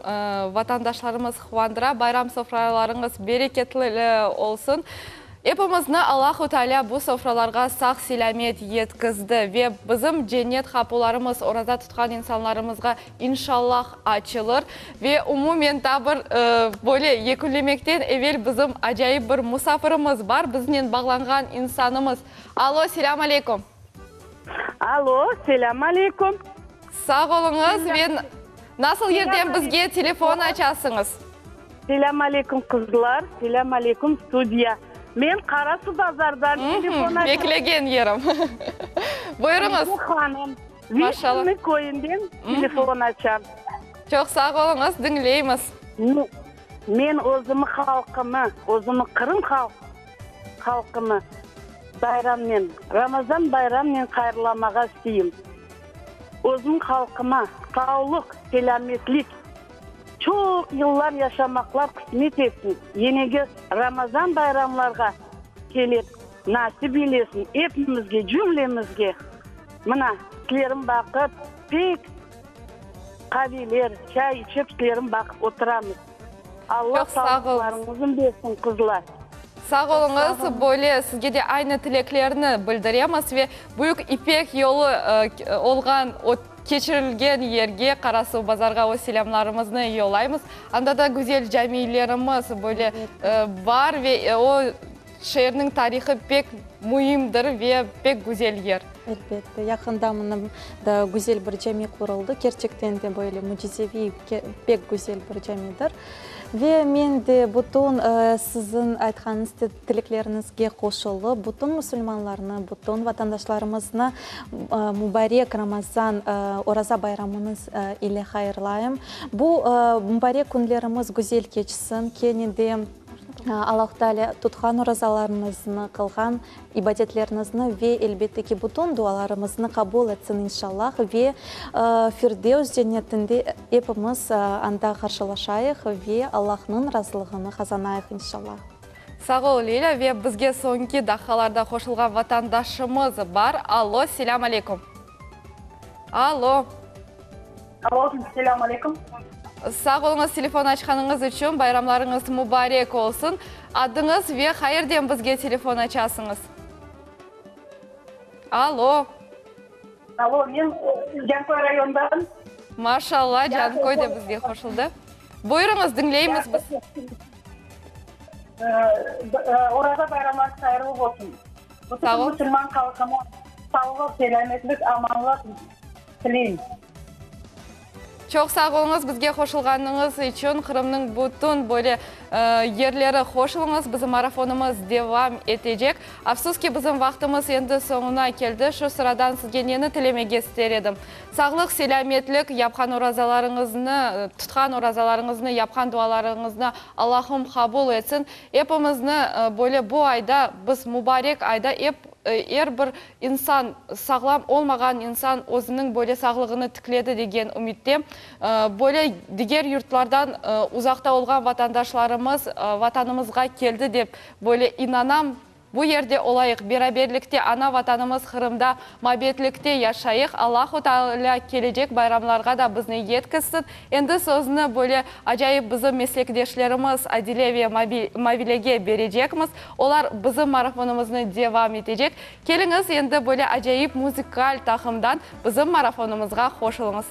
vatandaşlarımız quvandıra. Bayram sofralarıñız bereketli olsun. Epimizni Allahu Teala bu sofralarğa sağ-selâmet yetkizdi ve bizim cennet qapularımız oraza tutqan insanlarımızğa inşallah açılır. Ve umumen daa bir böyle yekünlemekten evel bizim acayip bir musafirimiz bar, biznen bağlanğan insanımız. Alo, selâm aleyküm. Alo, selâm aleyküm. Sağ oluñız. Ve nasıl yerden bizge telefon açasıñız? Selâm aleyküm, qızlar. Selâm aleyküm, studiya. Men Qarasuvbazardan telefon açam. Beklegen yerim. Buyurıñız. Zenife hanım, Vişnıy köyünden telefon açam. Çoq sağ oluñız, diñleymiz. Men özümi halqımı, özümi Qırım halqımı bayramnen, Ramazan bayramnen hayırlamağa isteyim. Özüm halqıma sağlıq, selâmetlik, çoq yıllar yaşamaqlar qısmet etsin, yenegi Ramazan bayramlarğa kelip nasip eylesin epimizge, cümlemizge. Mına, sizlerin baqıp, pek qaveler, çay içip, sizlerin baqıp oturamız. Allah sağlıqlarıñızın bersin, qızlar. Sağ oluñız, böyle sizge de aynı tileklerni bildiremiz ve Büyük İpek yolu olğan o keçirilgen yerge, Qarasuvbazarğa öz selâmlarımıznı yollaymız. Anda da güzel camiylerimiz böyle bar ve o şeerniñ tarihı pek müimdir ve pek güzel yer. Elbette, yaqında mına da güzel bir cami quruldı, kerçekten de böyle mücizeviy, pek güzel bir camidir. Ve men de bütün siziñ aytqanıñız tilekleriñizge qoşulıp, bütün musulmanlarnı, bütün vatandaşlarımıznı mubarek Ramazan, Oraza bayramıñız ile hayırlayım. Bu mubarek künlerimiz güzel keçsin, kene de Allahu Teala tutqan orazalarıñıznı, qılğan ibadetleriñizni ve, elbette ki, bütün dualarımıznı qabul etsin, inşallah, ve Firdevs cennetinde epimiz anda qarşılaşayıq ve Allahnıñ razılığını qazanayıq, inşallah. Sağ ol, Lilâ. Ve bizge soñki daqqalarda qoşulğan vatandaşımız bar. Allo, selâm aleyküm. Allo. Alo, selâm aleyküm. Sağ oluñız telefon açqanıñız içün, bayramlarıñız mubarek olsun. Adıñız ve qayerden bizge telefon açasıñız? Alo. Alo, men Canköy rayonından. Maşallah, Canköy de bizge qoşuldı. Buyurıñız, diñleymiz biz. Oraza bayramları hayırlı olsun. Bütün musulman halqına sağlıq, selâmetlik, amanlıq tileyim. Çoq sağ oluñız bizge qoşulğanıñız içün. Qırımnıñ bütün böyle yerleri qoşulıñız. Bizim marafonımız devam etecek. Afsus ki, bizim vaqtımız endi soñuna keldi. Şu sıradan sizge neni tilemege ister edim? Sağlıq, selâmetlik, yapqan orazalarıñıznı, tutqan orazalarıñıznı, yapqan dualarıñıznı Allahım qabul etsin. Epimizni böyle bu ayda, biz mubarek ayda ep er bir insan, sağlam olmağan insan özüniñ böyle sağlığını tikledi degen ümittem. Böyle diger yurtlardan uzaqta olğan vatandaşlarımız Vatanımızğa keldi dep böyle inanam. Bu yerde olayıq, beraberlikte, ana Vatanımız Qırımda mabetlikte yaşayıq. Allahu Taalâ kelecek bayramlarğa da bizni yetkizsin. Endi sözni böyle acayip bizim meslekdeşlerimiz Adile ve Mavilege berecekmiz. Olar bizim marafonımıznı devam etecek. Keliñiz, endi böyle acayip muzıkal taqımdan bizim marafonımızğa qoşulıñız.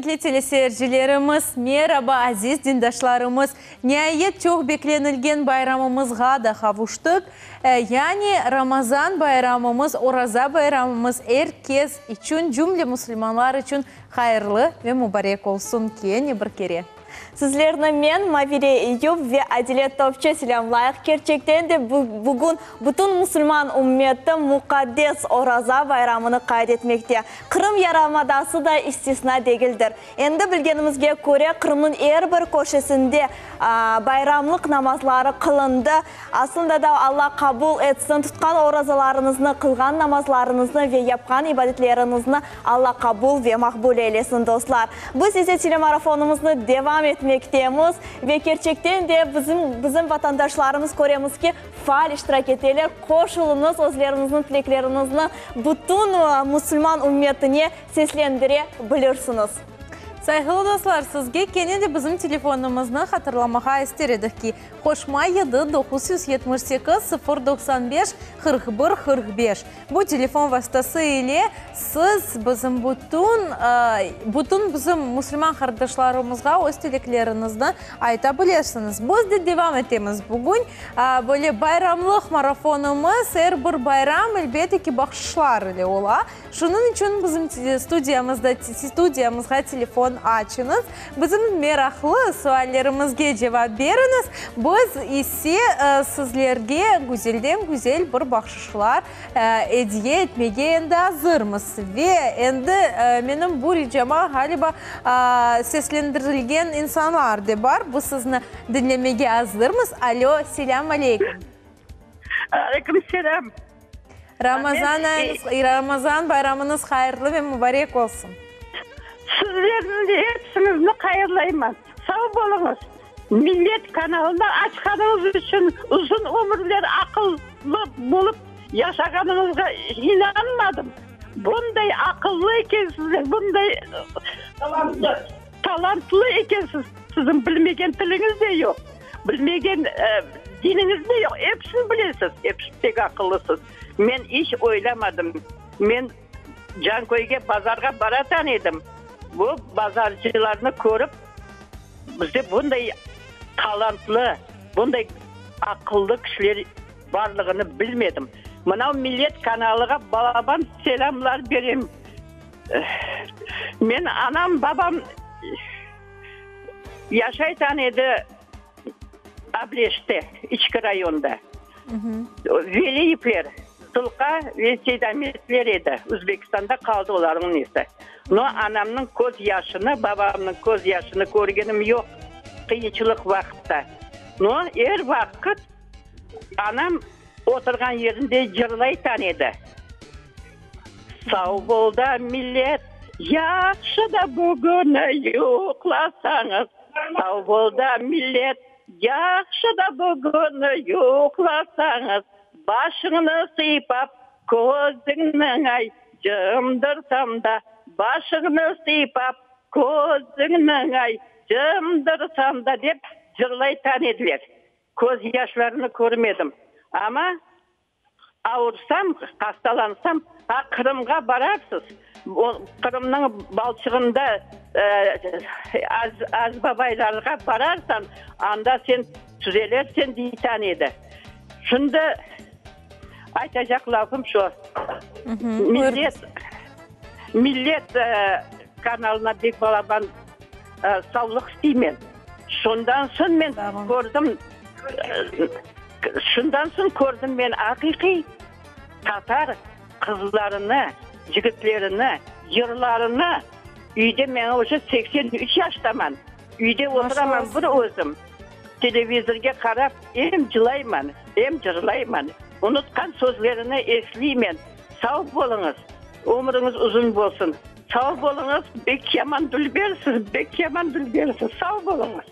Ürmetli teleseyircilerimiz, meraba, aziz dindaşlarımız! Niayet, çoq beklenilgen bayramımızğa da qavuştıq. Yani Ramazan bayramımız, Oraza bayramımız er kes içün, cümle musulmanlar içün hayırlı ve mubarek olsun kene bir kere. Sizlerni men, Mavile Eyüp ve Adile Topçı selâmlayıq. Kerçekten de bugün bütün musulman ümmeti muqaddes Oraza bayramını qayd etmekte. Qırım yarımadası da istisna degildir. Endi bilgenimizge köre, Qırımnıñ er bir köşesinde bayramlıq namazları qılındı. Aslında da Alla qabul etsin, tutqan orazalarıñıznı, qılğan namazlarıñıznı ve yapqan ibadetleriñizni Alla qabul ve maqbul eylesin, dostlar. Biz ise telemarafonımıznı devam etmektemiz ve kerçekten de bizim bizim vatandaşlarımız köremiz ki, faal iştirak eteler. Qoşulıñız, özleriñizniñ tilekleriñizni bütün musulman ümmetine seslendire bilirsiñiz. Sayğılı dostlar, sizge kene de bizim telefonımıznı hatırlamağa ister edik ki, qoşma yedi 978 095 41 45. Bu telefon vastası ile siz bizim bütün, bütün bizim musulman qardaşlarımızğa öz tilekleriñizni ayta bilesiñiz. Biz de devam etemiz bugün böyle bayramlıq marafonımız, er bir bayram, elbette ki, bahşışlar ile ola. Şunıñ içün bizim studiyamızda, studiyamızğa telefon açıñız, bizim meraqlı suallerimizge cevap beriñiz, biz ise sizlerge güzelden-güzel bir bahşışlar ediye etmege endi azırmız. Ve endi menim bu ricama, ğaliba, seslendirilgen insanlar de bar, biz sizni diñlemege azırmız. Alo, selâm aleyküm. Aleyküm selâm. Ramazan ayıñız, Ramazan bayramıñız hayırlı ve mubarek olsun! Sizlerniñ de episiñizni hayırlayman. Sağ boluñız. Millet kanalını açqanıñız içün uzun ömürler aqıllı bolıp yaşağanıñızğa inanmadım. Bunday aqıllı ekensizler, bunday talantlı ekensiz. Siziñ bilmegen tiliñiz de yoq, bilmegen diniñiz de yoq, episini bilesiz, episi pek aqıllısız. Men iç oylamadım. Men Canköyge bazarğa baratan edim. Bu bazarcılarnı körip, bizde bunday talantlı, bunday aqıllı kişiler barlığını bilmedim. Mınav Millet kanalığa balaban selâmlar berem. Men anam, babam yaşaytan edi Ableşte, İçki rayonda. Veliyevler, Sılqa ve Seydametler edi. Özbekistanda qaldı olarnıñ nesi. No, anamnıñ köz yaşını, babamnıñ köz yaşını körgenim yoq qıyınçılıq vaqıtta. No, er vaqıt anam oturğan yerinde cırlaytan edi. Sav bol da, millet, yahşı da bugün yuqlasañız. Sav bol da, millet, yahşı da bugün yuqlasañız. Başıñnı sıypap, közüñni ay cımdırsam da, Başıñnı sıypap, közüñni ay cımdırsam da, dep cırlaytan ediler. Köz yaşlarını körmedim. Amma. Avursam, hastalansam, ha Qırımğa bararsız, Qırımnıñ balçığında az babaylarğa bararsan, anda sen tüzelersen deytan edi. Şimdi aytacaq lafım şu, Millet, Millet kanalına bek balaban savlıq isteymen. Şundan soñ men kördim. Şundan soñ kördim men aqiqiy tatar qızlarını, cigitlerini, yırlarını. Üyde men uje 83 yaştaman, üyde oturaman bir özüm, televizorge qarap em cılayman, em cırlayman, unutqan sözlerini esliymen. Sav bolıñız, ömrüñiz uzun bolsun. Sav bolıñız, bek yaman dülbersiz, bek yaman dülbersiz, sav bolıñız.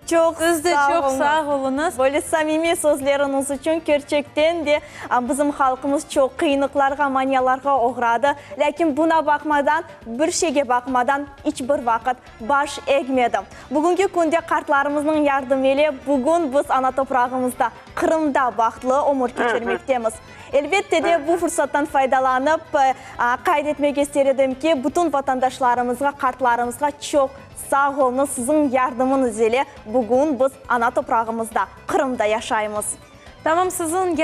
Çoq Siz de sağ çoq oluñız. sağ oluñız. Böyle samimiy sözleriñiz içün kerçekten de bizim halqımız çoq qıyınlıqlarğa, manialarğa oğradı. Lâkin buna baqmadan, bir şeyge baqmadan iç bir vaqıt baş egmedi. Bugünki künde qartlarımıznıñ yardımı ile bugün biz ana toprağımızda, Qırımda bahtlı ömür keçirmektemiz. Elbette de, bu fırsattan faydalanıp, qayd etmek ister edim ki, bütün vatandaşlarımızğa, qartlarımızğa çoq sağ oluñız, siziñ yardımıñız ile bugün biz ana toprağımızda, Qırımda yaşaymız. Tamam siziñ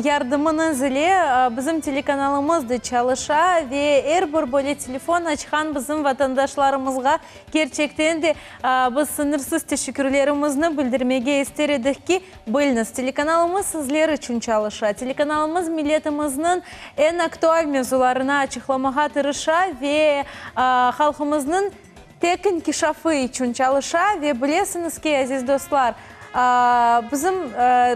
yardımıñız ile bizim telekanalımız da çalışa ve er bir böyle telefon açqan bizim vatandaşlarımızğa kerçekten de biz sıñırsız teşekkürlerimizni bildirmege ister edik ki, Biliñiz, telekanalımız sizler içün çalışa. Telekanalımız milletimizniñ eñ aktual mevzularını açıqlamağa tırışa ve halqımıznıñ tek inkişafı içün çalışa. Ve bilesiñiz ki, aziz dostlar, bizim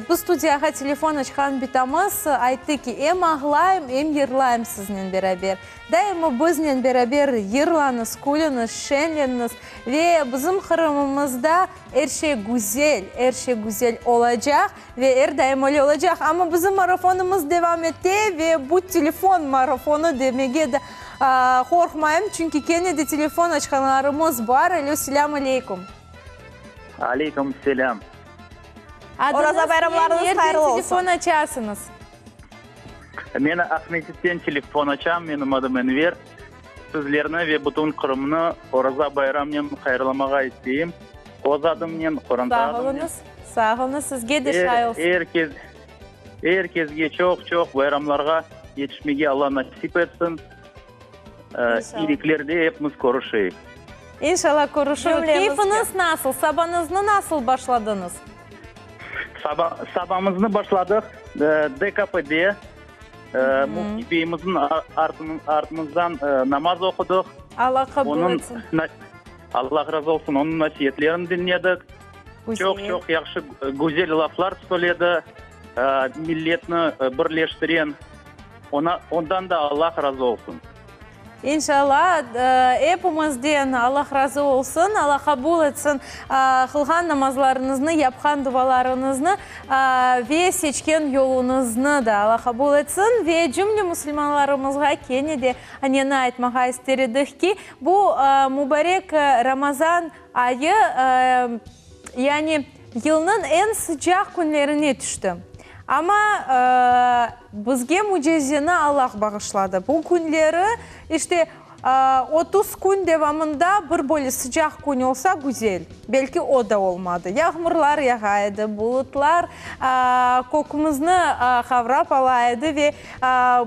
bu studiyağa telefon açqan bitamız ayttı ki, em ağlayım, em yırlayım siznen beraber. Daima biznen beraber yırlañız, külüñiz, şeñleniñiz ve bizim Qırımımızda Er şey güzel, er şey güzel olacaq ve er daim öyle olacaq. Amma bizim marafonımız devam ete ve bu telefon marafonı demege de qorqmayım, çünki kene de telefon açqanlarımız bar. Alo, selâm aleyküm. Aleyküm selâm. Oraza Adıñız ne, bayramlarıñız nerden hayırlı olsun. telefon açasıñız? Men Aqmescitten telefon açam, menim adım Enver. Sizlerni ve bütün Qırımnı Oraza bayramnen hayırlamağa isteyim. Öz adımnen, qoranta Sağ adımnen. oluñız, sağ oluñız, sizge de şay olsun. Er kes, er kesge çoq-çoq bayramlarğa yetişmege Alla nasip etsin. İnşallah. İyiliklerde epimiz körüşeyik. İnşallah körüşürük. Cümlemizge. Keyfiñiz nasıl? Sabañıznı nasıl başladıñız? Saba, sabamıznı başladıq DKPde. Müfti beyimizniñ artımızdan namaz oqudıq. Allah qabul etsin. Allah razı olsun, onıñ nasiyetlerini diñledik. Çoq-çoq yahşı, güzel laflar söyledi, milletni birleştiren. Ondan da Allah razı olsun. İnşallah, epimizden Allah razı olsun, Allah qabul etsin qılğan namazlarıñıznı, yapqan dualarıñıznı ve seçken yoluñıznı da Allah qabul etsin. Ve cümle musulmanlarımızğa kene de neni aytmağa ister edik ki, bu mubarek Ramazan ayı, yani yılnıñ eñ sıcaq künlerine tüşti. Amma bizge mücizeni Allah bağışladı. Bu künleri, işte, 30 kün devamında bir böyle sıcaq kün olsa, güzel. Belki o da olmadı. Yağmurlar yağa edi, bulutlar kökümizni qavrap ala edi ve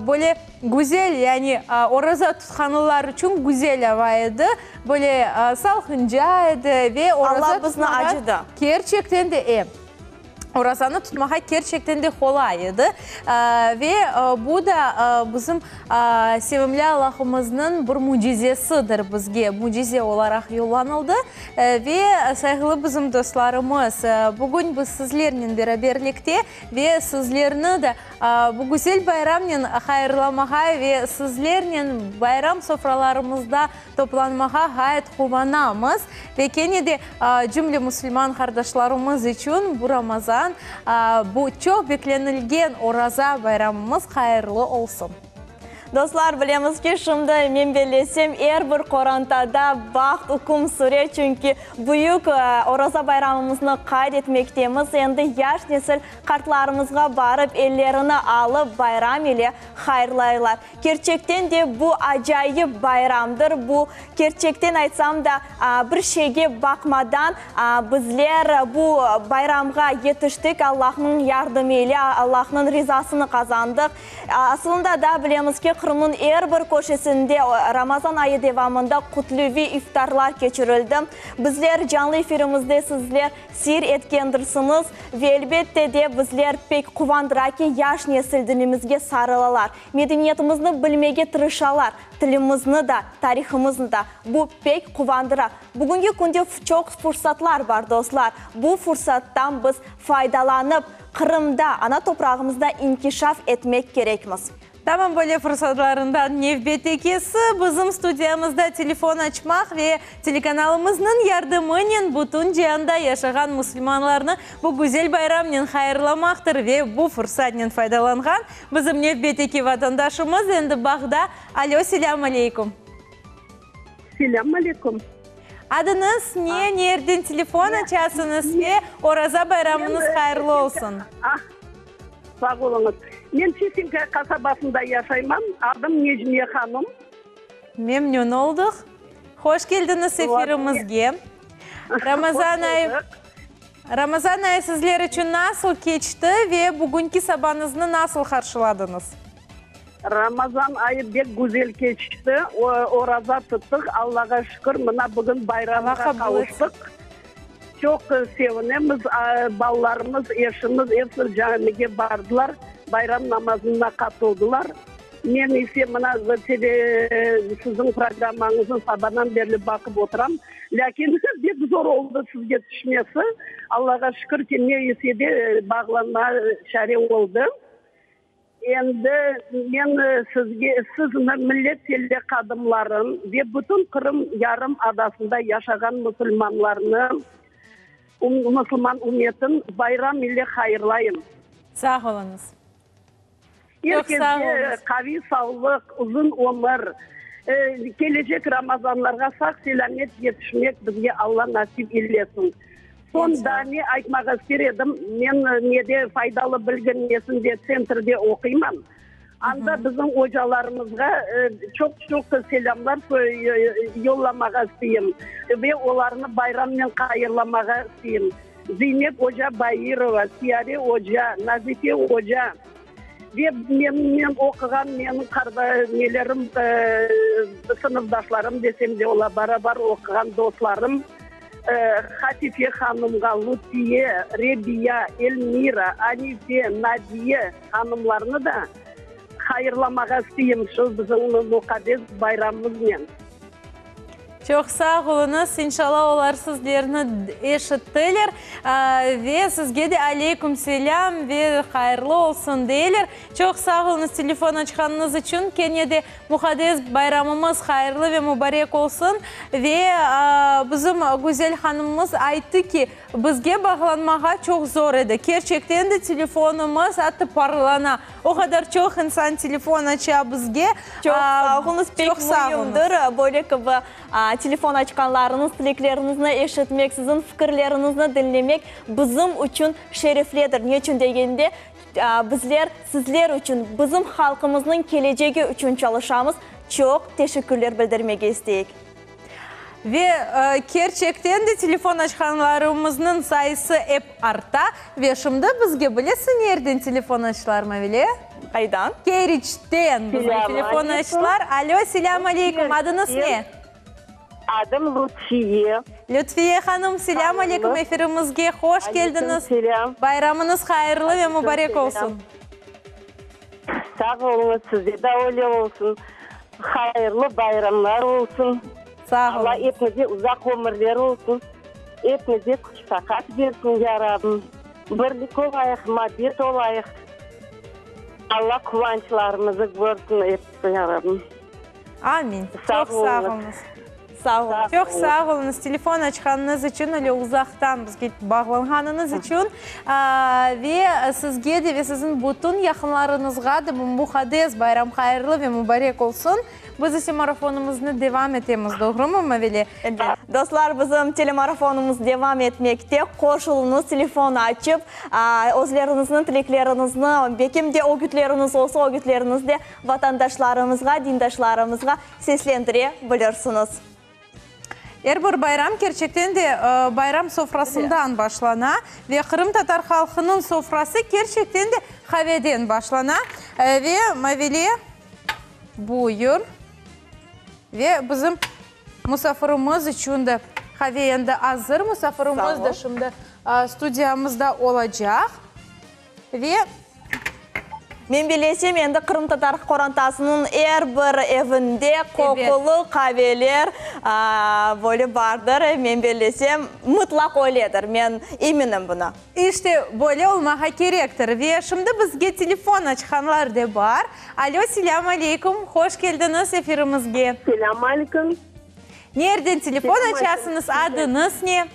böyle güzel, yani oraza tutqanlar içün güzel ava edi. Böyle salqınca edi ve oraza Allah bizni tutmağa acıdı. kerçekten de e. Orazanı tutmağa kerçekten de qolay edi. Ve bu da bizim sevimli Allahımıznıñ bir mücizesidir, bizge mücize olaraq yollanıldı. Ve sayğılı bizim dostlarımız, bugün biz sizlernen beraberlikte ve sizlerni de bu güzel bayramnen hayırlamağa ve sizlernen bayram sofralarımızda toplanmağa ğayet quvanamız ve kene de cümle musulman qardaşlarımız içün bu Ramazan, bu çoq beklenilgen Oraza bayramımız hayırlı olsun. Dostlar, bilemiz ki, şimdi, men bellesem, er bir qorantada baht üküm süre, çünki büyük Oraza bayramımıznı qayd etmektemiz. Endi yaş nesil qartlarımızğa barıp, ellerini alıp, bayram ile hayırlaylar. Kerçekten de bu acayip bayramdır. Bu, kerçekten aytsam da, bir şeyge baqmadan, bizler bu bayramğa yetiştik, Allahnıñ yardımı ile, Allahnıñ rizasını qazandıq. Asılında da bilemiz ki, Qırımnıñ er bir köşesinde Ramazan ayı devamında kütleviy iftarlar keçirildi. Bizler canlı efirimizde sizler seyir etkendirsiñiz ve elbette de bizler pek quvandıra ki, yaş nesil dinimizge sarılalar, medeniyetimizni bilmege tırışalar, tilimizni da, tarihımıznı da. Bu pek quvandıra. Bugünki künde çoq fursatlar bar, dostlar. Bu fursattan biz faydalanıp, Qırımda, ana toprağımızda inkişaf etmek kerekmiz. Tamam böyle fırsatlarından nevbettekisi, bizim studiyamızda telefon açmaq ve telekanalımıznıñ yardımınen bütün cianda yaşağan musulmanlarnı bu güzel bayramnen hayırlamaqtır. Ve bu fırsatnen faydalanğan bizim nevbetteki vatandaşımız endi bağda. Alo, selâm aleyküm. Selâm aleyküm. Adıñız ne, nerden telefon açasıñız ve Oraza bayramıñız hayırlı olsun. Ah, sağ oluñız. Men Çisinka qasabasında yaşayman. Adım Necmiye hanım. Memnün oldıq. Hoş keldiñiz efirimizge. Ramazan ayı, Ramazan ayı sizler içün nasıl keçti ve bugünki sabañıznı nasıl qarşıladıñız? Ramazan ayı bek güzel keçti. Oraza tuttıq, Allağa şükür, mına bugün bayramğa qavuştıq. Çoq sevinemiz. Balalarımız, eşimiz episi camige bardılar, bayram namazına qatıldılar. Men ise mına siziñ programmañıznı sabadan berli baqıp oturam. Lâkin bek zor oldı sizge tüşmesi. Allağa şükür ki, ne ise de bağlanma çare oldı. Endi men sizge, siz millet tele qadımların ve bütün Qırım yarım adasında yaşağan musulmanlarnı, musulman ümmetin bayram ile hayırlayım. Sağ oluñız. Er kesge qaviy sağlıq, uzun ömür, kelecek Ramazanlarğa sağ-selâmet yetişmek bizge Alla nasip eylesin. Soñ daa ne aytmağa ister edim, men nede faydalı bilgi nesinde tsentrde oquyman. Anda bizim ocalarımızğa çoq-çoq selâmlar yollamağa isteyim ve olarnı bayramnen hayırlamağa isteyim. Zeynep oca Bairova, Siyare oca, Nazife oca ve menimnen oquğan menim nelerim, sınıfdaşlarım desem de ola, barabar oquğan dostlarım. Hatife hanımğa, Lutfiye, Rebiya, Elmira, Anife, Nadiye hanımlarnı da hayırlamağa isteyim şu bizim muqaddes bayramımıznen. Çoq sağ oluñız, inşallah olar sizlerni eşittiler ve sizge de aleyküm selâm ve hayırlı olsun deyler. Çoq sağ oluñız telefon açqanıñız içün, kene de Muqaddes bayramımız hayırlı ve mubarek olsun! Ve bizim güzel hanımımız ayttı ki, bizge bağlanmağa çoq zor edi. Kerçekten de telefonımız atta parlana. O qadar çoq insan telefon aça bizge. Çoq sağ oluñız, pek müimdir böyle kibi telefon açqanlarıñız, tilekleriñizni eşitmek, siziñ fikirleriñizni diñlemek bizim içün şereflidir. Neçün degende, Bizler sizler içün, bizim halqımıznıñ kelecegi içün çalışamız, çoq teşekkürler bildirmege isteyik. Ve kerçekten de telefon açqanlarımıznıñ sayısı ep arta. Ve şimdi bizge bilesiñ nerden telefon açtılar, Mavile? Qaydan? Keriçten bizge telefon açtılar. Alo, selâm aleyküm, adıñız ne? Adım Lütfiye. Lütfiye hanım, selâm aleyküm, efirimizge hoş keldiñiz. Selâm. Bayramıñız hayırlı ve mubarek olsun. Sağ oluñız, sizde de öyle olsun. Hayırlı bayramlar olsun. Sağ oluñız. Alla epimizge uzaq ömürler olsun. Epimizge küç-taqat bersin, ya Rabbim. Birlik olayıq, muabbet olayıq. Alla quvançlarımızı körsin, episi, ya Rabbim. Amin. Çoq sağ oluñız. Sağ oluñız. Çoq sağ oluñız, telefon açqanıñız içün, öyle uzaqtan bizge bağlanğanıñız içün. Ve sizge de ve siziñ bütün yaqınlarıñızğa da bu muqaddes bayram hayırlı ve mubarek olsun. Biz ise marafonımıznı devam etemiz, doğrumı, Mavile? Elbet. Dostlar, bizim telemarafonımız devam etmekte. Qoşuluñız, telefon açıp, özleriñizniñ tilekleriñizni, belkim de ögütleriñiz olsa, ögütleriñizni de vatandaşlarımızğa, dindaşlarımızğa seslendire bilirsiñiz. Er bir bayram kerçekten de bayram sofrasından başlana ve qırımtatar halqınıñ sofrası kerçekten de qaveden başlana. Ve Mavile, buyur. Ve bizim musafirimiz içün de qave endi azır. Musafirimiz de şimdi studiyamızda olacaq. Ve. Men bilesem, endi qırımtatar qorantasınıñ er bir evinde qoqulı qaveler böyle bardır. Men bellesem, mıtlaq öyledir. Men eminim buna. İşte, böyle olmağa kerektir. Ve şimdi bizge telefon açqanlar de bar. Alo, selâm aleyküm, hoş keldiñiz efirimizge. Selâm aleyküm. Nereden telefon açasıñız, adıñız ne?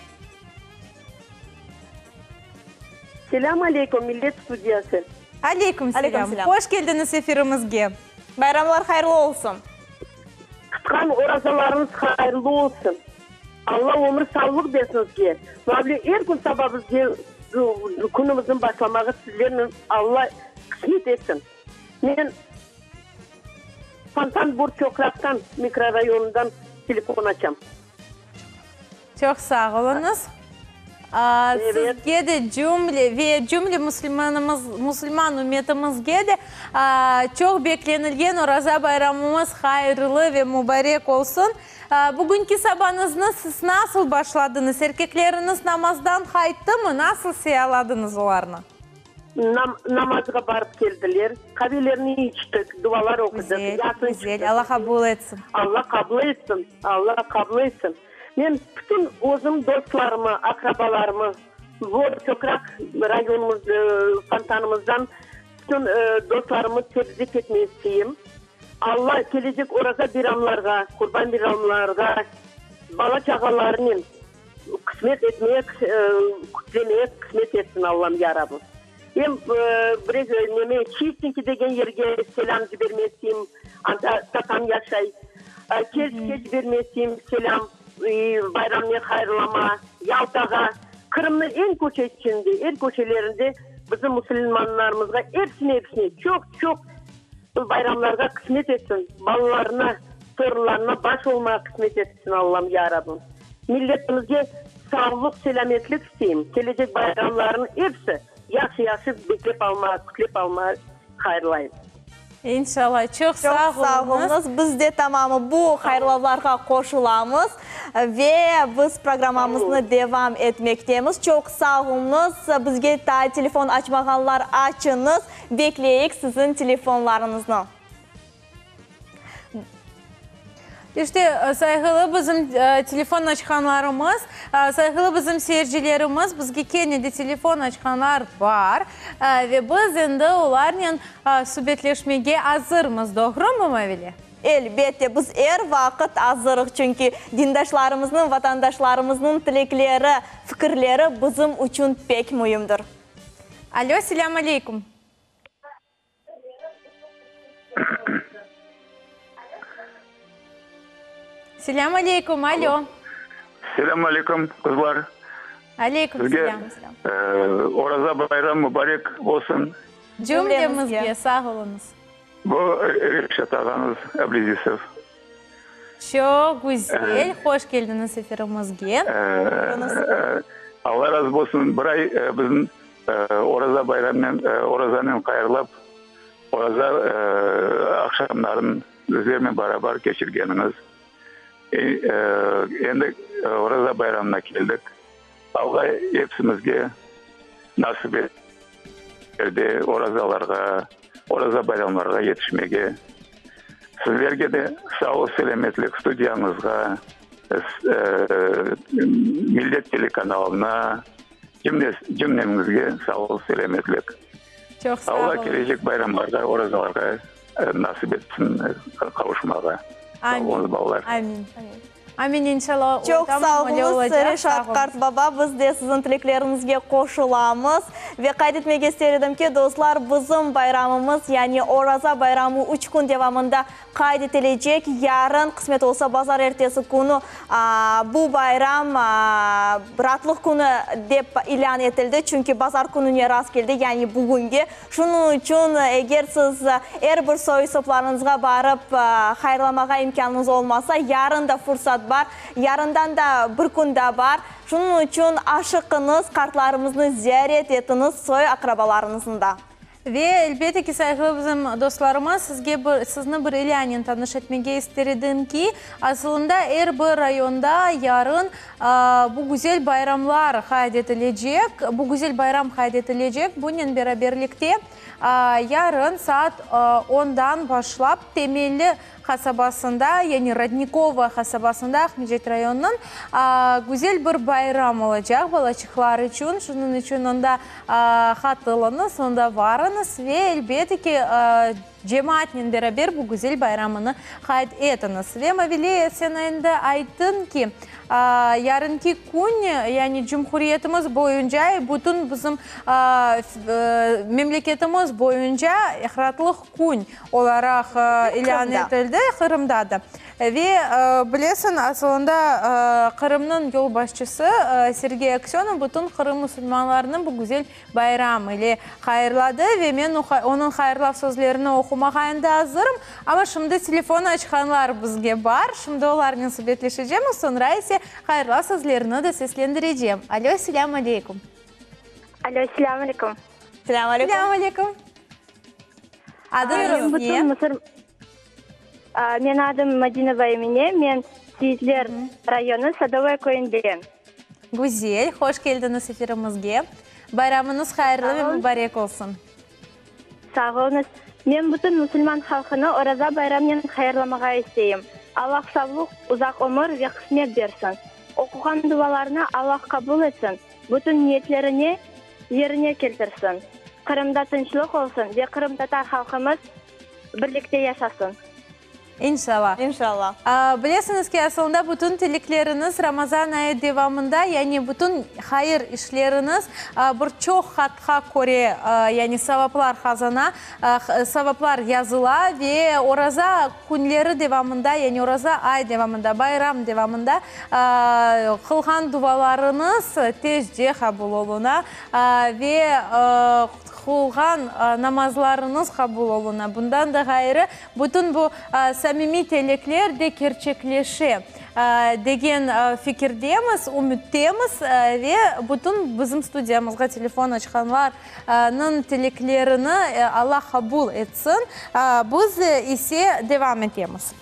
Selâm aleyküm, Millet studiyası. Aleyküm selâm. Hoş keldiñiz efirimizge. Bayramlar hayırlı olsun. Tutqan orazalarıñız hayırlı olsun. Alla ömür sağlıq bersin sizge. Mavile er kün saba bizge künümizniñ başlamağı sizlernen Alla qısmet etsin. Men Fontan Borçoqraqtan mikrorayonından telefon açam. Çoq sağ oluñız. Sizge de cümle ve cümle musulmanımız, musulman ümmetimizge de çoq beklenilgen Oraza bayramımız hayırlı ve mubarek olsun. Bugünki sabañıznı siz nasıl başladıñız? Erkekleriñiz namazdan qayttımı? Nasıl seyaladıñız olarnı? Namazğa barıp keldiler, qavelerini içtik, dualar oqudıq, Yasin çıqtıq. Güzel, Alla qabul etsin. Alla qabul etsin, Alla qabul etsin. Men bütün özüm dostlarımı, aqrabalarımı, bu Çoqraq rayonımız, Fontanımızdan bütün dostlarımı tebrik etmege isteyim. Alla kelecek Oraza bayramlarğa, Qurban bayramlarğa bala-çağalarınen Qısmet etmeye, kütlemeye qısmet etsin Allam ya Rabbim. Em bir neme Çistinki degen yerge selâm ciberme isteyim, anda tatam yaşay. Kerçke ciberme isteyim selâm, bayramnen hayırlama, Yaltağa, Qırımnıñ eñ köşesinde, er köşelerinde bizim musulmanlarımızğa epsine epsine çoq çoq bu bayramlarğa qısmet etsin, balalarına, torunlarına baş olmağa qısmet etsin Allam ya Rabbim. Milletimizge sağlıq, selâmetlik isteyim. Kelecek bayramlarnı episi yahşı-yahşı beklep almağa, kütlep almağa hayırlayım. İnşallah. Çoq sağ oluñız. Biz de tamamı bu hayırlavlarğa qoşulamız ve biz programmamıznı devam etmektemiz. Çoq sağ oluñız. Bizge taa telefon açmağanlar açıñız. Bekleyik siziñ telefonlarıñıznı. İşte, sayğılı bizim telefon açqanlarımız, sayğılı bizim seyircilerimiz, bizge kene de telefon açqanlar bar ve biz endi olarnen subetleşmege azırmız, doğrumı, Mavile? Elbette, biz er vaqıt azırıq, çünki dindaşlarımıznıñ, vatandaşlarımıznıñ tilekleri, fikirleri bizim içün pek müimdir. Alo, selâm aleyküm. Selâm aleyküm, alo. Selâm aleyküm, qızlar. Aleyküm selâm. Oraza bayram mubarek olsun. Cümlemizge, sağ oluñız. Bu Reşat ağañız Ablezisov. Çoq güzel, hoş keldiñiz efirimizge. Alla razı olsun, bir ay bizim Oraza bayramnen, orazanen hayırlap, oraza aqşamların bizlernen beraber keçirgeniñiz. Endi Oraza bayramına keldik. Alla epsimizge nasip etsin orazalarğa, oraza bayramlarğa yetişmege. Sizlerge de sağlıq-selâmetlik, studiyañızğa, Millet telekanalına, Cümlemiñizge sağlıq-selâmetlik. Çoq sağ olun. Alla kelecek bayramlarğa, orazalarğa nasip etsin qavuşmağa. Amin. Sağ oluñız, balalar. Amin. Amin, inşallah. Çoq sağ oluñız, Reşat qartbaba, biz de siziñ tilekleriñizge qoşulamız. Ve qayd etmege ister edim ki, dostlar, bizim bayramımız, yani Oraza bayramı üç kün devamında qayd etilecek. Yarın, qısmet olsa, bazarertesi künü bu bayram raatlıq künü dep ilân etildi, çünki bazar kününe rast keldi, yani bugünge. Şunıñ içün, eger siz er bir soy-soplarıñızğa barıp hayırlamağa imkânıñız olmasa, yarın da fursat bar, yarından da bir kün daa bar. Şunıñ içün aşıqıñız, qartlarımıznı ziyaret etiñiz, soy-aqrabalarıñıznı da. Ve, elbette ki, sayğılı bizim dostlarımız, sizge bir, sizni bir ilânen tanış etmege ister edim ki, asılında er bir rayonda yarın Bu güzel bayramlar qayd etilecek, bu güzel bayram qayd etilecek. Bunen beraberlikte, yarın saat ondan başlap Temelli qasabasında, yani Rodnikovoye qasabasında, Aqmescit rayonınıñ, güzel bir bayram olacaq balaçıqlar içün. Şunıñ içün onda qatılıñız, onda varıñız ve, elbette ki, Cemaatnen beraber bu güzel bayramını qayd etiñiz. Ve Mavile, sen endi ayttıñ ki, yarınki kün, yani cumhuriyetimiz boyunca, bütün bizim memleketimiz boyunca ratlıq kün olaraq ilân etildi, Qırımda da. Ve bilesiñ, asılında Qırımnıñ yolbaşçısı Sergey Aksönov bütün Qırım musulmanlarını bu güzel bayram ile hayırladı ve men onıñ hayırlav sözlerini oqumağa endi azırım. Amma şimdi telefon açqanlar bizge bar, şimdi olarnen subetleşecemiz, soñra ise hayırlav sözlerini de seslendirecem. Alo, selâm aleyküm. Alo, selâm aleyküm. Selâm aleyküm. Selâm aleyküm. Adıñız ne? Menim adım Madinova Emine, men Seyitler rayonı Sadovoye köyündeyim. Güzel, hoş keldiñiz efirimizge. Bayramıñız hayırlı ve mübarek olsun. Sağ oluñız. Men bütün musulman halqını Oraza bayramnen hayırlamağa isteyim. Allah savluq, uzaq ömür ve qısmet bersin. Oquğan dualarını Allah qabul etsin, bütün niyetlerini yerine keltirsin. Qırımda tınçlıq olsun ve qırımtatar halqımız birlikte yaşasın. İnşallah. İnşallah. Bilesiñiz ki, asılında bütün tilikleriñiz Ramazan ayı devamında, yani bütün hayır işleriñiz bir çoq qatqa köre, yani savaplar qazana, savaplar yazıla ve oraza künleri devamında, yani oraza ay devamında, bayram devamında qılğan dualarıñız tezce qabul oluna ve qılğan namazlarıñız qabul oluna. Bundan da ğayrı, bütün bu samimiy telekler de kerçekleşe, degen fikirdemiz, ümüttemiz ve bütün bizim studiyamızğa telefon açqanlarnıñ tileklerini Alla qabul etsin. Biz ise devam etemiz.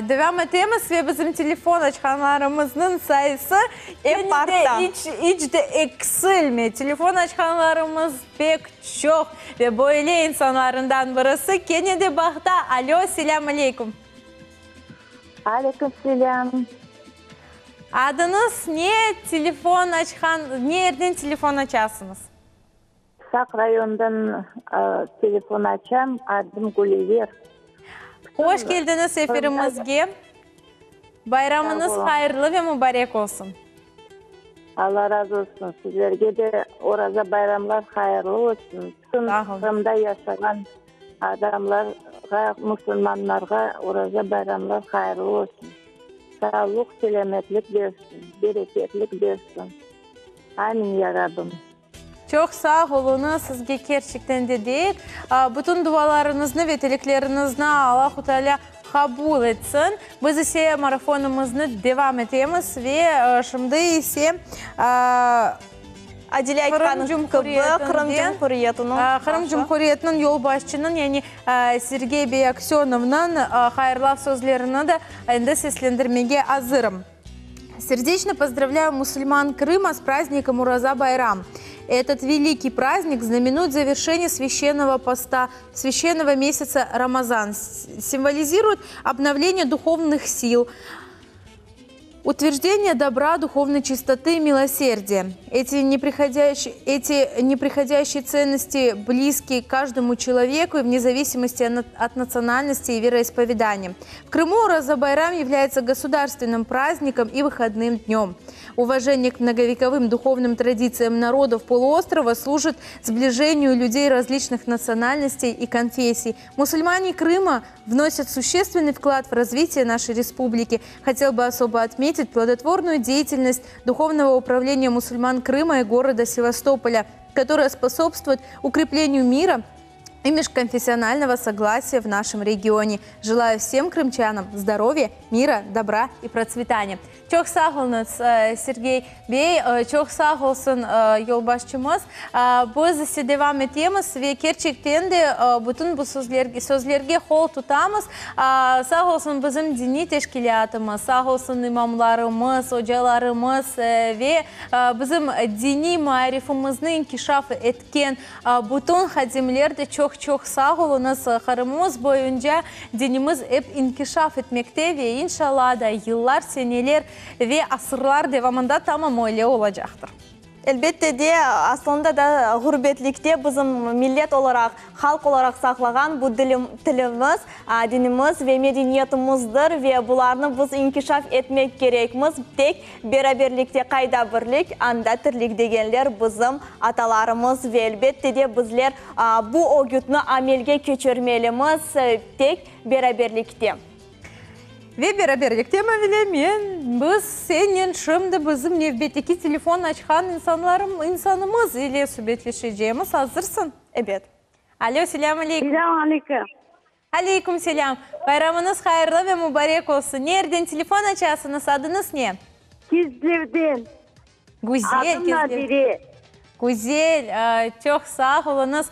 Devam etemiz ve bizim telefon açqanlarımıznıñ sayısı Ep arta. İç, iç de eksilmey. Telefon açqanlarımız pek çoq ve böyle insanlarından birisi kene de bağda. Alo, selâm aleyküm. Aleyküm selâm. Adıñız ne, telefon açqan, ne yerden telefon açasıñız? Saq rayonından telefon açam, adım Güliver. Hoş keldiñiz efirimizge. Bayramıñız hayırlı ve mubarek olsun. Alla razı olsun. Sizlerge de Oraza bayramlar hayırlı olsun. Bütün Qırımda yaşağan adamlarğa, musulmanlarğa Oraza bayramlar hayırlı olsun. Sağlıq, selâmetlik bersin, bereketlik bersin. Amin, ya Rabbim. Çoq sağ oluñız, sizge kerçekten de deyik. Bütün dualarıñıznı ve tilekleriñizni Allahu Teala qabul etsin. Biz ise marafonımıznı devam etemiz ve şimdi ise Adile aytqanı kibi, Qırım Cumhuriyetiniñ Qırım Cumhuriyetiniñ yolbaşçınıñ, yani Sergey bey Aksönovnıñ hayırlav sözlerini de endi seslendirmege azırım. Сердечно поздравляю мусульман Крыма с праздником Ураза Байрам. Этот великий праздник знаменует завершение священного поста, священного месяца Рамазан, символизирует обновление духовных сил, Утверждение добра, духовной чистоты и милосердия. Эти неприходящие, эти неприходящие ценности близки каждому человеку и вне зависимости от национальности и вероисповедания. В Крыму Роза Байрам является государственным праздником и выходным днем. Уважение к многовековым духовным традициям народов полуострова служит сближению людей различных национальностей и конфессий. Мусульмане Крыма вносят существенный вклад в развитие нашей республики. Хотел бы особо отметить плодотворную деятельность Духовного управления мусульман Крыма и города Севастополя, которая способствует укреплению мира и межконфессионального согласия в нашем регионе. Желаю всем крымчанам здоровья, мира, добра и процветания. Çoq sağ oluñız, Sergey bey, çoq sağ olsun yolbaşçımız. Biz ise devam etemiz ve kerçekten de bütün bu sözlerge qol tutamız. Sağ olsun bizim diniy teşkilâtımız, sağ olsun imamlarımız, ocalarımız ve bizim diniy maarifimizni inkişaf etken bütün hadimler de çoq-çoq sağ oluñız. Qırımımız boyunca dinimiz ep inkişaf etmekte ve inşallah da yıllar, seneler ve asırlar devamında tamam öyle olacaqtır. Elbette de, aslında da ğurbetlikte bizim millet olaraq, halq olaraq saqlağan bu tilimiz, dinimiz ve medeniyetimizdir ve bularnı biz inkişaf etmek kerekmiz. Tek beraberlikte qayda birlik, anda tirlik degenler bizim atalarımız ve elbette de bizler bu ögütni amelge keçirmelimiz tek beraberlikte. Ve beraberlikte Mavile, men, biz sennen şimdi bizim nevbetteki telefon açqan insanlarım, insanımız ile subetleşecemiz. Azırsıñ? Ebet. Alo, selâm aleyküm. Selâm aleyküm. Aleyküm selâm. Bayramıñız hayırlı ve mubarek olsun. Nereden telefon açasıñız, adıñız ne? Kezlevden. Güzel, Adım Nadire. Güzel, çoq sağ oluñız.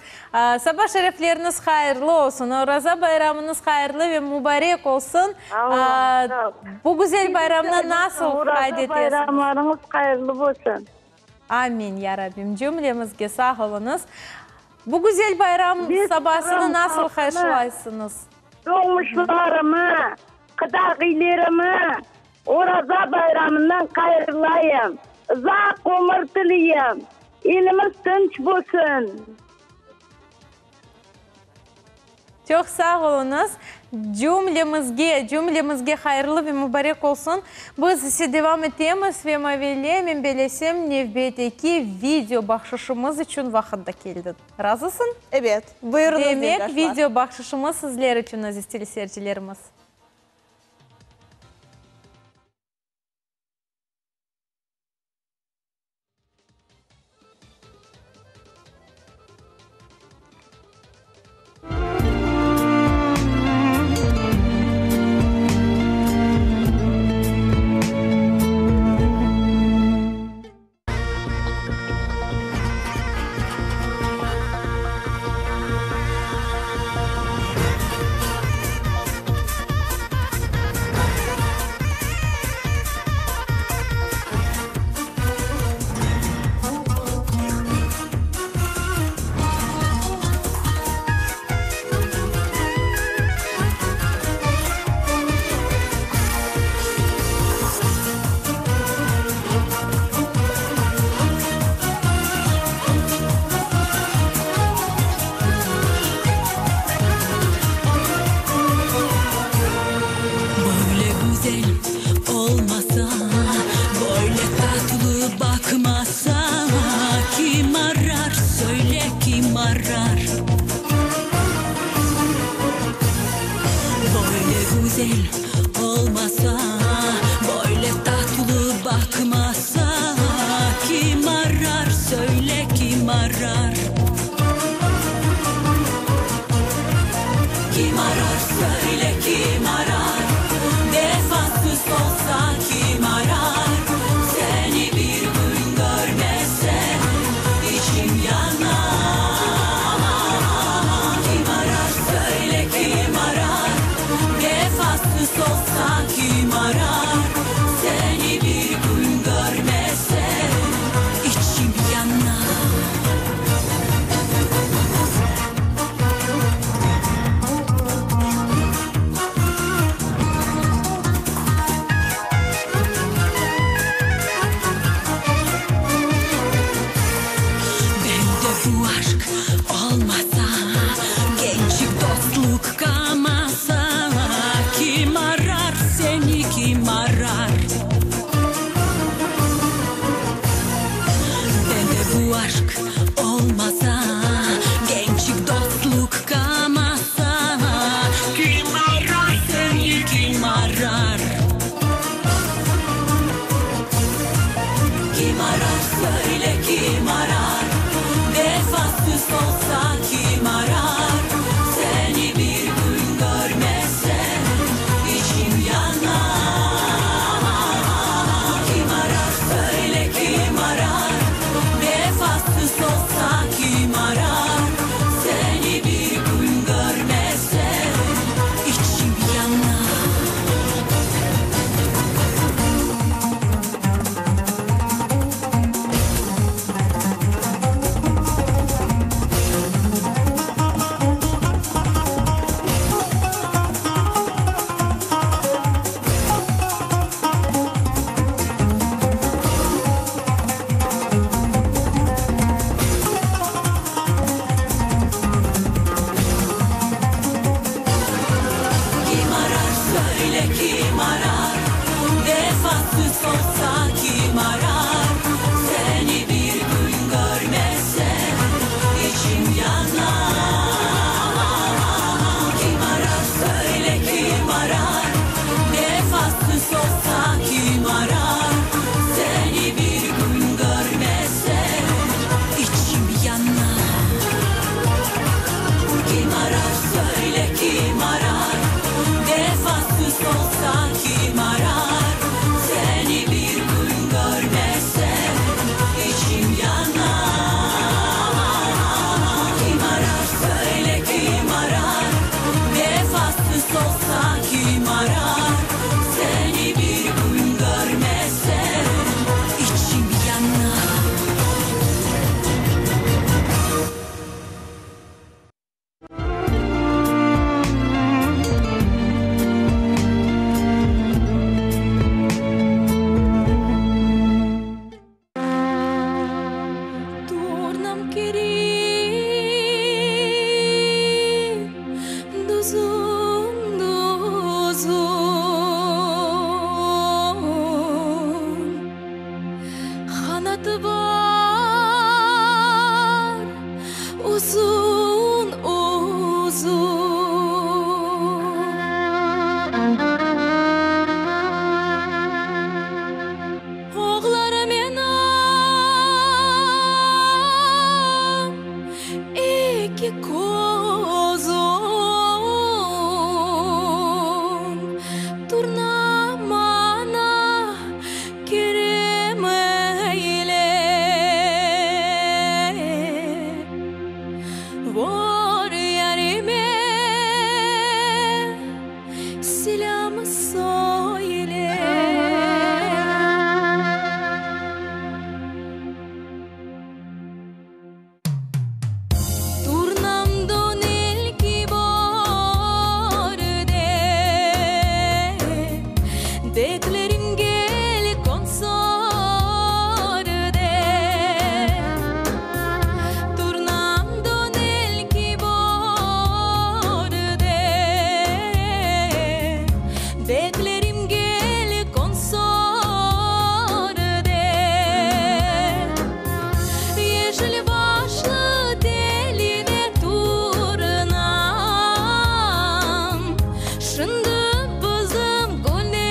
Saba şerefleriñiz hayırlı olsun. Oraza bayramıñız hayırlı ve mubarek olsun. Bu güzel bayramnı nasıl qayd etesiñiz? Oraza bayramlarıñız hayırlı olsun. Amin, ya Rabbim, cümlemizge sağ oluñız. Bu güzel bayram sabasını nasıl qarşılaysıñız? Doğmuşlarımı, qıdağiylerimi Oraza bayramından hayırlayım. Uzaq ömür tileyim. Elimiz tınç bolsun. Çoq sağ oluñız. Cümlemizge, cümlemizge hayırlı ve mubarek olsun. Biz ise devam etemiz ve Mavile, men belesem, nevbetteki video bahşışımız içün vaqıt da keldi. Razısıñ? Ebet. Buyurıñız, Demek, evdaşlar. video bahşışımız sizler içün, aziz teleseyircilerimiz. Böyle güzel olmasa, böyle tatlı baqmasa, kim arar, söyle, kim arar? Böyle güzel olmasa, böyle tatlı baqmasa, kim arar, söyle, kim arar? Kim arar, söyle, kim arar? Vefasız olsa kim arar? Seni bir kün körmesem, içim yanar. Kim arar, söyle, kim arar? Vefasız olsa kim arar? Kim arar? Kim arar söyle kim arar? Vefasız olsa kim arar? Seni bir kün körmesem içim yanar. Kim arar söyle kim arar? Vefasız olsa kim arar? Seni bir kün körmesem içim yanar. Kim arar söyle kim arar? Vefasız olsa kim arar? Seni bir kün körmesem içim yanar. Kim arar söyle kim arar? Vefasız olsa kim arar? Seni bir kün körmesem içim yanar. Kim arar söyle kim arar? Vefasız olsa kim arar? Seni bir kün körmesem içim yanar. Kim arar söyle kim arar? Vefasız olsa kim arar? Seni bir kün körmesem içim yanar. Turnam kelir duzun duzun Qanatı bar uzun uzun. Oğlar menim eki közüm, Turnam maña kerem eyle. Vor yarime selâm söyle. Turnam dönel ki börde, Beklerim gel qonsor de. Turnam dönel ki börde, Beklerim gel qonsor de. Yeşil başlı teline turnam, Şimdi bizim gölden.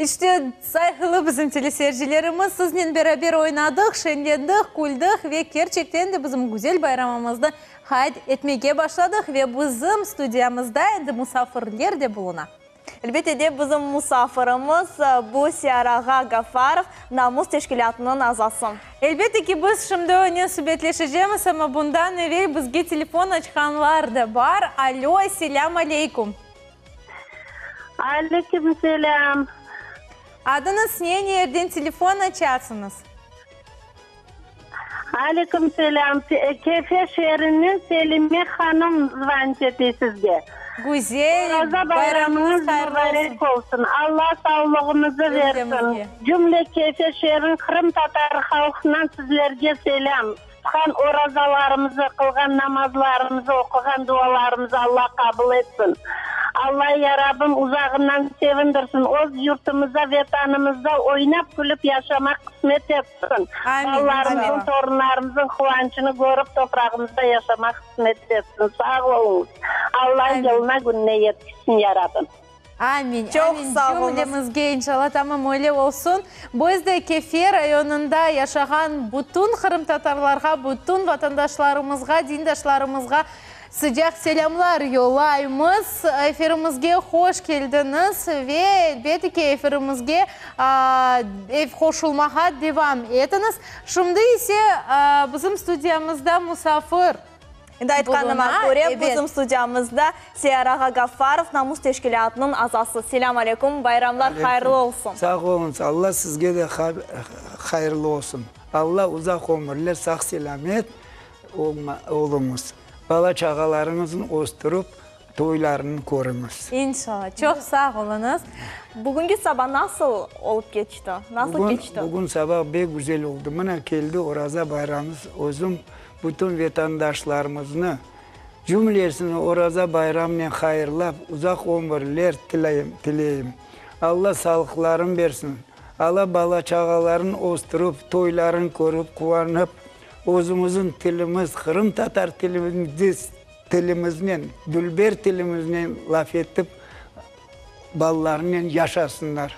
İşte, sayğılı bizim teleseyircilerimiz, siznen beraber oynadıq, şeñlendik, küldik ve kerçekten de bizim güzel bayramımıznı qayd etmege başladıq ve bizim studiyamızda endi musafirler de buluna. Elbette de, bizim musafirimiz bu Siyar ağa Gafarov, Namus teşkilâtınıñ azası. Elbette ki, biz şimdi onen subetleşecemiz, amma bundan evel bizge telefon açqanlar da bar. Alo, selâm aleyküm. Aleyküm selâm. Adıñız ne, ne yerden telefon açasıñız? Aleyküm selâm. Kefe şeerinden Selime hanım zvanit ete sizge. Güzel, Oraza bayramıñız mubarek olsun. Alla sağlığınızı versin. Cümle Kefe şeeriniñ qırımtatar halqından sizlerge selâm. Tutqan orazalarımızı, qılğan namazlarımızı, oquğan dualarımızı Alla qabul etsin. Alla, ya Rabbim, uzağından sevindirsin. Öz yurtumızda, Vetanımızda oynap-külip yaşamaq qısmet etsin. Balalarımızın, torunlarımızın quvançını körip, toprağımızda yaşamaq qısmet etsin. Sağ oluñız. Alla yılına kününe yetkizsin, ya Rabbim. Amin, Çoq amin sağ oluñız. cümlemizge inşallah tamam öyle olsun. Biz de Kefe rayonında yaşağan bütün qırımtatarlarğa, bütün vatandaşlarımızğa, dindaşlarımızğa sıcaq selâmlar yollaymız. Efirimizge hoş keldiñiz ve elbette ki efirimizge ev qoşulmağa devam etiñiz. Şimdi ise bizim studiyamızda musafir. Endi aytqanıma köre, bizim studiyamızda Seyar ağa Gafarov, Namus teşkilâtınıñ azası. Selâm aleyküm, bayramlar hayırlı olsun. Sağ oluñız, Alla sizge de hayırlı olsun. Alla uzaq ömürler, sağ-selâmet oluñız. Bala-çağalarıñıznı östürip, toylarını körüñiz. İnşallah. Çoq sağ oluñız. Bugünki saba nasıl olıp keçti? Nasıl keçti? Bugün saba bek güzel oldı. Mına keldi Oraza bayramımız. Özüm Bütün vetandaşlarımıznı, cümlesini Oraza bayramınen hayırlap, uzaq ömürler tileyim. Alla sağlıqların bersin. Alla bala-çağaların östürip, toyların körip, quvanıp, özümizin tilimiz, qırımtatar tilimiznen, dülber tilimiznen laf etip, balalarınen yaşasınlar.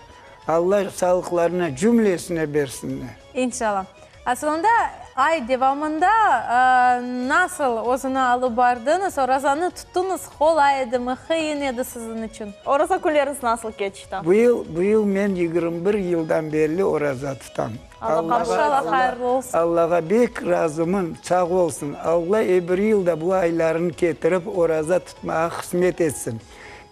Alla sağlıqlarını cümlesine bersinler. İnşallah. Asılında, ay devamında nasıl özüni alıp bardıñız, orazanı tuttıñız, qolay edimi, qıyın edi siziñ içün? Oraza künleriñiz nasıl keçti? Bu yıl, bu yıl men 21 yıldan berli oraza tutam. Alla maşallah, hayırlı olsun. Allağa bek razımın, sağ olsun. Alla ebir yıl da bu aylarını ketirip oraza tutmağa qısmet etsin.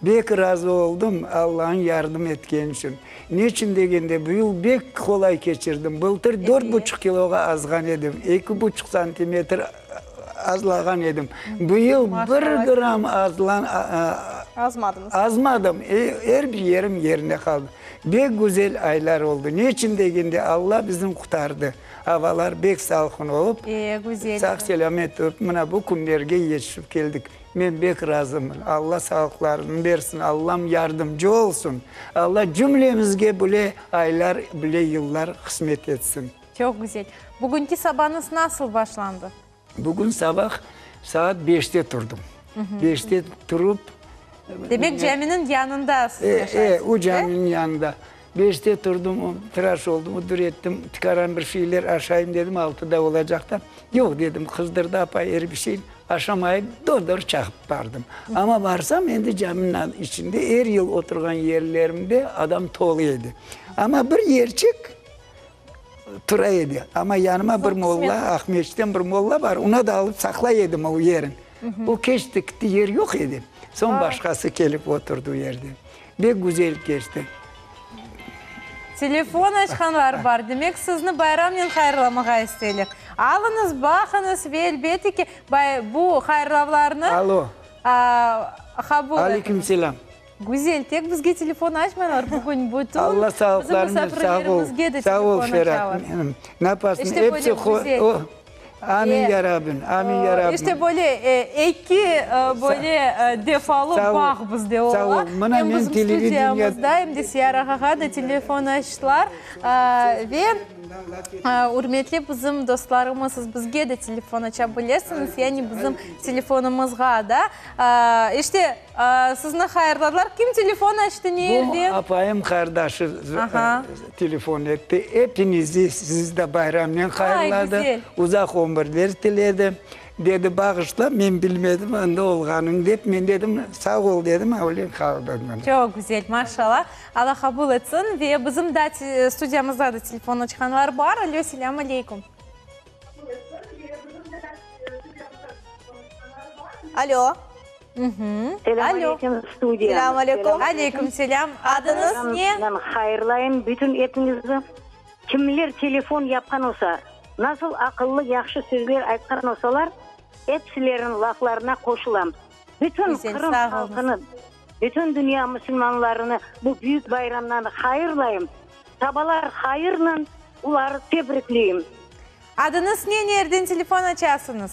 Bek razı oldım, Allanıñ yardım etkeni içün. Neçün degende, bu yıl bek qolay keçirdim. Bıltır dört buçuq kiloğa azğan edim, eki buçuq santimetr azlağan edim. Bu yıl bir gramm azlan, Azmadıñız. Azmadım, er bir yerim yerine qaldı. Bek güzel aylar oldı. Neçün degende, Alla bizni qurtardı. Avalar bek salqın olıp, sağ-selâmet olıp, mına bu künlerge yetişip keldik. Men bek razımın. Alla sağlıqlarını bersin, Allam yardımcı olsun. Alla cümlemizge bule aylar, bule yıllar qısmet etsin. Çoq güzel. Bugünki sabañız nasıl başlandı? Bugün sabah saat beşte turdım. Beşte turup. Demek, caminiñ yanında siz yaşaysıñız, e? E, o caminiñ yanında. Beşte turdım, tıraş oldım, udur ettim, tikaran bir şeyler aşayım dedim, altıda olacaq da. Yoq, dedim, qızdırdı apay er bir şeyni, aşamayıp, doğru çağıp bardım. Amma barsam, endi caminiñ içinde er yıl oturğan yerlerimde adam tolu edi. Amma bir yerçik tura edi. Amma yanıma bir molla, Aqmescitten bir molla bar, ona da alıp saqlay edim o yerin. O keçti, gitti, yer yoq edi. Soñ başqası kelip oturdı o yerde. Bek güzel keçti. Telefon açqanlar bar, demek, sizni bayramnen hayırlamağa isteyler. Alıñız, baqıñız ve elbette ki, bu hayırlavlarnı Alo. qabul etiñiz. Aleyküm selâm. Güzel, tek bizge telefon açmaylar bugün, bütün Alla bizim sağlıqlarını bersin, sağ ol, musafirlerimizge de sağ ol telefon Ferhat açalar. menim. Napasın, İşte episi böyle güzel. o, amin ya Rabbim, amin ya Rabbim. İşte böyle eki böyle defalı Sağ ol, bağ bizde sağ ola. ol. Mına Em men bizim televideniye studiyamızda, em de Siyar ağağa da telefon açtılar. Ve. Ürmetli bizim dostlarımız, siz bizge de telefon aça bilesiñiz, yani bizim telefonımızğa da. İşte, sizni hayırladılar. Kim telefon açtı, ne yerden? Bu apayım qardaşı telefon etti. Epiñizi, sizi de bayramnen hayırladı. Uzaq ömürler tiledi. Dedi, bağışla, men bilmedim anda olğanıñ, dep. Men dedim, sağ ol, dedim, öyle qaldı. Çoq güzel, maşallah. Alla qabul etsin. Ve bizim da studiyamızda da telefon açqanlar bar. Alo, selâm aleykum. Alo. Selâm aleyküm, studiya. Selâm aleyküm. Aleyküm selâm. Adıñız ne? Men hayırlayım bütün epiñizni. Kimler telefon yapqan olsa, nasıl aqıllı, yahşı sözler aytqan olsalar, epsileriniñ laflarına qoşulam. Bütün Qırım halqını, bütün dünya musulmanlarını bu büyük bayramdan hayırlayım. Sabalar hayırnen oları tebrikleyim. Adıñız ne, nereden telefon açasıñız?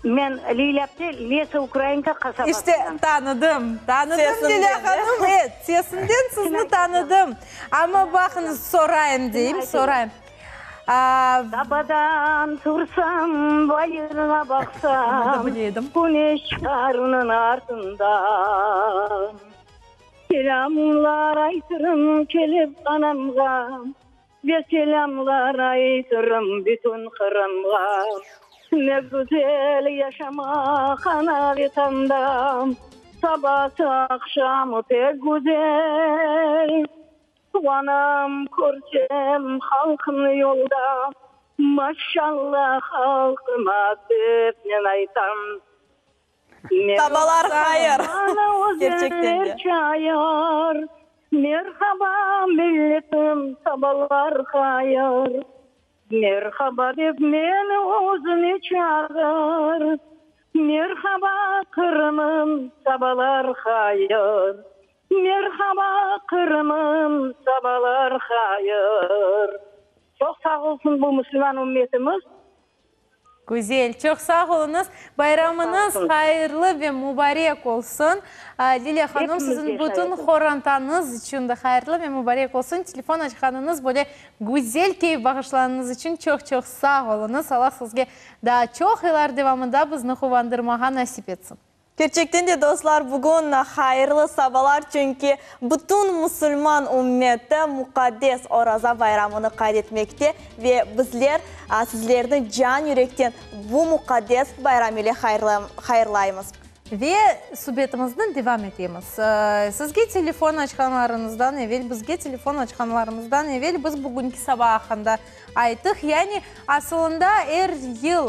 Men Lilâ apte, Lesa Ukrainka qasabasından. İşte, tanıdım, tanıdım Lilâ hanım, evet, sesinden sizni tanıdım. Amma baqıñız, sorayım deyim, sorayım. Sabadan tursam, bayırğa baqsam, Küneş çıqarnıñ artından. Selâmlar aytırım kelip anamğa, Ve selâmlar aytırım bütün Qırımğa. Ne güzel yaşamaq ana Vatanda, Sabası aqşamı pek güzel. Quvanam körsem halqımnı yolda, Maşşalla halqıma dep men aytam. Sabalar hayır, kerçekten de. Merhaba milletim, sabalar hayır. Merhaba dep meni özüne çağır. Merhaba Qırımım, sabalar hayır. Merhaba Qırımım, sabalar hayır. Çoq sağ olsun bu musulman ümmetimiz. Güzel, çoq sağ oluñız. Bayramıñız hayırlı ve mubarek olsun. Lilâ hanım, siziñ bütün qorantañız içün de hayırlı ve mubarek olsun. Telefon açqanıñız, böyle güzel keyif bağışlağanıñız içün çoq-çoq sağ oluñız. Allah sizge daa çoq yıllar devamında bizni quvandırmağa nasip etsin. Kerçekten de, dostlar, bugün hayırlı sabalar, çünki bütün musulman ümmeti muqaddes Oraza bayramını qayd etmekte ve bizler sizlerni can-yürekten bu muqaddes bayram ile hayırlaymız. Ve subetimizni devam etemiz. Sizge telefon açqanlarıñızdan evel, bizge telefon açqanlarımızdan evel biz bugünki saba aqqında Aytıq, yani asılında er yıl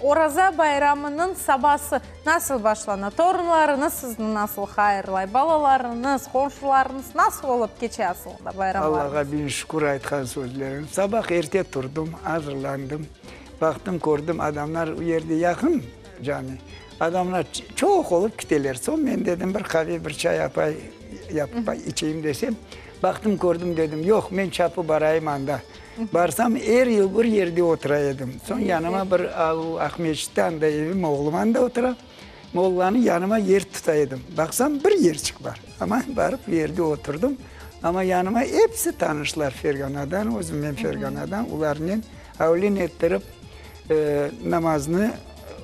Oraza bayramınıñ sabası nasıl başlana? Torunlarıñız sizni nasıl hayırlay? Balalarıñız, qonşularıñız nasıl olıp keçe asılında bayramlarıñız? Allağa biñ şükür aytqan sözleriñ. Sabah erte turdım, azırlandım. Baqtım, kördim, adamlar u yerde yaqın cami. Adamlar çoq olıp kiteler. Soñ men dedim, bir qave, bir çay apay yapıp içeyim desem, Baqtım, kördim, dedim, yoq, men çapı barayım anda. Barsam, er yıl bir yerde otura edim. Soñ yanıma bir Aqmescitte anda evim, oğlum anda otura, mollanı yanıma yer tuta edim. Baqsam, bir yerçik bar. Amma barıp yerde oturdım. Amma yanıma episi tanışlar Ferganadan, özüm men Ferganadan, olarnen avlen ettirip namaznı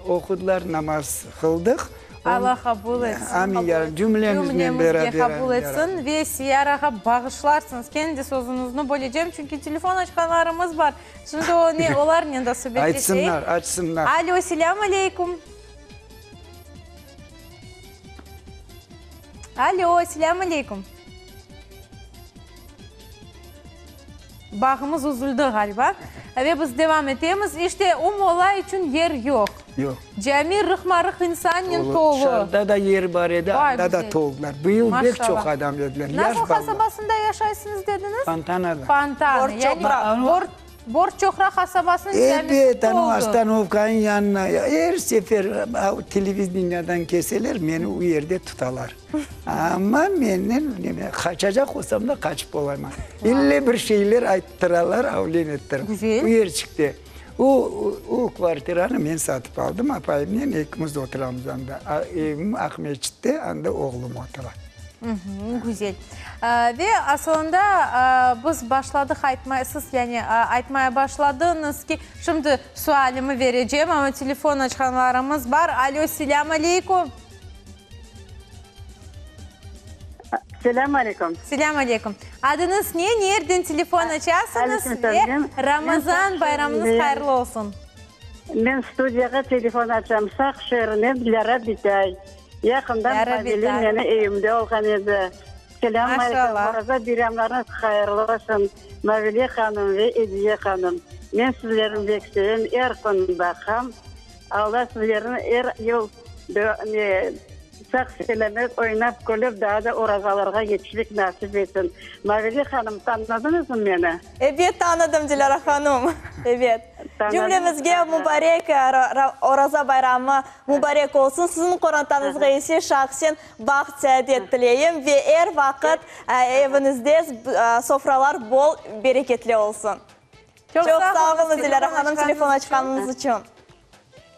oqudılar, namaz qıldıq. Alla qabul etsin. Amin, ya Rabbi, cümlemiznen beraber. Cümlemizge qabul etsin ve Siyarağa bağışlarsıñız. Kendi sözüñizni bölecem, çünki telefon açqanlarımız bar. Şimdi o ne, olarnen de subetleşeyik. Aytsınlar, açsınlar. Alo, selâm aleyküm. Alo, selâm aleyküm. Bağımız üzüldi ğaliba. Ve biz devam etemiz. İşte, o molla içün yer yoq. Yoq. Cami rıqma-rıq insannen tolu. Dışarıda da yer bar edi, Vay, anda da güzel. toldular. Bu yıl pek Maşallah. çoq adam ediler. Yaş Nasıl balalar. qasabasında yaşaysıñız dediñiz? Fontanada. Fontana. Yani Bor- Bor, Borçoqraq qasabasınıñ camisi Ebet, ana toldu. ostanovkanıñ yanına. Er sefer televideniyadan keseler, meni o yerde tutalar. Amma menden neme, qaçacaq olsam da qaçıp olayman. İlle bir şeyler ayttıralar, avlen ettirip. Güzel. Bu yerçikte. O, o kvartiranı men satıp aldım, apayımnen ekimiz oturamız anda. Evim Aqmescitte, anda oğlum otura. Güzel. Ve asılında biz başladıq aytmaya, siz yani aytmaya başladıñız ki, şimdi sualimi verecem, amma telefon açqanlarımız bar. Alo, selâm aleyküm. Selâm aleyküm. Selâm aleyküm. Adıñız ne, nereden telefon açasıñız ve Ramazan bayramıñız hayırlı olsun. Men studiyağa telefon açam. Saq şeerinden Dilâra bitay. Yaqından Mavile meni evimde olğan edi. Selâm aleyküm. Oraza bayramlarıñız hayırlı olsun, Mavile hanım ve Ediye hanım. Men sizlerni bek sevem, er kün baqam. Alla sizlerni er yıl sağ-selâmet, oynap, külip daa da orazalarğa yetişmek nasip etsin. Mavile hanım, tanıdıñızmı meni? Ebet, tanıdım, Dilâra hanım. Ebet. Cümlemizge mubarek Oraza bayramı mubarek olsun. Siziñ qorantañızğa ise şahsen baht-saadet tileyim ve er vaqıt eviñizde sofralar bol bereketli olsun. Çoq sağ oluñız, Dilâra hanım, telefon açqanıñız içün.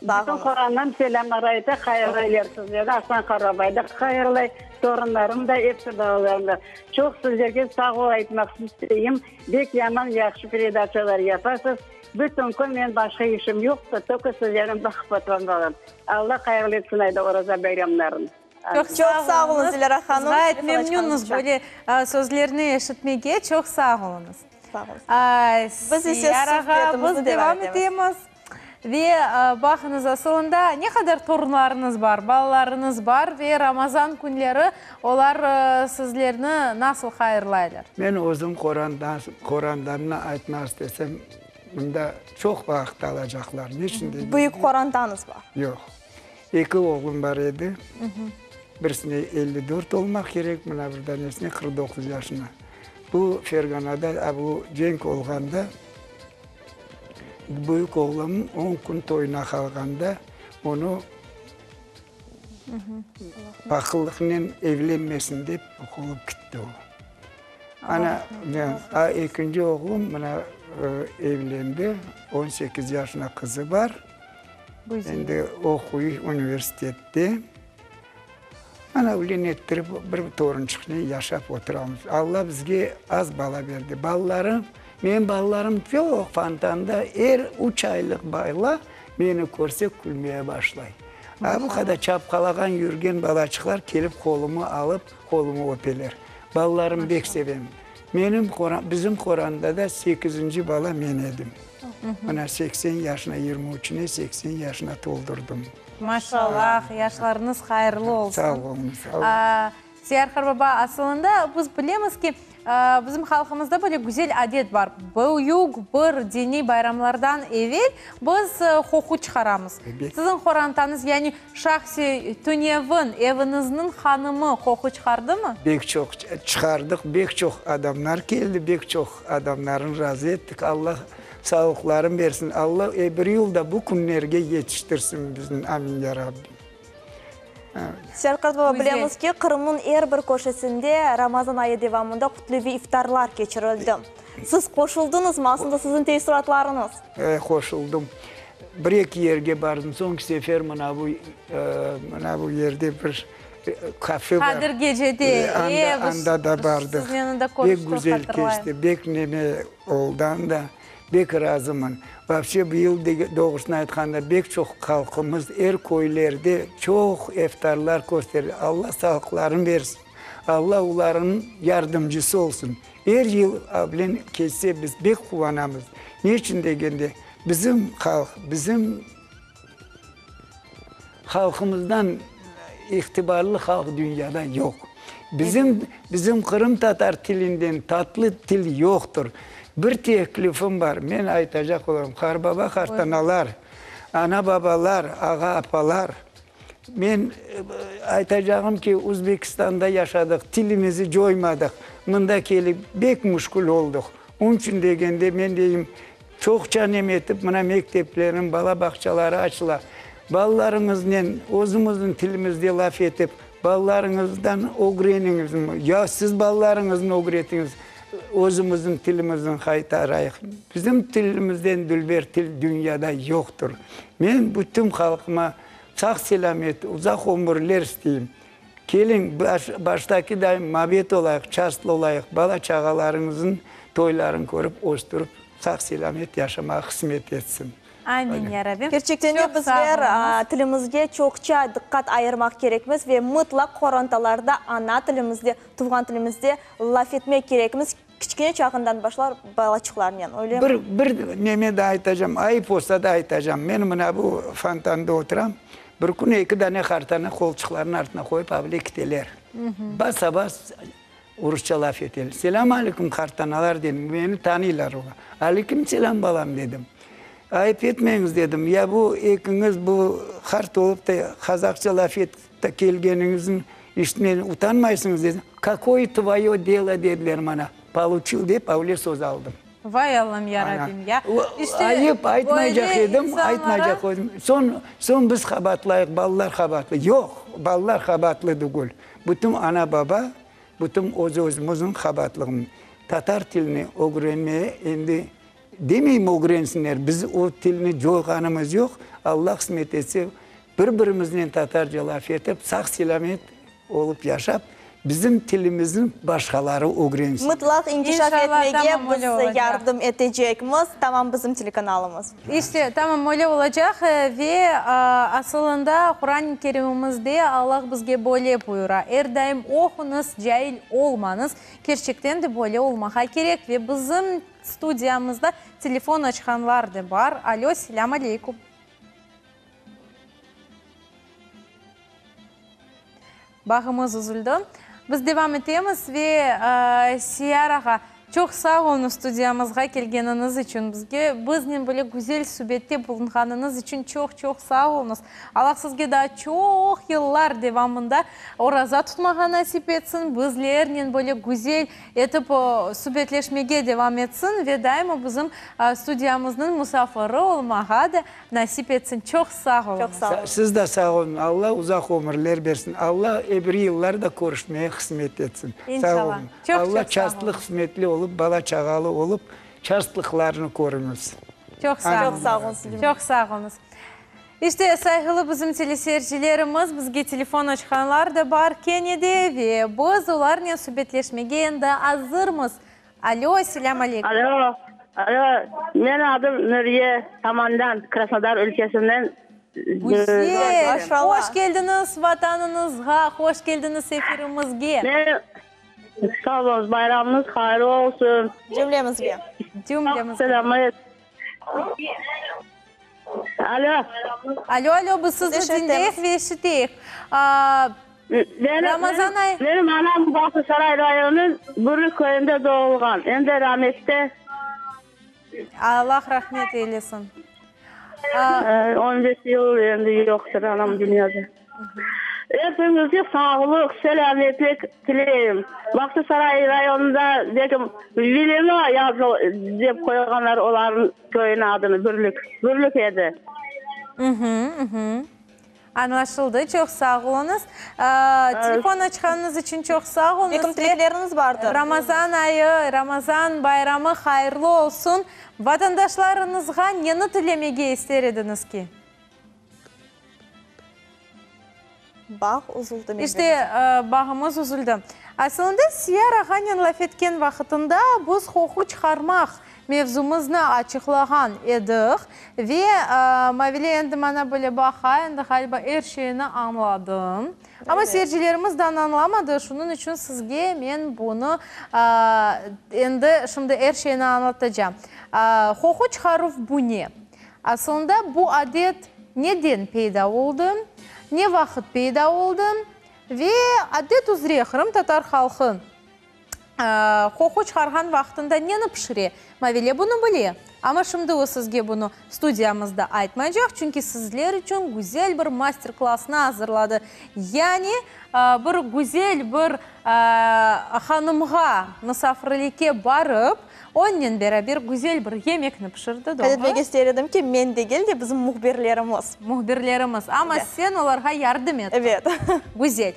Bütün qorantam selâmlar ayta, hayırlaylar sizlerni, Arslan Qarabay da hayırlay, torunlarım da, episi balalarım da. Çoq sizlerge sağ ol aytmaq isteyim, bek yaman yahşı peredaçalar yapasız, bütün kün men başqa işim yoq da, tolko sizlerni baqıp oturam balam. Alla hayırlı etsin ayda oraza bayramların. Çoq sağ oluñız, Dilâra hanım. Biz ğayet memnünmiz böyle sözlerni eşitmege, çoq sağ oluñız. Sağ oluñız. Biz ise suhbetimizni devam etemiz. Ve baqıñız, asılında ne qadar torunlarıñız bar, balalarıñız bar ve Ramazan künleri olar sizlerni nasıl hayırlaylar? Men özüm qorantamnı aytmaq istesem, mında çoq vaqıt alacaqlar. Niçün degende? Büyük qorantañız bar. Yoq. Eki oğlum bar edi. Birisine 54 olmaq kerek, mına bir danesine 49 yaşına. Bu Ferganada, bu cenk olğanda, Büyük oğlum on kün toyuna qalğanda, onı pahıllıqnen evlenmesin dep, olıp kitti o. Ana, a ekinci oğlum mına evlendi, 18 yaşına qızı bar, endi oquy universitette. Ana, öyle nettirip bir torunçıqnen yaşap oturamız. Alla bizge az bala berdi. Balalarım, menim balalarım çoq, fontanda er üç aylıq bala meni körse külmeye başlay. A bu qadar çapqalağan yürgen balaçıqlar kelip qolumı alıp, qolumı öpeler. Balalarımı bek sevem. Menim bizim qorandada sekizinci bala men edim. Mına 80 yaşına, yirmi üçüne 80 yaşına toldurdım. Maşallah, yaşlarıñız hayırlı olsun. Sağ oluñız, sağ oluñız. Seyar qartbaba, asılında biz bilemiz ki, bizim halqımızda böyle güzel adet bar, büyük bir diniy bayramlardan evel biz qoqu çıqaramız. Siziñ qorantañız, yani şahsiy tünevin eviñizniñ hanımı qoqu çıqardımı? Bek çoq çıqardıq, bek çoq adamlar keldi, bek çoq adamlarnı razı ettik. Allah Sağlıqların bersin Alla e bir yıl da bu künlerge yetiştirsin bizni amin ya Rabbim. Serqart baba, bilemiz ki, Qırımnıñ er bir köşesinde Ramazan ayı devamında kütleviy iftarlar keçirildi. Siz qoşuldıñızmı? Aslında siziñ teessuratlarıñız? E, qoşuldım. Bir-eki yerge bardım. Soñki sefer mına bu, mına bu yerde bir kafe bar. Qadir gecede, e, Anda, anda da bardıq. Siznen anda körüştik, Bek güzel keçti, bek neme oldı anda. Bek razımın. Vapşe bu yıl, doğrusını aytqanda, bek çoq halqımız er köylerde çoq eftarlar kösterdi. Alla sağlıqlarını bersin. Alla olarnıñ yardımcısı olsun. Er yıl avlen kelse biz bek quvanamız. Ne içün degende, bizim halq, bizim halqımızdan ihtibarlı halq dünyada yoq. Bizim, bizim qırımtatar tilinden tatlı til yoqtır. Bir teklifim bar, men aytacaq olam, qarbaba, qartanalar, ana-babalar, ağa-apalar, men aytacağım ki, Özbekistanda yaşadıq, tilimizi coymadıq, mında kelip bek müşkül olduq. Onıñ içün degende, men deyim, Çoqça nem etip, mına mekteplerniñ, bala bağçaları açıla. Balalarıñıznen özümizniñ tilimizde laf etip, balalarıñızdan ögreniñiz, ya siz balalarıñıznı ögretiñiz, özümizniñ tilimizni qaytarayıq. Bizim tilimizden dülber til dünyada yoqtır. Men bütün halqıma sağ-selâmet, uzaq ömürler isteyim. Keliñ, baştaki dayın mabet olayıq, çastlı olayıq, bala-çağalarıñıznıñ toyların körip, östürip, sağ-selâmet yaşamağa qısmet etsin. Amin, ya Rabbim. Kerçekten de bizler tilimizge çoqça diqqat ayırmaq kerekmiz ve mıtlaq qorantalarda ana tilimizde, tuvğan tilimizde laf etmek kerekmiz, kiçkene çağından başlar balaçıqlarnen, öylemi? Bir, bir neme daa aytacam, ayıp olsa da aytacam. Men mına bu fontanda oturam, bir kün eki dane hartanı qolçıqlarınıñ artına qoyıp avle kiteler. Basa-bas Rusça laf eteler. Selâm aleyküm, qartanalar, dedim. Meni tanıylar olar. Aleyküm selâm, balam, dedim. Ayıp etmeñiz, dedim. Ya bu ekiñiz bu qart olıp da qazaqça laf etip de kelgeniñizniñ işine utanmaysıñız, dedim. Kakoye tvoye delo, dediler maña. Poluçil, dep avle söz aldım. Vay Allam, ya Rabbim, ya. İşte, Ayıp, aytmaycaq edim, aytmaycaq edim. Soñ, soñ biz qabaatlayıq, balalar qabaatlı. Yoq, balalar qabaatlı tügül. Bütün ana-baba, bütün öz-özümizniñ qabaatlığımız. Tatar tilini ögrenmeye endi demeyim ögrensinler, biz o tilni coyğanımız yoq, Alla qısmet etse, bir-birimiznen tatarca laf etip, sağ-selâmet olıp yaşap, bizim tilimizni başqaları ögrensin. Mıtlaq inkişaf İnşallah, etmege tamam, biz öyle olacaq. yardım etecekmiz, tamam bizim telekanalımız. İşte, tamam öyle olacaq ve asılında Quran-ı Kerimimizde Allah bizge böyle buyura, Er daim oquñız, cail olmañız. Kerçekten de böyle olmağa kerek ve bizim studiyamızda telefon açqanlar da bar. Alo, selâm aleykum. Bağımız üzüldi. Biz devam etemiz ve Siyar ağa, çoq sağ oluñız studiyamızğa kelgeniñiz içün, bizge, biznen böyle güzel subette bulunğanıñız içün çoq-çoq sağ oluñız. Allah sizge daa çoq yıllar devamında oraza tutmağa nasip etsin, bizlernen böyle güzel etip subetleşmege devam etsin ve daima bizim studiyamıznıñ musafiri olmağa da Nasip etsin, çoq sağ oluñız. Siz de sağ oluñ, Alla uzaq ömürler bersin, Alla ebir yıllar da körüşmege qısmet etsin. İnşallah. Sağ oluñ. Çoq Alla çoq sağ oluñ. çastlı qısmetli olıp, bala-çağalı olıp, çastlıqlarnı körüñiz. Çoq sağ oluñız. Çoq sağ oluñız. İşte, sayğılı bizim teleseyircilerimiz, bizge telefon açqanlar da bar kene de ve biz olarnen subetleşmege endi azırmız. Alo, selâm aleyküm. Alo, alo, menim adım Nuriye, Tamandan, Krasnodar ülkesinden. Güzel, hoş keldiñiz Vatanıñızğa, hoş keldiñiz efirimizge. Men, sağ oluñız, bayramıñız hayırlı olsun. Cümlemizge. Cümlemizge. Selâmet. Alo. Alo, alo, biz sizni diñleyik ve eşiteyik. Ramazan ayı. Menim anam Bağçasaray rayonınıñ Bürlük köyünde doğulğan, endi ramette. Allah rahmet eylesin. On beş yıl endi yoqtır anam dünyada. Epiñizge sağlıq, selâmetlik tileyim. Bağçasaray rayonında dedim, Vilino yazıl dep qoyğanlar olarnıñ köyüniñ adını, Bürlük. Bürlük edi. Añlaşıldı, çoq sağ oluñız. Telefon açqanıñız içün çoq sağ oluñız. Belkim tilekleriñiz bardır. Ramazan ayı, Ramazan bayramı hayırlı olsun. Vatandaşlarıñızğa neni tilemege ister ediñiz ki? Bağ üzüldi. İşte, bağımız üzüldi. Asılında Siyar ağanen laf etken vaqıtında biz qoqu çıqarmaq mevzumıznı açıqlağan edik ve Mavile endi maña böyle baqa, endi ğaliba er şeyni añladı. Amma seyircilerimiz daa añlamadı, şunıñ içün sizge men bunı endi şimdi er şeyni añlatacağım. Qoqu çıqaruv bu ne? Asılında bu adet neden peyda oldı, ne vaqıt peyda oldı ve adet üzre qırımtatar halqı qoqu çıqarğan vaqtında neni pişire? Mavile bunı bile, amma şimdi o sizge bunı studiyamızda aytmaycaq, çünki sizler içün güzel bir master-klassnı azırladı. Yani bir güzel bir hanımğa musafirlikke barıp, Onnen beraber güzel bir yemekni pişirdi, doğru? Qayd etmek ister edim ki, men degil de, bizim mühbirlerimiz. Mühbirlerimiz, amma sen olarğa yardım ettiñ. Evet. Güzel.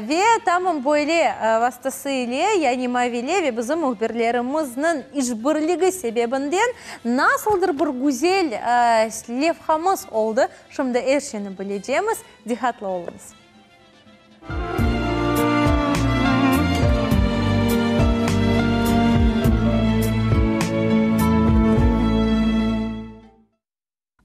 Ve tamam böyle vastası ile, yani Mavile ve bizim mühbirlerimizniñ işbirligi sebebinden nasıldır bir güzel levhamız oldı. Şimdi er şeyni bilecemiz, diqqatlı oluñız.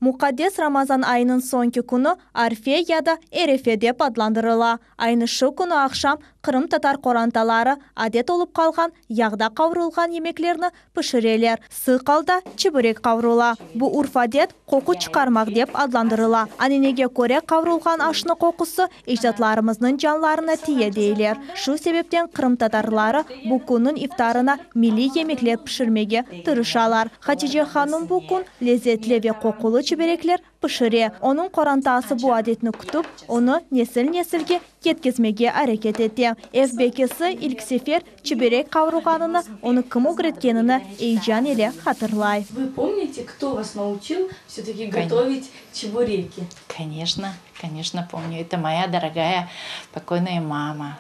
Muqaddes Ramazan ayınıñ soñki künü Arfe ya da Erefe dep adlandırıla. Aynı şu künü aqşam qırımtatar qorantaları adet olıp qalğan yağda qavrulğan yemeklerni pişireler. Sıq alda çiberek qavrula. Bu urf-adet qoqu çıqarmaq dep adlandırıla. Ananege köre qavrulğan aşnı qoqusı ecdatlarımıznıñ canlarına tiye deyler. Şu sebepten qırımtatarları bu künniñ iftarına milliy yemekler pişirmege tırışalar. Hatice hanım bu kün lezetli ve qoqulı çiberekler pişire. Onıñ qorantası bu adetni kütip, onı nesil-nesilge yetkizmege areket ete. Ev bekisi ilk sefer çiberek qavurğanını, onı kim ögretkenini eyecan ile hatırlay. Вы помните, кто вас научил всё-таки готовить чебуреки? Конечно, конечно помню. Это моя дорогая покойная мама.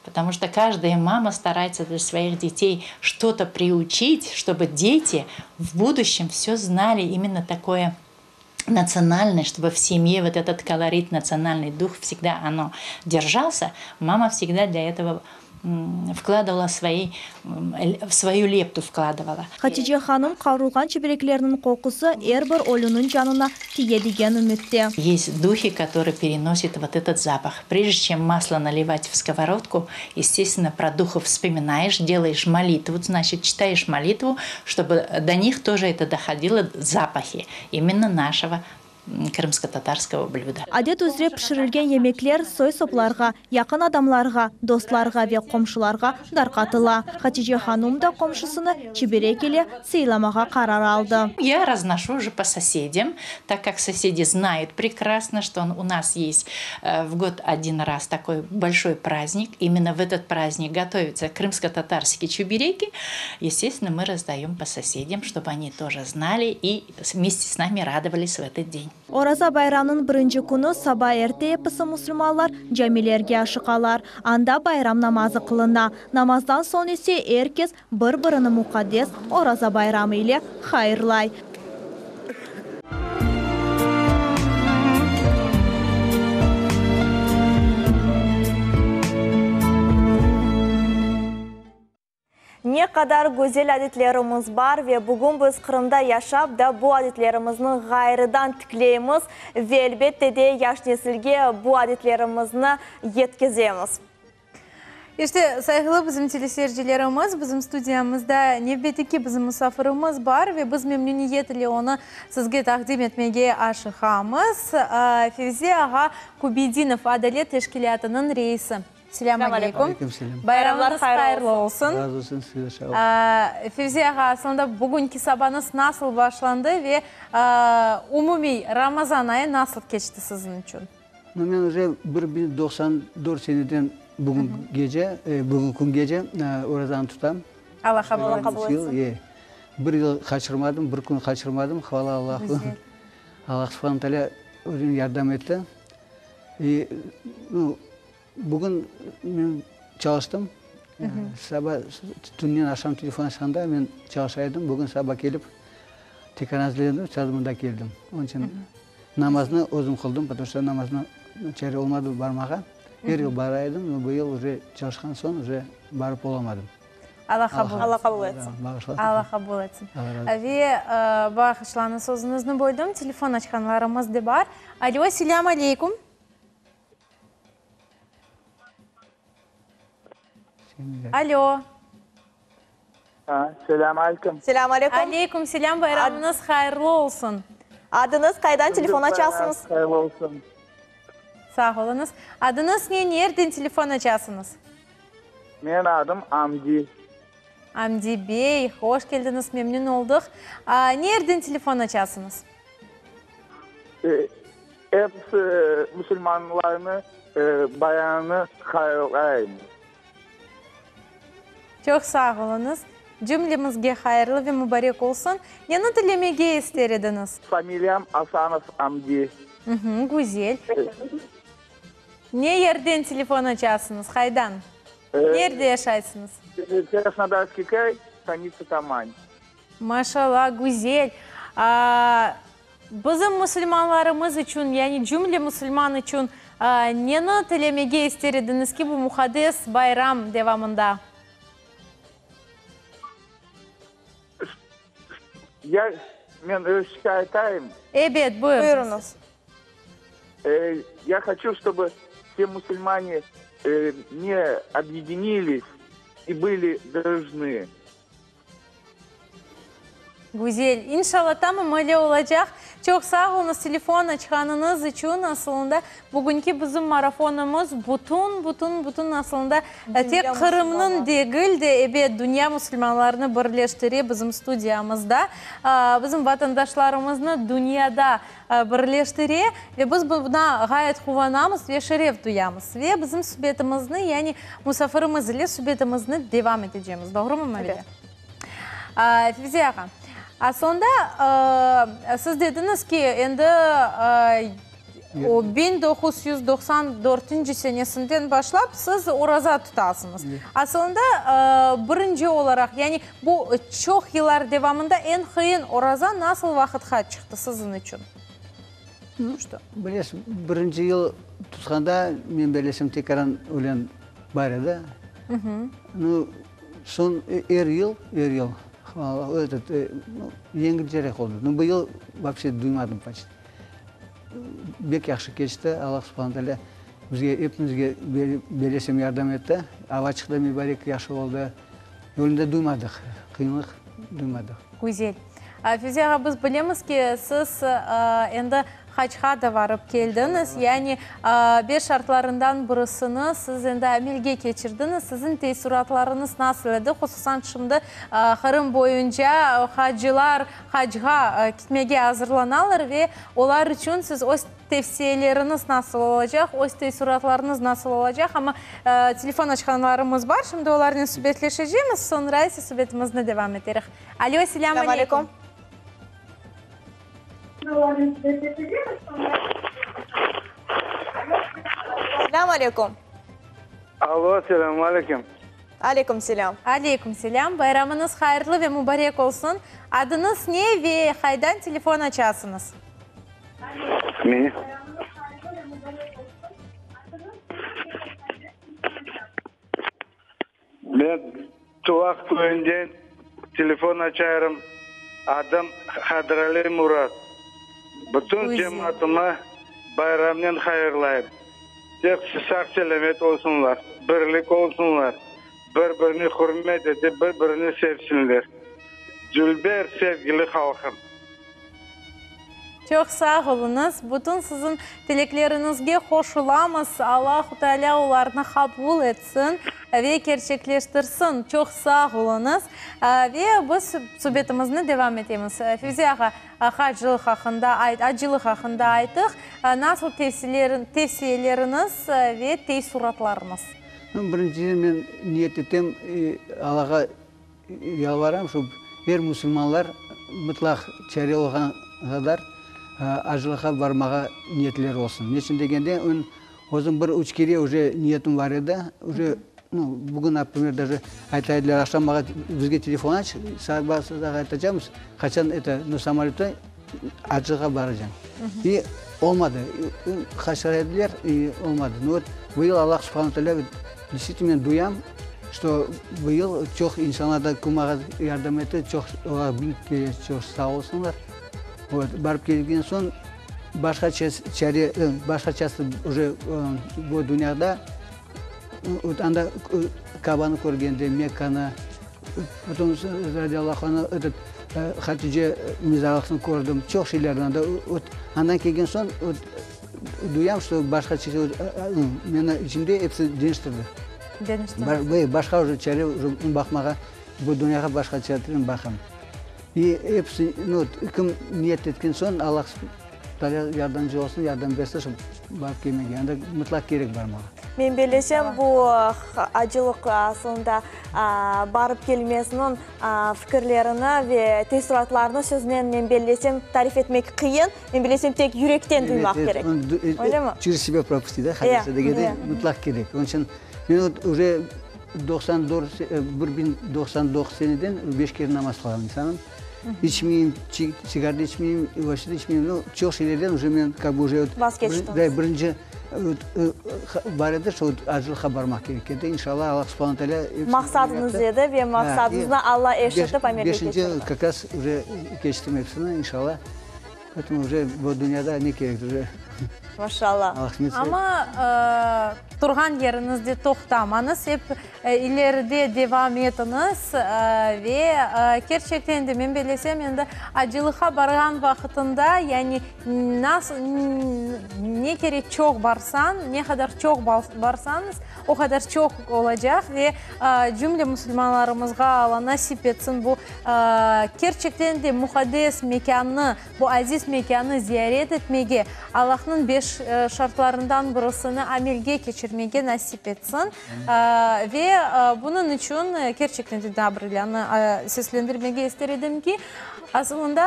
Потому что каждая мама старается для своих детей что-то приучить, чтобы дети в будущем все знали именно такое национальное, чтобы в семье вот этот колорит, национальный дух всегда оно держался. Мама всегда для этого вкладывала свои, в свою лепту вкладывала. Hatice hanım qavrulğan çibereklerniñ qoqusı er bir ölüniñ canına tiye degen ümütte. Есть духи, которые переносят вот этот запах. Прежде чем масло наливать в сковородку, естественно, про духов вспоминаешь, делаешь молитву, значит, читаешь молитву, чтобы до них тоже это доходило запахи именно нашего крымско-татарского блюда. Adet üzre pişirilgen yemekler soy-soplarğa, yaqın adamlarğa, dostlarğa ve qomşularğa darqatıla. Hatice hanum da qomşusını çiberek ile sıylamağa qarar aldı. Я разношу уже по соседям, так как соседи знают прекрасно, что у нас есть в год один раз такой большой праздник. Именно в этот праздник готовятся крымско-татарские чебуреки. Естественно, мы раздаем по соседям, чтобы они тоже знали и вместе с нами радовались в этот день. Oraza bayramnıñ birinci künü saba erte episi musulmanlar camilerge aşıqalar. Anda bayram namazı qılına. Namazdan soñ ise er kes bir-birini muqaddes Oraza bayramı ile hayırlay. Ne qadar güzel adetlerimiz bar ve bugün biz Qırımda yaşap da bu adetlerimizni ğayrıdan tikleymiz ve elbette de yaş nesilge bu adetlerimizni yetkizemiz. İşte, sayğılı bizim teleseyircilerimiz, bizim studiyamızda nevbetteki bizim musafirimiz bar ve biz memnüniyet ile onı sizge taqdim etmege aşıqamız. Fevzi ağa Kübedinov, Adalet teşkilâtınıñ reisi. Selâm aleyküm. Aleyküm selâm. Bayramıñız hayırlı olsun. Razı olsun, size de sağ olun. Fevzi ağa, aslında bugünki sabañız nasıl başlandı ve umumiy Ramazan ayı nasıl keçti siziñ içün? Men uje 1094 seneden bugün gece, bugün küngece orazanı tutam. Allah qabul etsin. Bir yıl qaçırmadım, bir kün qaçırmadım, hvala Allahqa. Allah subhane teala özüne yardım etti. İ, nu, bugün men çalıştım. Saba, tünden aqşam telefon açqanda men çalışa edim. Bugün saba kelip, tekrar azırlandım, sraz mında keldim. Onıñ içün namaznı özüm qıldım, потому что namaznı çare olmadı barmağa. Er yıl bara edim, но bu yıl uje çalışqan soñ uje barıp olamadım. Allah qabul etsin. Allah qabul etsin. Allah qabul etsin. Ve bağışlañız, sözüñizni böldim, telefon açqanlarımız de bar. Alo, selâm aleyküm. Alo. Selâm aleyküm. Selâm aleyküm. Aleyküm selâm, bayramıñız hayırlı olsun. Adıñız, qaydan telefon açasıñız? Hayırlı olsun. Sağ oluñız. Adıñız ne, nereden telefon açasıñız? Menim adım Amdi. Amdi bey, hoş keldiñiz, memnün oldıq. Nereden telefon açasıñız? Episi musulmanlarnı bayramını hayırlayım. Çoq sağ oluñız. Cümlemizge hayırlı ve mubarek olsun. Neni tilemege ister ediñiz? Familiyam Asanov Amdi. Güzel. Ne yerden telefon açasıñız, qaydan? Nerde yaşaysıñız? Krasnodarskiy kray, stanitsa Tamань. Maşallah, güzel. Bizim musulmanlarımız içün, yani cümle musulman içün. Neni tilemege ister ediñiz ki, bu muqaddes bayram devamında? Ya men rusça aytayım? Ebet, buyurıñız. Ya hoçu, ştobu vse musulmane ne obъединились и были дружны. Güzel. İnşalla tamam öyle olacaq. Çoq sağ oluñız telefon açqanıñız içün. Asılında bugünki bizim marafonımız bütün, bütün, bütün asılında tek Qırımnıñ degil de, ebet, dünya musulmanlarını birleştire bizim studiyamızda. Bizim vatandaşlarımıznı dünyada birleştire ve biz buna ğayet quvanamız ve şeref duyamız. Ve bizim subetimizni, yani musafirimiz ile subetimizni devam etecemiz. Doğrumı, Mavile? Evet. Fevzi ağa, aslında siz dediñiz ki, endi o 1994-nci senesinden başlap siz oraza tutasıñız. Aslında birinci olaraq, yani bu çoq yıllar devamında eñ qıyın oraza nasıl vaqıtqa çıqtı siziñ içün? Bilesiñ, birinci yıl tutqanda, men bellesem tekaran ölen bar edi. Nu, soñ er yıl, er yıl, etot, yengilcerek oldı. Nu, bu yıl vobşe duymadım poçti. Bek yahşı keçti, Allah subhane teala bizge, epimizge bellesem yardım etti. Ava çıqtı mübarek, yahşı oldı. Öyle de duymadıq, qıyınlıq duymadıq. Güzel. Fevzi ağa, biz bilemiz ki, siz endi hacğa da varıp keldiñiz. Yani beş şartlarından birisini siz endi amelge keçirdiñiz. Siziñ teessuratlarıñız nasıl edi? Hususan şimdi Qırım boyunca hacılar hacğa ketmege azırlanalar ve olar içün siz öz Tevsiyeleriñiz nasıl olacaq, öz teessuratlarıñız nasıl olacaq? Amma telefon açqanlarımız bar, şimdi olarnen subetleşecemiz, soñra ise subetimizni devam eterik. Alo, selâm aleyküm. Selâm aleyküm. Alo, selâm aleyküm. Aleyküm selâm. Aleyküm selâm. Bayramıñız hayırlı ve mubarek olsun. Adıñız ne ve qaydan telefon açasıñız? Men. Men Tuvaq köyünden telefon açayırım. Adım Hadrali Murat. Bütün cemaatımı bayramnen hayırlayım. Tek sağ-selâmet olsunlar, birlik olsunlar, bir-birini hürmet etip, bir-birini sevsinler. Dülber sevgili halqım! Çoq sağ oluñız. Bütün siziñ tilekleriñizge qoşulamız. Allahu Teala olarnı qabul etsin ve kerçekleştirsin. Çoq sağ oluñız. Ve biz subetimizni devam etemiz. Fevzi ağa, hacılıq aqqında, acılıq aqqında ayttıq. Nasıl tevsiyeleriñiz ve teessuratlarıñız? Birinciden men niyet etem, Allağa Yalvaram, şu er musulmanlar mıtlaq çare olğan qadar acılıqqa barmağa niyetleri olsun. Neçün degende, men özüm bir üç kere uje niyetim bar edi, uje, nu, bugün, naprimer, daje ayta ediler, aqşam mağa bizge telefon aç, saat bazıda aytacamız, qaçan eto, nu, samolötta acılıqqa baracam. İ olmadı, qaçıra ediler, i olmadı. Nu, vot, bu yıl Allah subhane teala, deystvitelno, men duyam, Çto bu yıl çoq insanlar da kumağa yardım etti, çoq olar biñ kere çoq sağ olsunlar. Vot, barıp kelgen soñ başqa çare, başqaçası uje bu dünyada, vot anda Kabanı körgende, Mekkanı, potom radiyallahu anhu, etot, Hatice mezarlıqnı kördim, çoq şeylerni anda, vot, andan kelgen soñ, vot, duyam, çto başqaça, meni içimde episi deñiştirdi. Deñiştirdi. Başqa uje çare uje baqmağa, bu dünyağa başqa çarenen baqam. İ episi, nu, kim niyet etken soñ, Allah Taala yardımcı olsun, yardım bersin şu barıp kelmege. Anda mıtlaq kerek barmağa. Men bellesem, bu acılıq aslında barıp kelmesiniñ fikirlerini ve teessuratlarını söznen, men bellesem, tarif etmek qıyın. Men bilesem, tek yürekten duymaq kerek. Öylemi? Через себя пропусти, da, hadise degende, mutlaq kerek. Onıñ içün men vot uje 94, 1099 seneden beş kere namaz qılğan insanım. İçmeyim, sigar da içmeyim, voobşe da içmeyim. Nu, çoq şeylerden uje men kak бы uje Vazgeçtiñiz. Da, birinci. Bar edi, şo acılıqqa barmaq kerek edi. İnşallah, Allah subhane teala Maqsadıñız edi ve maqsadıñıznı Alla eşitip amelge keçirdi. Beşinci kak raz uje keçtim episini, inşallah. Poetomu uje bu dünyada ne kerek uje. Maşallah. Amma turğan yeriñizde toqtamañız, ep ileride devam etiñiz ve kerçekten de men bellesem endi acılıqqa barğan vaqıtında yani nasıl ne kere çoq barsañ, ne qadar çoq barsañız, o qadar çoq olacaq ve cümle musulmanlarımızğa Alla nasip etsin bu kerçekten de muqaddes mekânnı, bu aziz mekânnı ziyaret etmege, Allahnıñ beş şartlarından birisini amelge keçirmege nasip etsin. Ve bunıñ içün kerçekten de daa bir ilânı seslendirmege ister edim ki, asılında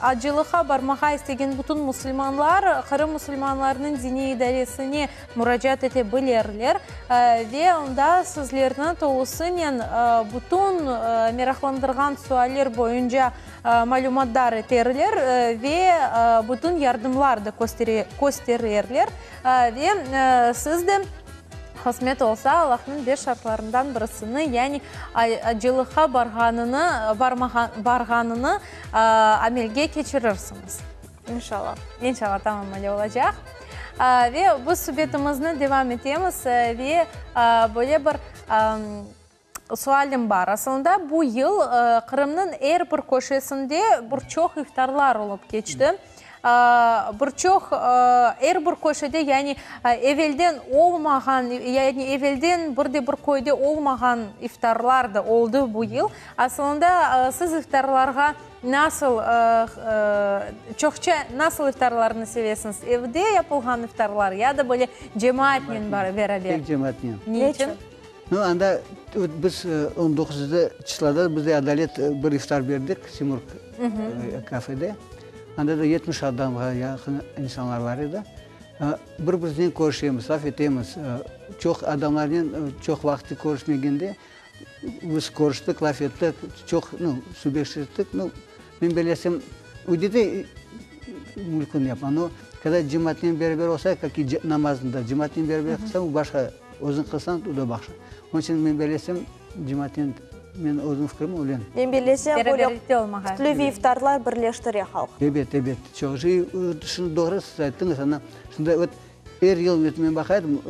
acılıqqa barmağa istegen bütün musulmanlar Qırım musulmanlarınıñ diniy idaresine muracaat ete bilirler ve onda sizlerni tolusınen bütün meraqlandırğan sualler boyunca malümatdar eterler ve bütün yardımlar da kösterirler ve siz de qısmet olsa Allahnıñ beş şartlarından birisini, yani acılıqqa barğanını, barğanını amelge keçirirsiñiz. İnşallah. İnşallah, tamam öyle olacaq. Ve biz subetimizni devam etemiz ve böyle bir sualim bar. Asılında bu yıl Qırımnıñ er bir köşesinde bir çoq iftarlar olıp keçti. Bir çoq, er bir köşede, yani evelden olmağan, yani evelden bir de bir köyde olmağan iftarlar da oldı bu yıl. Asılında siz iftarlarğa Nasıl, çoqça nasıl iftarlarnı sevesiñiz? Evde yapılğan iftarlar ya da böyle cemaatnen beraber? Tek cemaatnen. Ne içün? Nu, anda biz on doquzıncı çısloda bizde Adalet bir iftar berdik Simurg kafede. Anda da 70 adamğa yaqın insanlar bar edi. Bir-birimiznen körüşemiz, laf etemiz. Çoq adamlarnen çoq vaqıt körüşmegende Biz körüştik, laf ettik, çoq, nu, subetleştik. Nu, men bilesem, üyde de mümkün yapma. No, kogda cemaatnen beraber olsa, kak i namazında, cemaatnen beraber qılsañ, o başqa, özüñ qılsañ, o da başqa. Onıñ içün men bilesem, cemaatnen, men özüm fikrim öyle. Men bilesem, böyle kütleviy iftarlar birleştire halqnı. Ebet, ebet. Çoq şey, şunı doğru siz ayttıñız, ana, şunda vot, Er yıl vot men baqa edim,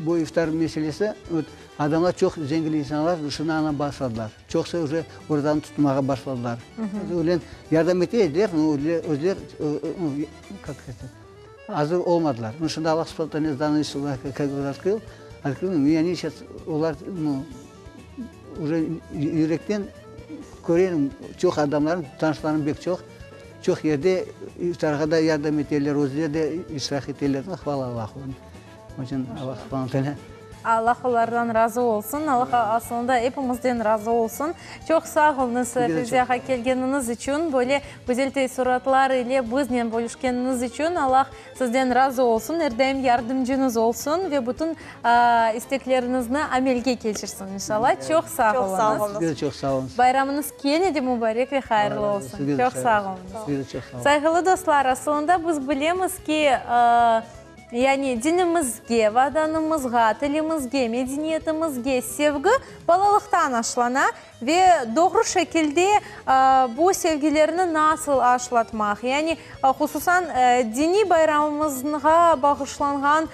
bu iftar meselesi, vot adamlar çoq zengin insanlar şunı añlap başladılar. Çoqusı uje orazanı tutmağa başladılar. Öyle yardım ete ediler, no özleri, kak это, azır olmadılar. No şimdi Allah subhana taala zanavesi kak бы открыл, открыл, и они сейчас olar, nu, uje yürekten körerim, çoq adamlarnı, tanışlarım bek çoq. Çoq yerde iftarğa da yardım eteler, özleri de iştirak eteler. Hvala Allahu. Onıñ içün Allah subhana teala. Allah olardan razı olsun. Allah asılında epimizden razı olsun. Çoq sağ oluñız, Fevziye ağa, kelgeniñiz içün, böyle güzel teessuratlar ile biznen bölüşkeniñiz içün. Allah sizden razı olsun, er daim yardımcıñız olsun ve bütün istekleriñizni amelge keçirsin, inşallah. Çoq sağ oluñız. Sizge de çoq sağ oluñız. Bayramıñız kene de mubarek ve hayırlı olsun. Çoq sağ oluñız. Sizge de çoq sağ oluñız. Sayğılı dostlar, asılında biz bilemiz ki, yani dinimizge, vatanımızğa, tilimizge, medeniyetimizge sevgi balalıqtan aşlana ve doğru şekilde bu sevgilerni nasıl aşlatmaq, yani hususan diniy bayramımızğa bağışlanğan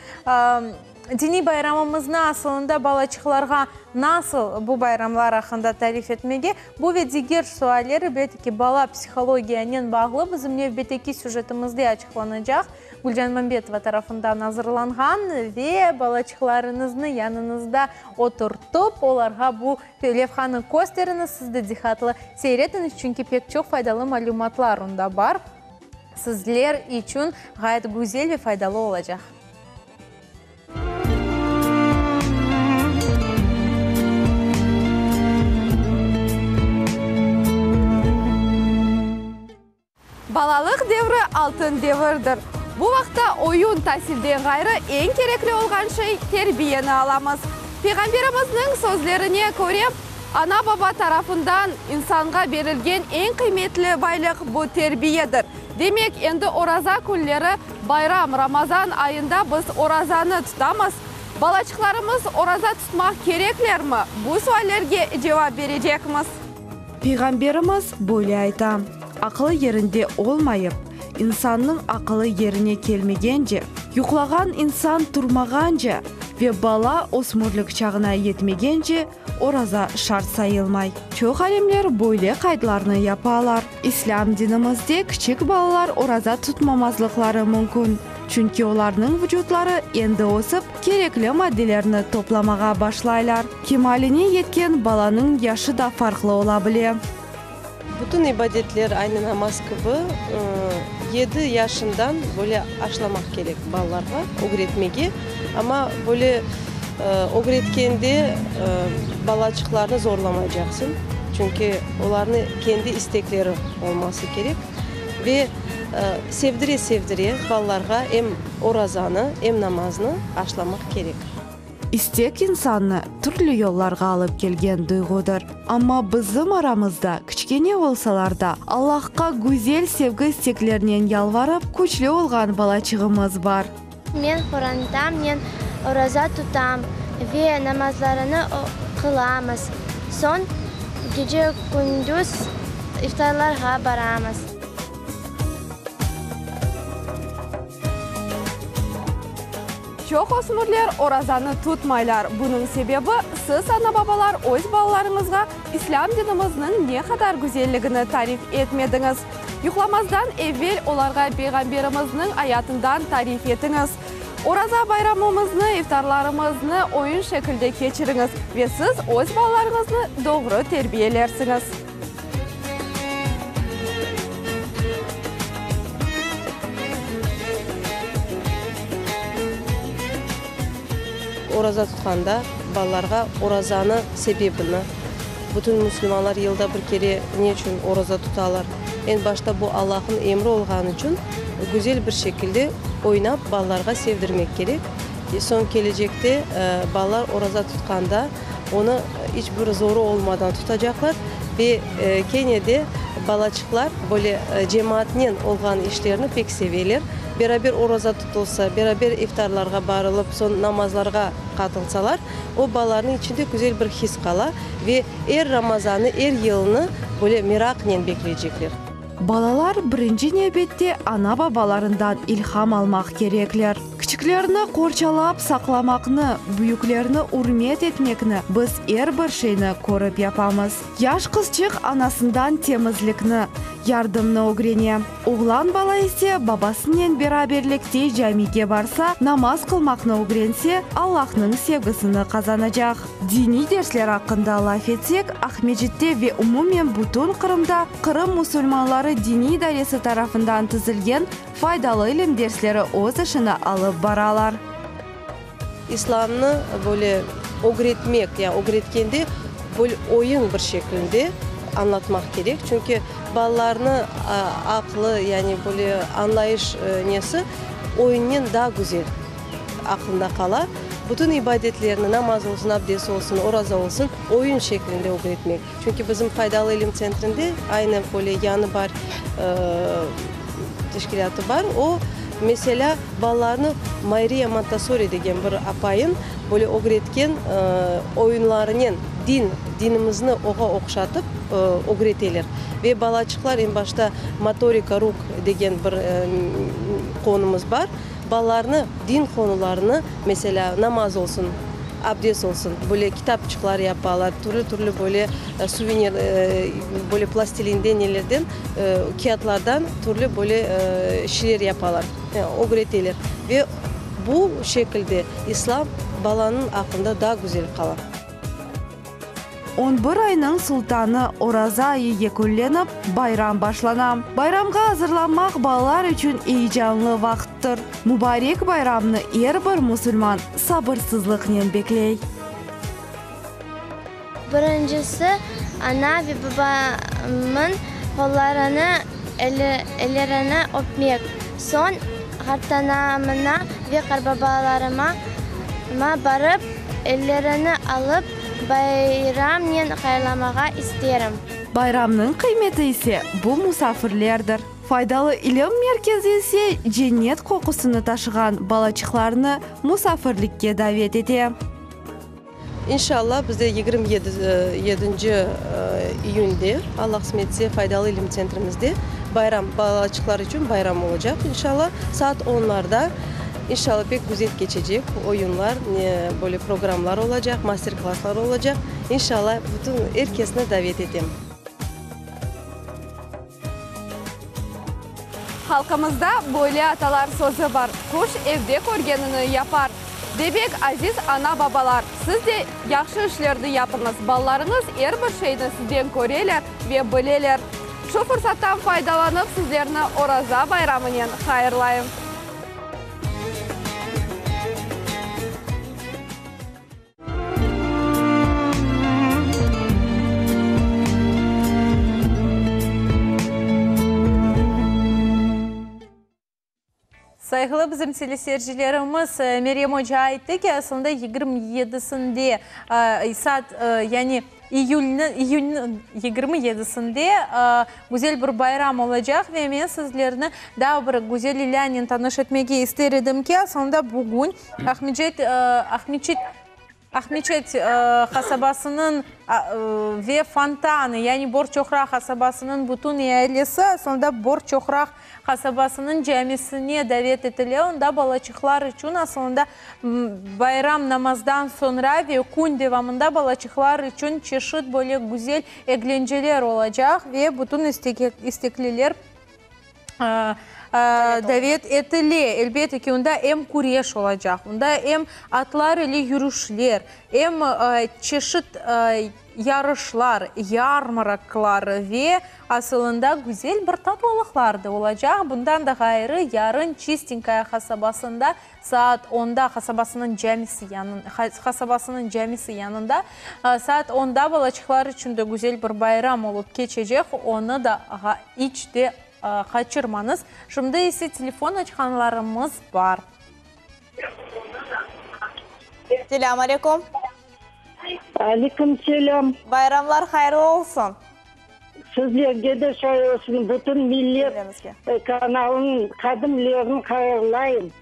Diniy bayramımıznı asılında balaçıqlarğa nasıl bu bayramlar aqqında tarif etmege, bu ve diger sualler, elbette ki, bala psihologiyanen bağlı bizim nevbetteki süjetimizde açıqlanacaq. Gülcan Mambetova tarafından azırlanğan ve balaçıqlarıñıznı yanıñızda oturtıp, olarğa bu levhanı kösteriñiz, siz de diqqatlı seyretiñiz, çünki pek çoq faydalı malümatlar onda bar, sizler içün ğayet güzel ve faydalı olacaq. Balalıq devri altın devirdir. Bu vaqta oyun, tasilden ğayrı eñ kerekli olğan şey terbiyeni alamız. Peyğamberimizniñ sözlerine köre, ana-baba tarafından insanğa berilgen eñ qıymetli baylıq bu terbiyedir. Demek, endi oraza künleri bayram, Ramazan ayında biz orazanı tutamız. Balaçıqlarımız oraza tutmaq kereklermi? Bu suallerge cevap berecekmiz. Peyğamberimiz böyle ayta, Aqılı yerinde olmayıp, insannıñ aqılı yerine kelmegence, yuqlağan insan turmağance ve bala ösmürlik çağına yetmegence oraza şart sayılmay. Çoq alimler böyle qaydlarnı yapalar. İslâm dinimizde kiçik balalar oraza tutmamazlıqları mümkün, çünki olarnıñ vucutları endi ösip, kerekli maddelerni toplamağa başlaylar. Kemaline yetken balanıñ yaşı da farqlı ola bile. Bütün ibadetler aynı namaz kibi yedi yaşından böyle aşlamaq kerek balalarğa, ögretmege. Amma böyle ögretkende balaçıqlarnı zorlamaycaqsıñ, çünki olarnı kendi istekleri olması kerek. Ve sevdire-sevdire balalarğa em orazanı, em namaznı aşlamaq kerek. İstek insannı türlü yollarğa alıp kelgen duyğudır. Amma bizim aramızda, kiçkene olsalar da, Allahqa güzel sevgi isteklerinen yalvarıp, küçlü olğan balaçığımız bar. Men qorantamnen oraza tutam ve namazlarını qılamız. Soñ gece-kündüz iftarlarğa baramız. Çoq ösmürler orazanı tutmaylar. Bunıñ sebebi, siz, ana-babalar, öz balalarıñızğa İslâm dinimizniñ ne qadar güzelligini tarif etmediñiz. Yuqlamazdan evel olarğa Peyğamberimizniñ ayatından tarif etiñiz. Oraza bayramımıznı, iftarlarımıznı oyun şekilde keçiriñiz ve siz öz balalarıñıznı doğru terbiyelersiñiz. Oraza tutqanda balalarğa orazanı sebebini, bütün musulmanlar yılda bir kere ne içün oraza tutalar, eñ başta bu Allahnıñ emri olğanı içün güzel bir şekilde oynap balalarğa sevdirmek kerek. Soñ kelecekte balalar oraza tutqanda onı iç bir zoru olmadan tutacaqlar ve kene de balaçıqlar böyle cemaatnen olğan işlerni pek seveler. Beraber oraza tutulsa, beraber iftarlarğa barılıp, soñ namazlarğa qatılsalar, o balalarnıñ içinde güzel bir his qala ve er Ramazannı, er yılnı böyle meraqnen bekleycekler. Balalar birinci nevbette ana-babalarından ilham almaq kerekler. Kiçiklerni qorçalap saqlamaqnı, büyüklerni ürmet etmekni biz er bir şeyni körip yapamız. Yaş qızçıq anasından temizlikni, yardımnı ögrene. Oğlan bala ise babasınen beraberlikte camige barsa, namaz qılmaqnı ögrense, Allahnıñ sevgisini qazanacaq. Diniy dersler aqqında laf etsek, Aqmescitte ve umumen bütün Qırımda Qırım musulmanları diniy idaresi tarafından tizilgen faydalı ilim dersleri öz işini alıp baralar. İslamnı böyle ögretmek, ya ögretkende böyle oyun bir şeklinde añlatmaq kerek, çünki balalarnı aqlı, yani böyle añlayış nesi oyunnen daa güzel aqlında qala. Bütün ibadetlerni, namaz olsun, abdest olsun, oraza olsun, oyun şeklinde ögretmek. Çünki bizim Faydalı ilim tsentrinde aynı böyle yañı bar teşkilâtı bar. O, meselâ, balalarnı Mayriya Montessori degen bir apayın böyle ögretken oyunlarınen din, dinimizni oğa oqşatıp ögreteler. Ve balaçıqlar eñ başta motorika ruk degen bir qonumız bar. Balalarnı din qonularını, meselâ, namaz olsun, abdest olsun, böyle kitapçıqlar yapalar, türlü-türlü böyle suvenir, böyle plastilinden, nelerden, kâğıtlardan türlü böyle şeyler yapalar, ögreteler. Ve bu şekilde İslam balanıñ aqlında daa güzel qala. On bir aynıñ sultanı Oraza ayı yekünlenip, bayram başlana. Bayramğa azırlanmaq balalar içün eyecanlı vaqıttır. Mubarek bayramnı er bir musulman sabırsızlıqnen bekley. Birincisi, ana ve babamın qollarını, ellerini öpmek, soñ qartanamına ve qartbabalarıma barıp, ellerini alıp, bayramnen hayırlamağa isterim. Bayramnıñ qıymeti ise bu musafirlerdir. Faydalı ilim merkezi ise cennet qoqusını taşığan balaçıqlarnı musafirlikke davet ete. İnşallah, bizde 27 yedinci iyünde, Alla qısmet etse, Faydalı ilim tsentrimizde bayram, balaçıqlar içün bayram olacaq, inşallah, saat onlarda. İnşallah, pek güzel keçecek, oyunlar, böyle programlar olacaq, master-klasslar olacaq. İnşallah, bütün er kesni davet etem. Halqımızda böyle atalar sözü bar, Quş evde körgenini yapar. Demek, aziz ana-babalar, siz de yahşı işlerni yapıñız, balalarıñız er bir şeyni sizden köreler ve bileler. Şu fırsattan faydalanıp, sizlerni Oraza bayramınen hayırlayım. Sayğılı bizim teleseyircilerimiz, Meryem oca ayttı ki, aslında 27-sinde, saat, yani iyülniñ, iyünniñ 27-sinde güzel bir bayram olacaq ve men sizlerni daa bir güzel ilânen tanış etmege ister edim ki, aslında bugün Aqmeçet, Aqmeçit, Aqmeçet qasabasınıñ ve Fontanı, yani Borçoqraq qasabasınıñ bütün ealisi aslında Borçoqraq qasabasınıñ camisine davet etile. Onda balaçıqlar içün aslında bayram namazdan soñra ve kün devamında balaçıqlar içün çeşit böyle güzel eglenceler olacaq ve bütün istekliler davet etile. Elbette ki, onda em küreş olacaq, onda em atlar ile yürüşler, em çeşit yarışlar, yarmarkalar ve asılında güzel bir tatlılıqlar da olacaq. Bundan da ğayrı, yarın Çistenkaya qasabasında Saat onda qasabasınıñ camisi qasabasınıñ camisi yanında saat onda balaçıqlar içün de güzel bir bayram olıp keçecek, onı da iç de qaçırmañız. Şimdi ise telefon açqanlarımız bar. Selâm aleyküm. Aleyküm selâm. Bayramlar hayırlı olsun. Sizlerge de şay olsun, bütün Millet kanalınıñ hadimlerini hayırlayım.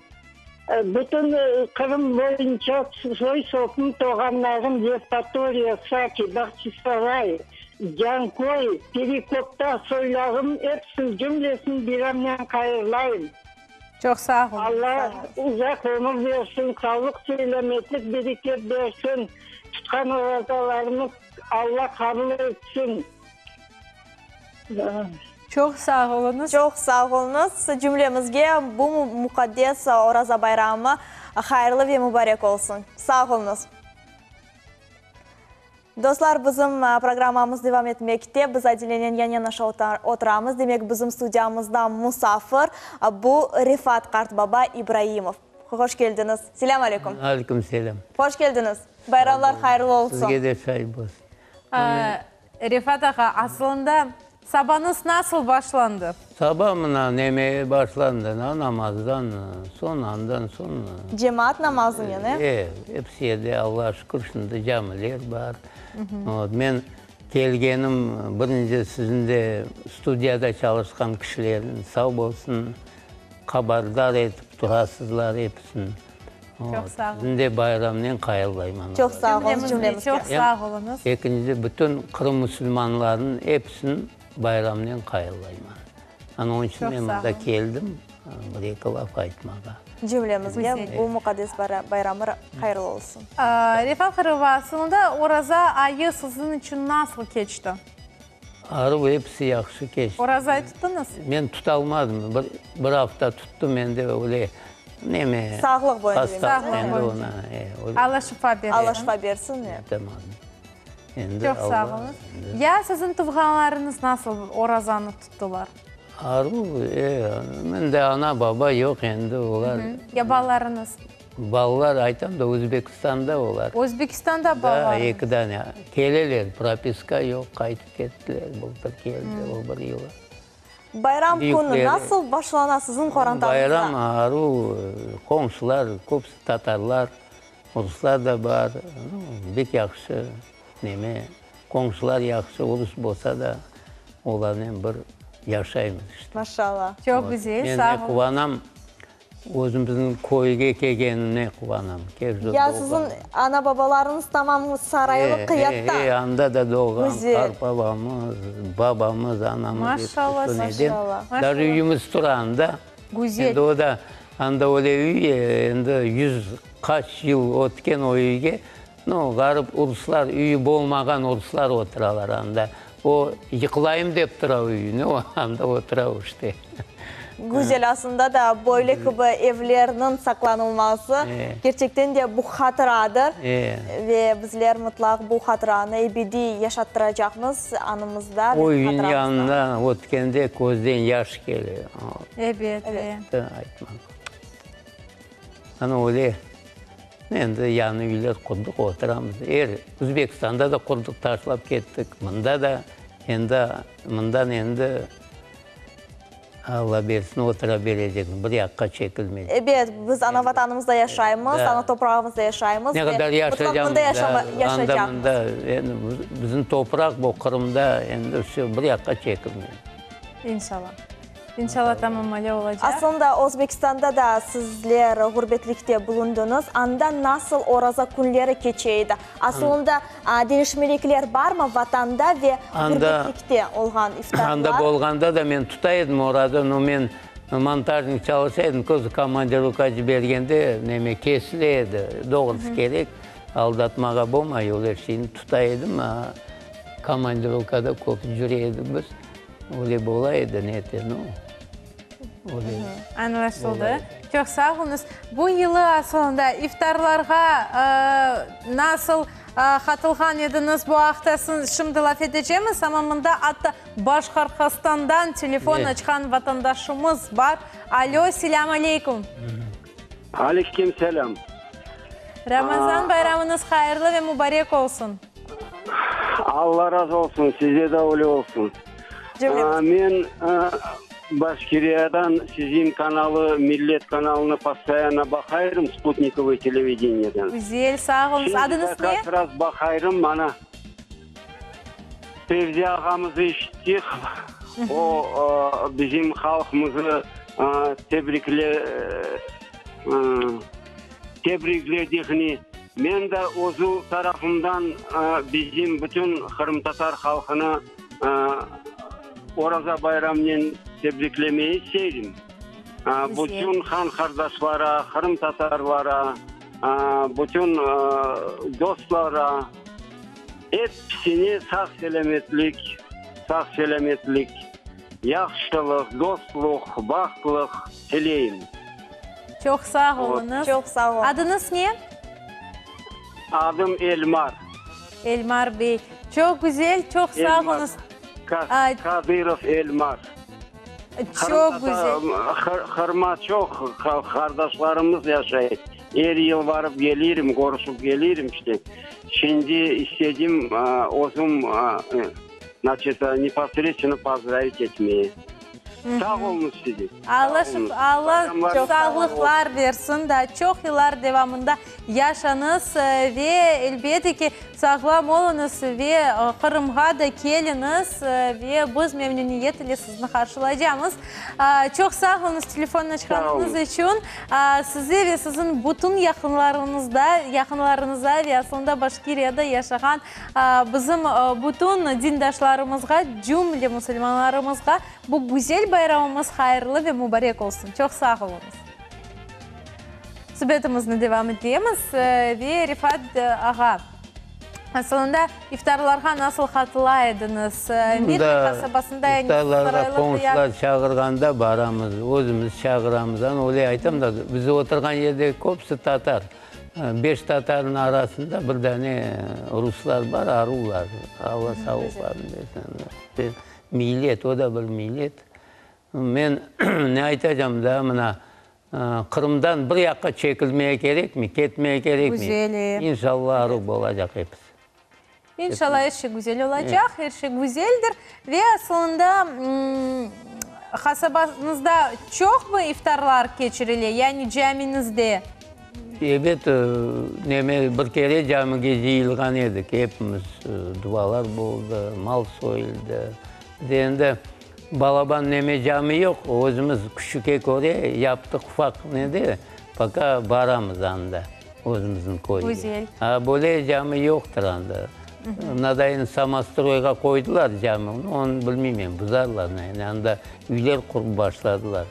Bütün Qırım boyunca soy-sopum, toğanlarım Yevpatoriya, Saki, Bahçisaray, Canköy, Perekopta soylarım epsini cümlesini bayramnen hayırlayım. Çoq sağ oluñ. Alla uzaq ömür bersin, sağlıq, selâmetlik, bereket bersin, tutqan orazalarımız Alla qabul etsin. Çoq sağ oluñız. Çoq sağ oluñız. Cümlemizge bu muqaddes Oraza bayramı hayırlı ve mübarek olsun. Sağ oluñız. Dostlar, bizim programmamız devam etmekte. Biz Adilenen yan-yanaşa oturamız. Demek, bizim studiyamızda musafir, bu Refat qartbaba İbraimov. Hoş keldiñiz. Selâm aleyküm. Aleyküm selâm. Hoş keldiñiz. Bayramlar hayırlı olsun. Sizge de şay bolsun. Refat ağa, aslında sabañız nasıl başlandı? Saba mına neme başlandı, namazdan soñ, andan soñ. Cemaat namazınen, e? E, episi yerde, Allağa şükür, şimdi camiler bar. Men kelgenim, birinci siziñ de studiyada çalışqan kişilerniñ sağ bolsun, habardar etip turasızlar episini. Çoq sağ olun. Sizni de bayramnen hayırlayman. Çoq sağ oluñız cümlemizge. Çoq sağ oluñız. Ekinci, bütün Qırım musulmanlarınıñ episini bayramnen hayırlayman. Onıñ içün men mında keldim, bir-eki laf aytmağa. Cümlemizge bu muqaddes bayramı hayırlı olsun. Refat Qırımova, aslında oraza ayı siziñ içün nasıl keçti? Aruv episi yahşı keçti. Orazayı tuttıñız? Men tutalmadım. Bir, bir afta tuttım, mende öyle neme. Sağlıq boyunca. Hastalıq endi ona. E, Alla şifa bersin. Alla şifa bersin. Tutamadım. Endi Çoq sağ oluñız. Ya siziñ tuvğanlarıñız nasıl orazanı tuttılar? Aruv, e, mende ana-baba yoq endi, olar. Ya balalarıñız? Balalar, aytam da, Özbekistanda olar. Özbekistanda balalarıñız? Da, eki dane. Keleler, propiska yoq, qaytıp kettiler, bıltır keldi, o bir yılı. Bayram künü nasıl başlana siziñ qorantañızda? Bayram aruv, qomşular, köpüsi tatarlar, ruslar da bar, bek yahşı neme, qomşular yahşı, urus bolsa da, olarnen bir. Yaşaymız işte. Maşallah. Çoq güzel, sağ Men olun. quvanam, özümizniñ köyge kelgenine quvanam. Ya siziñ ana-babalarıñız tamam Saraylı Qıyatta. E, e, anda da doğğan Güzel. qartbabamız, babamız, anamız. Maşallah, maşallah. Даже üyümiz tura anda. Güzel. Endi o da, anda öyle üy, endi yüz qaç yıl ötken o üyge. No, ğarip uruslar, üyi bolmağan uruslar oturalar anda. O, yıqılayım dep tura üyüni, o, anda otura işte. Güzel, aslında da böyle kibi evlerniñ saqlanılması, kerçekten de bu hatıradır. Ve bizler mıtlaq bu hatıranı ebediy yaşattıracaqmız añımızda ve O üyniñ hatıramızda. yanından ötkende közden yaş kele. Ebet, e. Aytma. Ana öyle. Endi yañı üyler qurdıq, oturamız. Er, Özbekistanda da qurdıq, taşlap kettik. Mında da endi, mından endi, Alla bersin, otura berecekmiz, bir yaqqa çekilmeycek. Ebet, biz ana Vatanımızda yaşaymız, ana toprağımızda yaşaymız Ne ve qadar mutlaq mında yaşaycamız, anda, yaşaycaqmız. mında, endi bizim topraq bu, Qırımda, endi vse, bir yaqqa çekilmeymiz. İnşallah. İnşallah tamam öyle olacaq. Aslında Özbekistanda da sizler ğurbetlikte bulundıñız. Anda nasıl oraza künleri keçe edi? Aslında deñişmelikler barmı Vatanda ve ğurbetlikte olğan iftarlar? Anda bolğanda da men tuta edim oraza, no men montajnik çalışa edim, közü komandirovka cibergende neme kesile edi, doğrusı kerek, aldatmağa bolmay, öyle şeyni tuta edim, komandirovkada köp cüre edik biz. Öyle bola edi, ne ete, no, öyle. Añlaşıldı. Çoq sağ oluñız. Bu yılı asılında iftarlarğa nasıl qatılğan ediñiz, bu aqta şimdi laf etecemiz, amma mında atta Başqortostandan telefon açqan vatandaşımız bar. Alo, selâm aleyküm. Aleyküm selâm. Ramazan bayramıñız hayırlı ve mubarek olsun. Alla razı olsun, size de öyle olsun. Men Başkiriyadan siziñ kanalı, Millet kanalını postoyanno baqayırım, sputnikovıy televideniyadan. Güzel, sağ oluñız. Adıñız ne? Şimdi de kak raz baqayırım, mana Fevzi ağamızı işittik, o bizim halqımızı tebrikle, tebrikledigini. Men de özü tarafımdan bizim bütün qırımtatar halqını Oraza bayramınen tebriklemeyi isteydim. Bütün han-qardaşlara, qırımtatarlara, bütün dostlara, episine sağ-selâmetlik, sağ-selâmetlik, yahşılıq, dostluq, bahtlıq tileyim. Çoq sağ oluñız. Çoq sağ oluñ. Adıñız ne? Adım Elmar. Elmar bey. Çoq güzel, çoq sağ oluñız. Kadırov Elmar. Çoq güzel. Qırımda çoq qardaşlarımız yaşay. Er yıl barıp kelirim, körüşip kelirim işte. Şimdi istedim özüm, znaçit, neposredstvenno pozdravit etmeye. Sağ oluñız size. Alla Alla sağlıqlar bersin, daa çoq yıllar devamında yaşañız ve elbette ki, sağlam oluñız ve Qırımğa da keliñiz ve biz memnüniyet ile sizni qarşılaycamız. Çoq sağ oluñız telefon açqanıñız içün. Size ve siziñ bütün yaqınlarıñızda, yaqınlarıñıza ve aslında Başkiriyada yaşağan Bizim bütün dindaşlarımızğa, cümle musulmanlarımızğa bu güzel bayramımız hayırlı ve mubarek olsun. Çoq sağ oluñız. Subetimizni devam etemiz ve Refat ağa, asılında iftarlarğa nasıl qatıla ediñiz? Mirny qasabasında, yani İftarlarğa qonşular çağırğanda baramız, özümiz çağıramız. Ana öyle aytam da, biz oturğan yerde köpüsi tatar. Beş tatarnıñ arasında bir dane ruslar bar, aruvlar, Alla sağlıqlarını bersin. Millet, o da bir millet. Men ne aytacam daa, mına, Qırımdan bir yaqqa çekilmege kerekmi, ketmege kerekmi? Güzel. İnşallah aruv olacaq episi. İnşallah er şey güzel olacaq, er şey güzeldir. Ve asılında qasabañızda çoqmı iftarlar keçirile, yani camiñizde? Ebet, neme, bir kere camige cıyılğan edik, epimiz, dualar boldı, mal soyuldı. Biz endi. Balaban neme cami yoq, özümiz küçüke köre yaptıq ufaq nede, poka baramız anda, özümizniñ köyge. Güzel. A böyle cami yoqtır anda. Nadayın samostroyğa qoydılar cami, onı bilmeymen, buzarlar, yani anda üyler qurıp başladılar.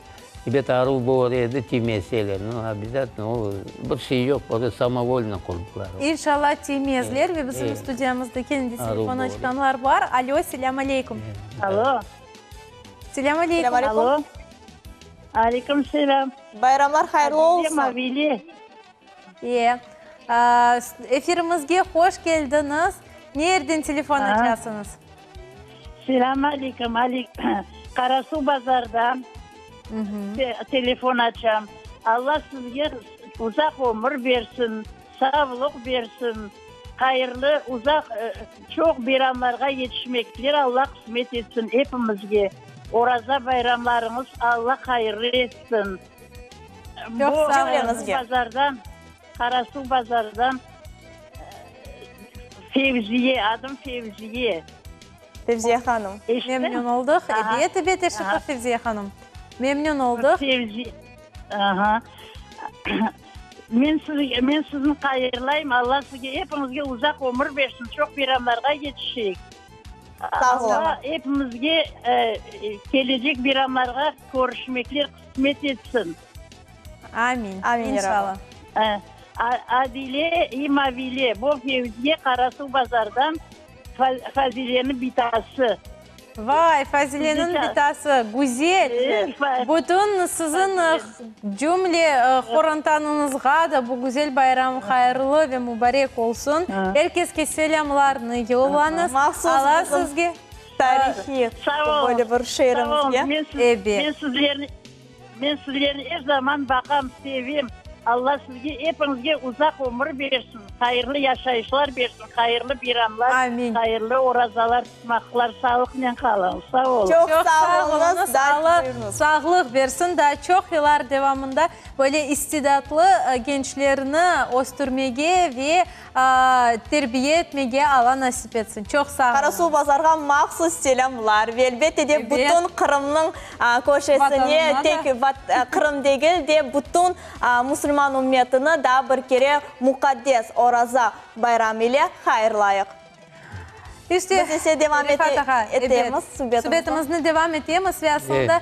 Ebet, aruv bor edi, tiymeseler, no, obязательno, o, bir şey yoq, o da samovolno qurdılar. İnşallah tiymezler ve bizim studiyamızda kene de telefon açqanlar bar. Alo, selâm aleyküm. Alo. Selâm aleyküm. Alo. Aleyküm selâm. Bayramlar hayırlı olsun. Mavile. E, efirimizge hoş keldiñiz. Ne yerden telefon açasıñız? Selâm aleyküm, Qarasuvbazardan telefon açam. Alla sizge uzaq ömür bersin, savlıq bersin, hayırlı, uzaq, çoq bayramlarğa yetişmekler Alla qısmet etsin epimizge. Oraza bayramlarıñız Alla hayırlı etsin. Çoq sağ oluñız. Bazardan, Qarasuvbazardan Fevziye, adım Fevziye. Fevziye hanım. Memnün oldıq. Ebet, ebet, eşittik, Fevziye hanım. Memnün oldıq. Fevziye, aha. Men sizge, men sizni hayırlayım. Alla sizge, epiñizge uzaq ömür bersin, çoq bayramlarğa yetişeyik. Sağ olun. Alla epimizge kelecek bayramlarğa körüşmekler qısmet etsin. Amin. Amin, İnşallah. Adile i Mavile, bu Fevziye Qarasuvbazardan Fazileniñ bitası. Vay, Fazileniñ bitası, güzel! Bütün siziñ cümle qorantanıñızğa da bu güzel bayram hayırlı ve mubarek olsun. Er keske selâmlarnı yollañız. Mahsus Alla sizge. Tarihiy böyle bir şeerimizge. Ebet. Men sizlerni Men sizlerni er zaman baqam, sevem. Alla sizge, epiñizge uzaq ömür bersin, hayırlı yaşayışlar bersin, hayırlı bayramlar, Amin. hayırlı orazalar tutmaqlar, sağlıqnen qalıñız. Sağ oluñ. Çoq Çoq sağ sağ oluñız, oluñız, daa Alla buyurıñız. sağlıq bersin, daa çoq yıllar devamında böyle istidatlı gençlerni östürmege ve Terbiye etmege Alla nasip etsin. Çoq sağ oluñız. Qarasuvbazarğa mahsus selâmlar ve elbette de bütün Qırımnıñ köşesine, tek Qırım degil de, bütün musulman ümmetini daa bir kere muqaddes Oraza bayramı ile hayırlayıq. İşte, Biz ise devam Refat ağa, etemiz ebet, subetimizni devam etemiz ve aslında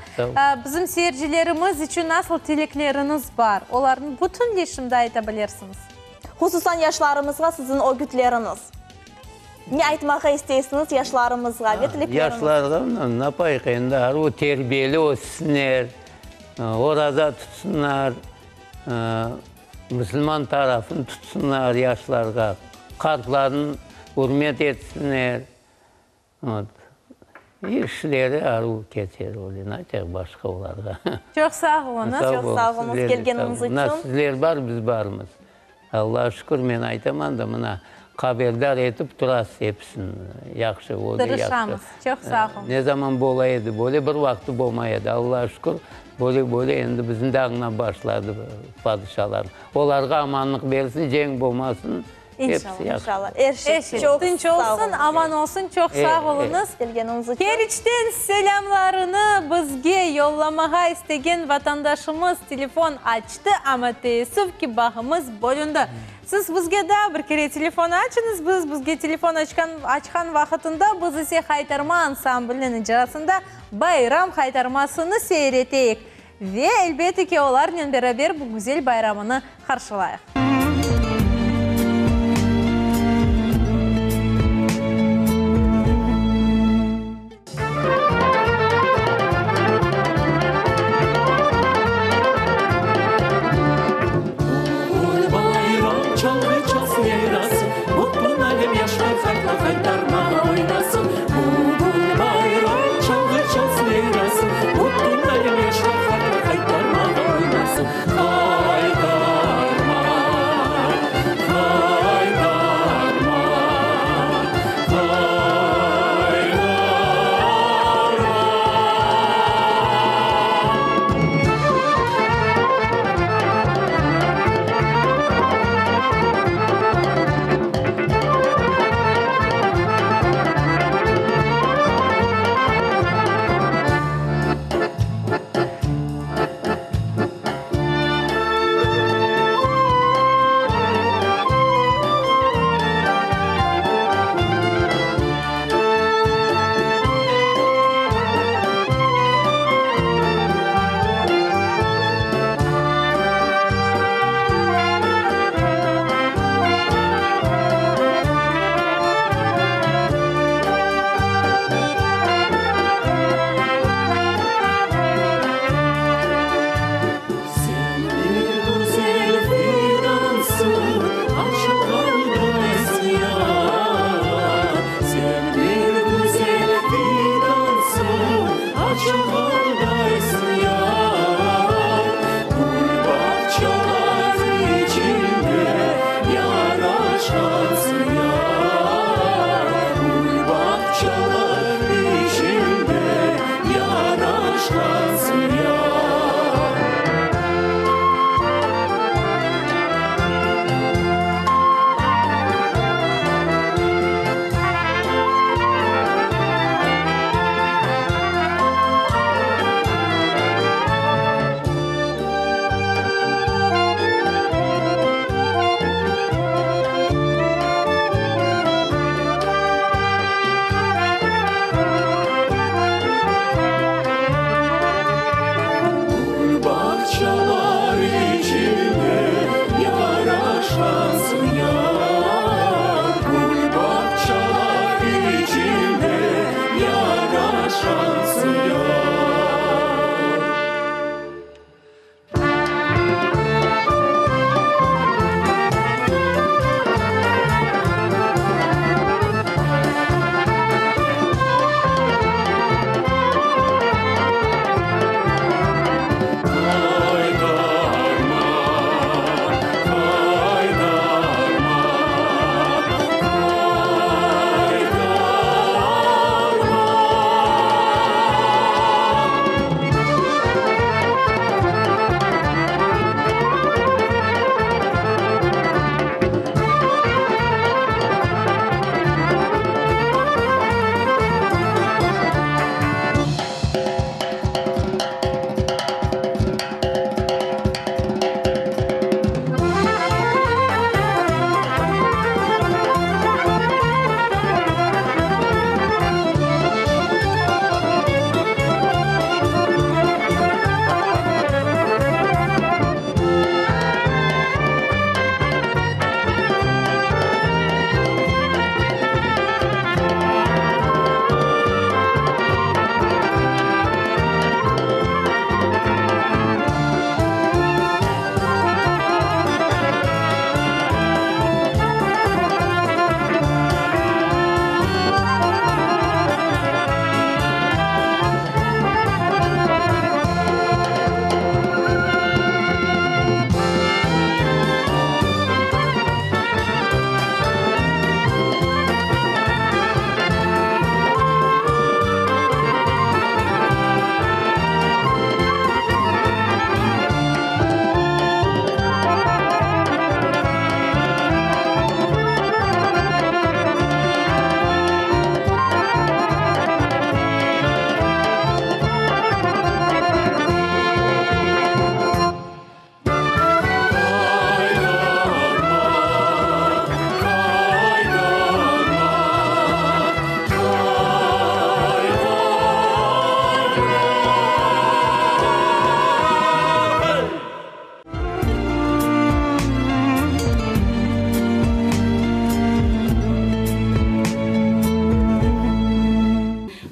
bizim seyircilerimiz içün nasıl tilekleriñiz bar, olarnı bütünley şimdi ayta bilirsiñiz. Hususan yaşlarımızğa siziñ ögütleriñiz. Ne aytmağa isteysiñiz yaşlarımızğa ve tilekleriñiz? Yaşlarğa napayıq endi, aru terbiyeli össünler, oraza tutsınlar, musulman tarafını tutsınlar yaşlarğa, qartlarnı ürmet etsinler. Vot. İşleri aruv keter öyle, ne aytayıq başqa olarğa. Çoq sağ oluñız. Çoq sağ oluñız kelgeniñiz içün. Mına sizler bar, biz barmız. Allağa şükür, men aytaman da, mına haberdar etip turasız episini. Yahşı, o da yahşı. Tırışamız. Çoq sağ oluñ. Ne zaman bola edi böyle, bir vaqtı bolmay edi. Allağa şükür, böyle böyle endi bizni de añlap başladı padişalar. Olarğa amanlıq bersin, cenk bolmasın. İnşallah, inşallah. Er şey çoq tınç sağ olsun, aman olsun, çoq sağ oluñız. Kelgeniñiz içün. Keriçten selâmlarını bizge yollamağa istegen vatandaşımız telefon açtı, amma teessüf ki, bağımız bölündi. Siz bizge daa bir kere telefon açıñız, biz bizge telefon açqan açqan vaqıtında biz ise Haytarma ansambliniñ icrasında bayram haytarmasını seyir eteyik. Ve, elbette ki, olarnen beraber bu güzel bayramını qarşılayıq.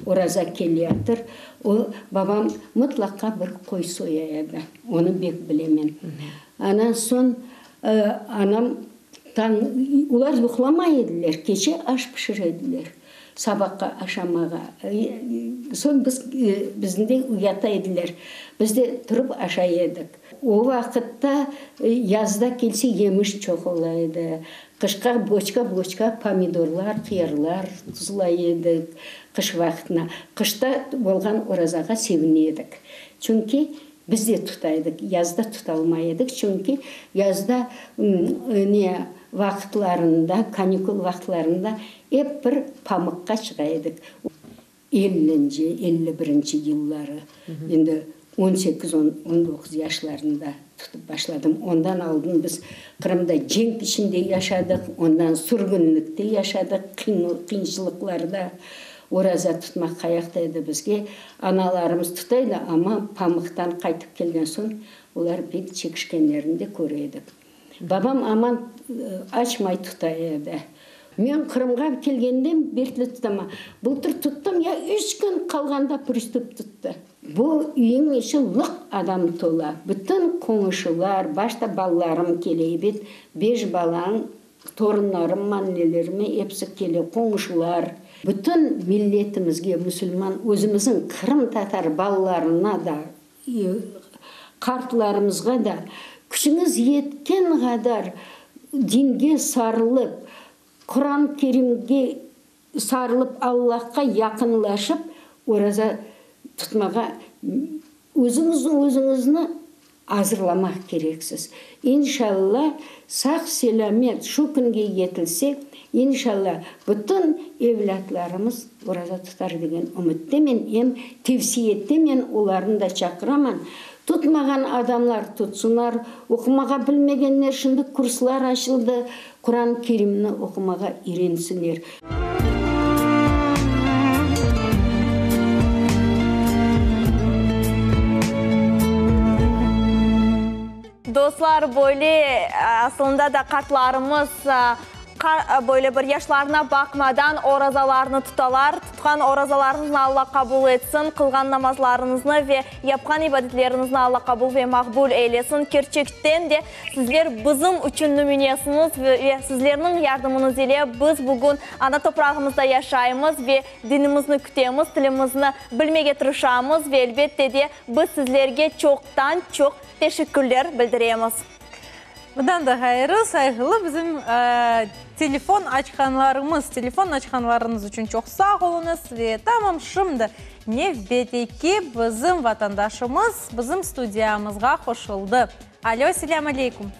Oraza keleyatır, o, babam mıtlaqa bir qoy soya edi, onı bek bilemen. Anan soñ anam tañ, olar yuqlamay ediler, keçe aş pişire ediler, sabaqqa aşamağa. Soñ biz, bizni de uyata ediler, biz de turıp aşay edik. O vaqıtta yazda kelse yemiş çoq ola edi. Qışqa boçka-boçka pomidorlar, qıyarlar tuzlay edik qış vaqtına. Qışta olğan orazağa sevine edik. Çünki biz de tuta edik, yazda tutalmay edik, çünki yazda ne vaqıtlarında, kanikul vaqıtlarında ep bir pamıqqa çıqa edik. Ellinci, 51-nci yılları, endi on sekiz, on, on doquz yaşlarında tutıp başladım. Ondan aldın biz Qırımda cenk içinde yaşadıq, ondan sürgünlikte yaşadıq, qıyınçılıqlarda. Oraza tutmaq qayaqta edi bizge. Analarımız tuta edi, amma pamıqtan qaytıp kelgen soñ olar pek çekişkenlerini de köre edik. Babam aman açmay tuta edi. Men Qırımğa kelgende bertli tutama. Bıltır tuttım, ya üç kün qalğanda pristup tuttı. Bu üyüñ içi lıq adam tola. Bütün qoñuşular, başta balalarım kele, ebet, beş balañ, torunlarım, mannelerime episi kele, qoñuşular. Bütün milletimizge, musulman, özümizniñ qırımtatar balalarına da, Qartlarımızğa da küçüñiz yetken qadar dinge sarılıp, Quran Kerimge sarılıp, Allahqa yaqınlaşıp, oraza tutmağa özüñizni-özüñizni azırlamaq kereksiz. İnşalla, sağ-selâmet şu künge yetilsek, inşalla, bütün evlâtlarımız Oraza tutar degen ümüttemen, em tevsiyetemen, olarnı da çaqıraman, tutmağan adamlar tutsınlar, oqumağa bilmegenler şimdi kurslar açıldı, Quran Kerimni oqumağa irensinler. Dostlar, böyle aslında da qartlarımız Böyle bir yaşlarına baqmadan orazalarını tutalar. Tutqan orazalarıñıznı Alla qabul etsin, qılğan namazlarıñıznı ve yapqan ibadetleriñizni Alla qabul ve maqbul eylesin. Kerçekten de sizler bizim içün nümünesiñiz ve sizlerniñ yardımıñız ile biz bugün ana toprağımızda yaşaymız ve dinimizni kütemiz, tilimizni bilmege tırışamız ve elbette de biz sizlerge çoqtan-çoq teşekkürler bildiremiz. Bundan da ğayrı, sayğılı bizim telefon açqanlarımız, telefon açqanlarıñız içün çoq sağ oluñız. Ve tamam şimdi nevbetteki bizim vatandaşımız bizim studiyamızğa qoşuldı. Alo, selâm aleyküm.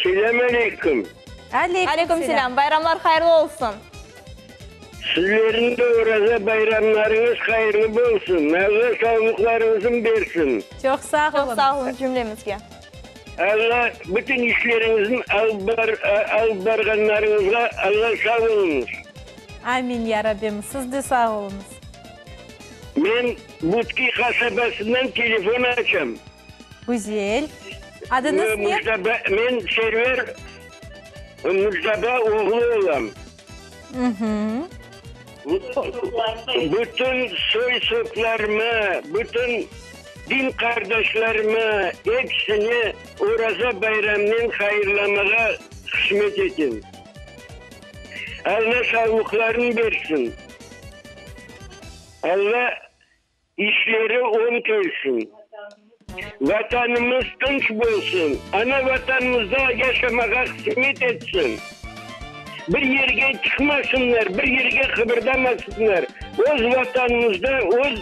Selâm aleyküm. Aleyküm selâm. Bayramlar hayırlı olsun. Sizlerniñ de Oraza bayramlarıñız hayırlı bolsun. Alla sağlıqlarıñızın bersin. Çoq sağ oluñız. Çoq sağ oluñız cümlemizge. Alla bütün işleriñizin alıp barğanlarıñızğa Alla sağ oluñız. Amin, ya Rabbim. Siz de sağ oluñız. Men Butki qasabasından telefon açam. Güzel. Adıñız ne? Men Server Mujdabe oğlu olam. Bütün soy-soplarıma, bütün din qardaşlarıma, episine Oraza bayramınen hayırlamağa qısmet etem. Alla sağlıqlarını bersin. Alla İşleri oñ kelsin. Vatanımız tınç bolsun. Ana Vatanımızda yaşamağa qısmet etsin. Bir yerge çıqmasınlar, bir yerge qıbırdamasınlar. Öz Vatanımızda öz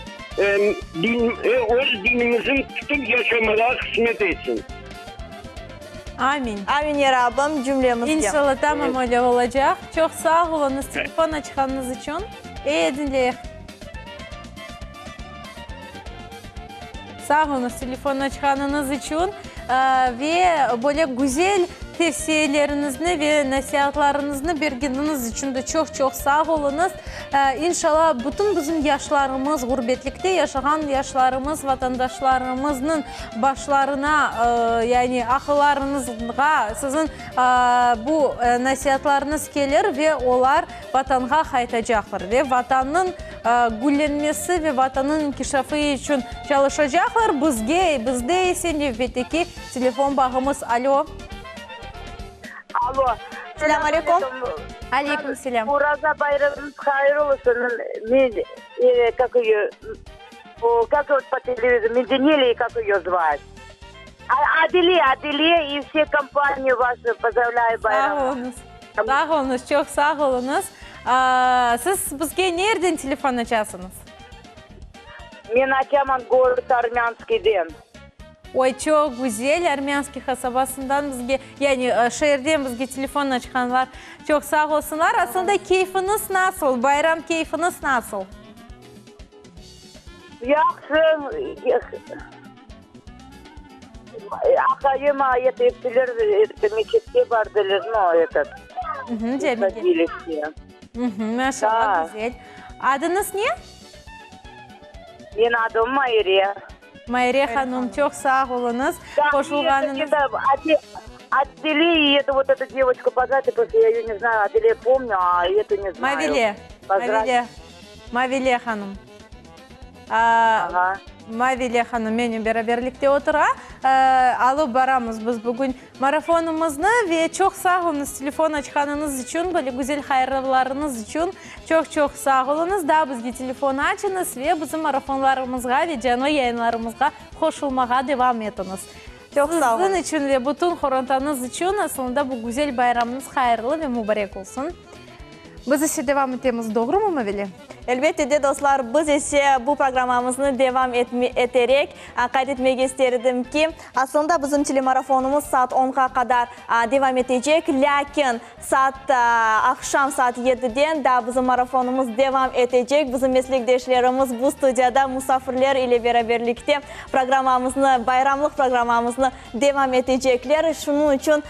öz dinimizin tutıp yaşamağa qısmet etsin. Amin. Amin ya Rabbim cümlemizge. İnşallah tamam öyle olacaq. Çoq sağ oluñız telefon açqanıñız içün. Ey diñleyik. Sağ oluñız telefon açqanıñız içün ve böyle güzel tevsiyeleriñizni ve nasiatlarıñıznı bergeniñiz içün de çoq-çoq sağ oluñız. İnşallah, bütün bizim yaşlarımız, ğurbetlikte yaşağan yaşlarımız, vatandaşlarımıznıñ başlarına, yani aqıllarıñızğa siziñ bu nasiatlarıñız kelir ve olar Vatanğa qaytacaqlar ve Vatannıñ. güllenmesi ve Vatannıñ inkişafı içün çalışacaqlar. Bizge, bizde ise nevbetteki telefon bağımız. Alo. Alo. Selâm aleyküm. Aleyküm selâm. Oraza bayramıñız hayır olsun. Men, kak eyo, kak eyo po televizorу, Мензенели, kak eyo zvat? Adile, Adile i vse kompaniyu vaşu pozdravlâyu bayramı. Sağ oluñız. Sağ oluñız, çoq sağ oluñız. Siz bizge nereden telefon açasıñız? Men açaman gorod Armânskiyden. Oy, çoq güzel, Armânskiy qasabasından bizge, yani şeerden bizge telefon açqanlar, çoq sağ olsunlar. Aslında keyfiñiz nasıl, bayram keyfiñiz nasıl? Yahşı, aqayım ayet ettiler, meçetke bardılar, no, etot, camige. Maşallah, güzel. Adıñız ne? Menim adım Mayre. Mayre hanım, çoq sağ oluñız, qoşulğanıñız. Adile i etu vot etu devoçku pozdravte, потому что я eyo ne znayu, Adile pomnyu, a etu ne znayu. Mavile, Mavile, Mavile hanım. Mavile hanım mennen beraberlikte otura. Alıp baramız biz bugün marafonımıznı ve çoq sağ oluñız telefon açqanıñız içün, böyle güzel hayırlavlarıñız içün çoq-çoq sağ oluñız. Daa bizge telefon açıñız ve bizim marafonlarımızğa ve canlı yayınlarımızğa qoşulmağa devam etiñiz. Çoq sağ oluñ. Siziñ içün ve bütün qorantañız içün asılında bu güzel bayramıñız hayırlı ve mubarek olsun. Biz ise devam etemiz, doğrumı, Mavile? Elbette de, dostlar, biz ise bu programmamıznı devam eterek, qayd etmege ister edim ki, aslında bizim telemarafonımız saat onğa qadar devam etecek, lâkin saat aqşam saat yediden daa bizim marafonımız devam etecek. Bizim meslekdeşlerimiz bu studiyada musafirler ile beraberlikte programmamıznı, bayramlıq programmamıznı devam etecekler. Şunıñ içün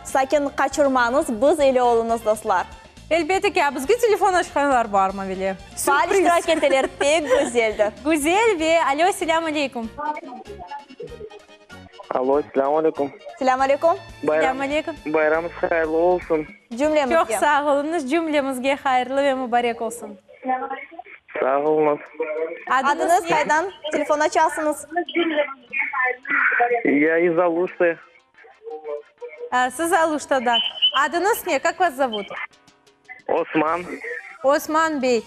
sakin qaçırmañız, biz ile oluñız, dostlar. Elbette ki, a bizge telefon açqanlar bar, Mavile. Faal iştirak eteler, pek güzeldir. Güzel ve alo, selâm aleykum. Alo, selâm aleykum. Selâm aleykum. Selâm aleykum. Bayramıñız hayırlı olsun. Cümlemizge. Çoq sağ oluñız, cümlemizge hayırlı ve mubarek olsun. Sağ oluñız. Adıñız, qaydan telefon açasıñız? Ya iz Aluşты. Siz Aluştadan. Adıñız ne, kak vas zovut? Osman. Osman bey,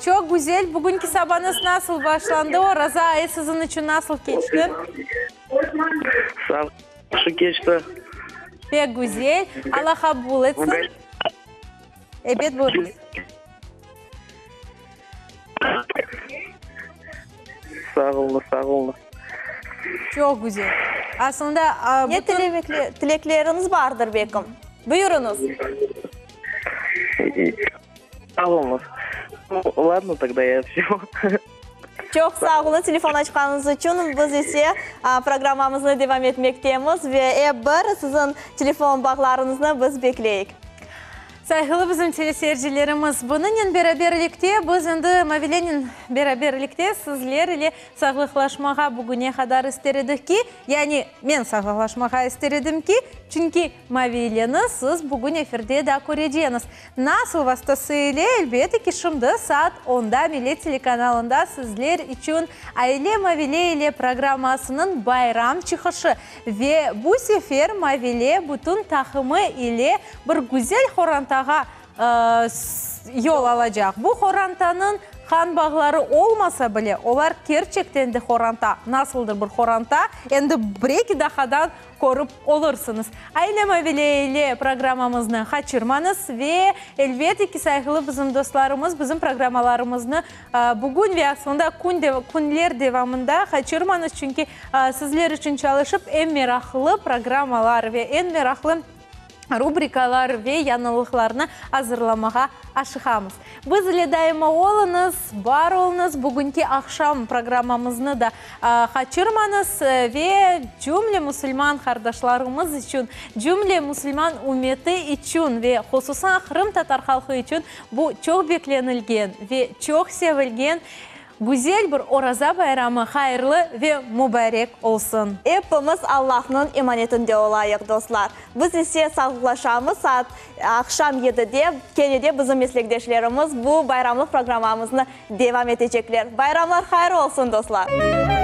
çoq güzel. Bugünki sabañız nasıl başlandı? Oraza ayı siziñ içün nasıl keçti? Sağ, yahşı keçti. Pek güzel. Allah qabul etsin. Ebet, buyurıñız. Sağ oluñız, sağ oluñız. Çoq güzel. Aslında, Ne tilekleriñiz bardır, bekim? Buyurıñız. Sağ oluñız. Ladno, togda ya vsё. Çoq sağ oluñ telefon açqanıñız içün. Biz ise programmamıznı devam etmektemiz ve ep bir siziñ telefon bağlarıñıznı biz bekleyik. Sayğılı bizim teleseyircilerimiz, bunıñnen beraberlikte biz endi Mavilenen beraberlikte sizler ile sağlıqlaşmağa bugüne qadar ister edik ki, yani men sağlıqlaşmağa ister edim ki, çünki Mavileni siz bugün efirde da köreceñiz. Nasıl vastası ile? Elbette ki, şimdi saat onda Millet telekanalında sizler içün Aile Mavile ile programmasınıñ bayram çıqışı Ve bu sefer Mavile bütün taqımı ile bir güzel horantağa yol alacaq. Bu horantanıñ qan bağları olmasa bile, olar kerçekten de horanta, nasıldır bir horanta, endi bir-eki daqadan körip olursıñız. Aile Mavile ile programmamıznı qaçırmañız ve, elbette ki, sayğılı bizim dostlarımız, bizim programmalarımıznı Bugün ve aslında künler devamında qaçırmañız, çünki sizler içün çalışıp eñ meraqlı programmalar ve eñ meraqlı rubrikalar ve yañılıqlarnı azırlamağa aşıqamız. Biz ile daima oluñız, bar oluñız, bugünki aqşam programmamıznı da qaçırmañız ve cümle musulman qardaşlarımız içün, cümle musulman ümmeti içün ve hususan qırımtatar halqı içün Bu çoq beklenilgen ve çoq sevilgen. Güzel bir Oraza bayramı hayırlı ve mubarek olsun! Epimiz Allahnıñ emanetinde olayıq, dostlar. Biz ise sağlıqlaşamız, saat aqşam yedide kene de bizim meslekdeşlerimiz bu bayramlıq programmamıznı devam etecekler. Bayramlar hayır olsun, dostlar!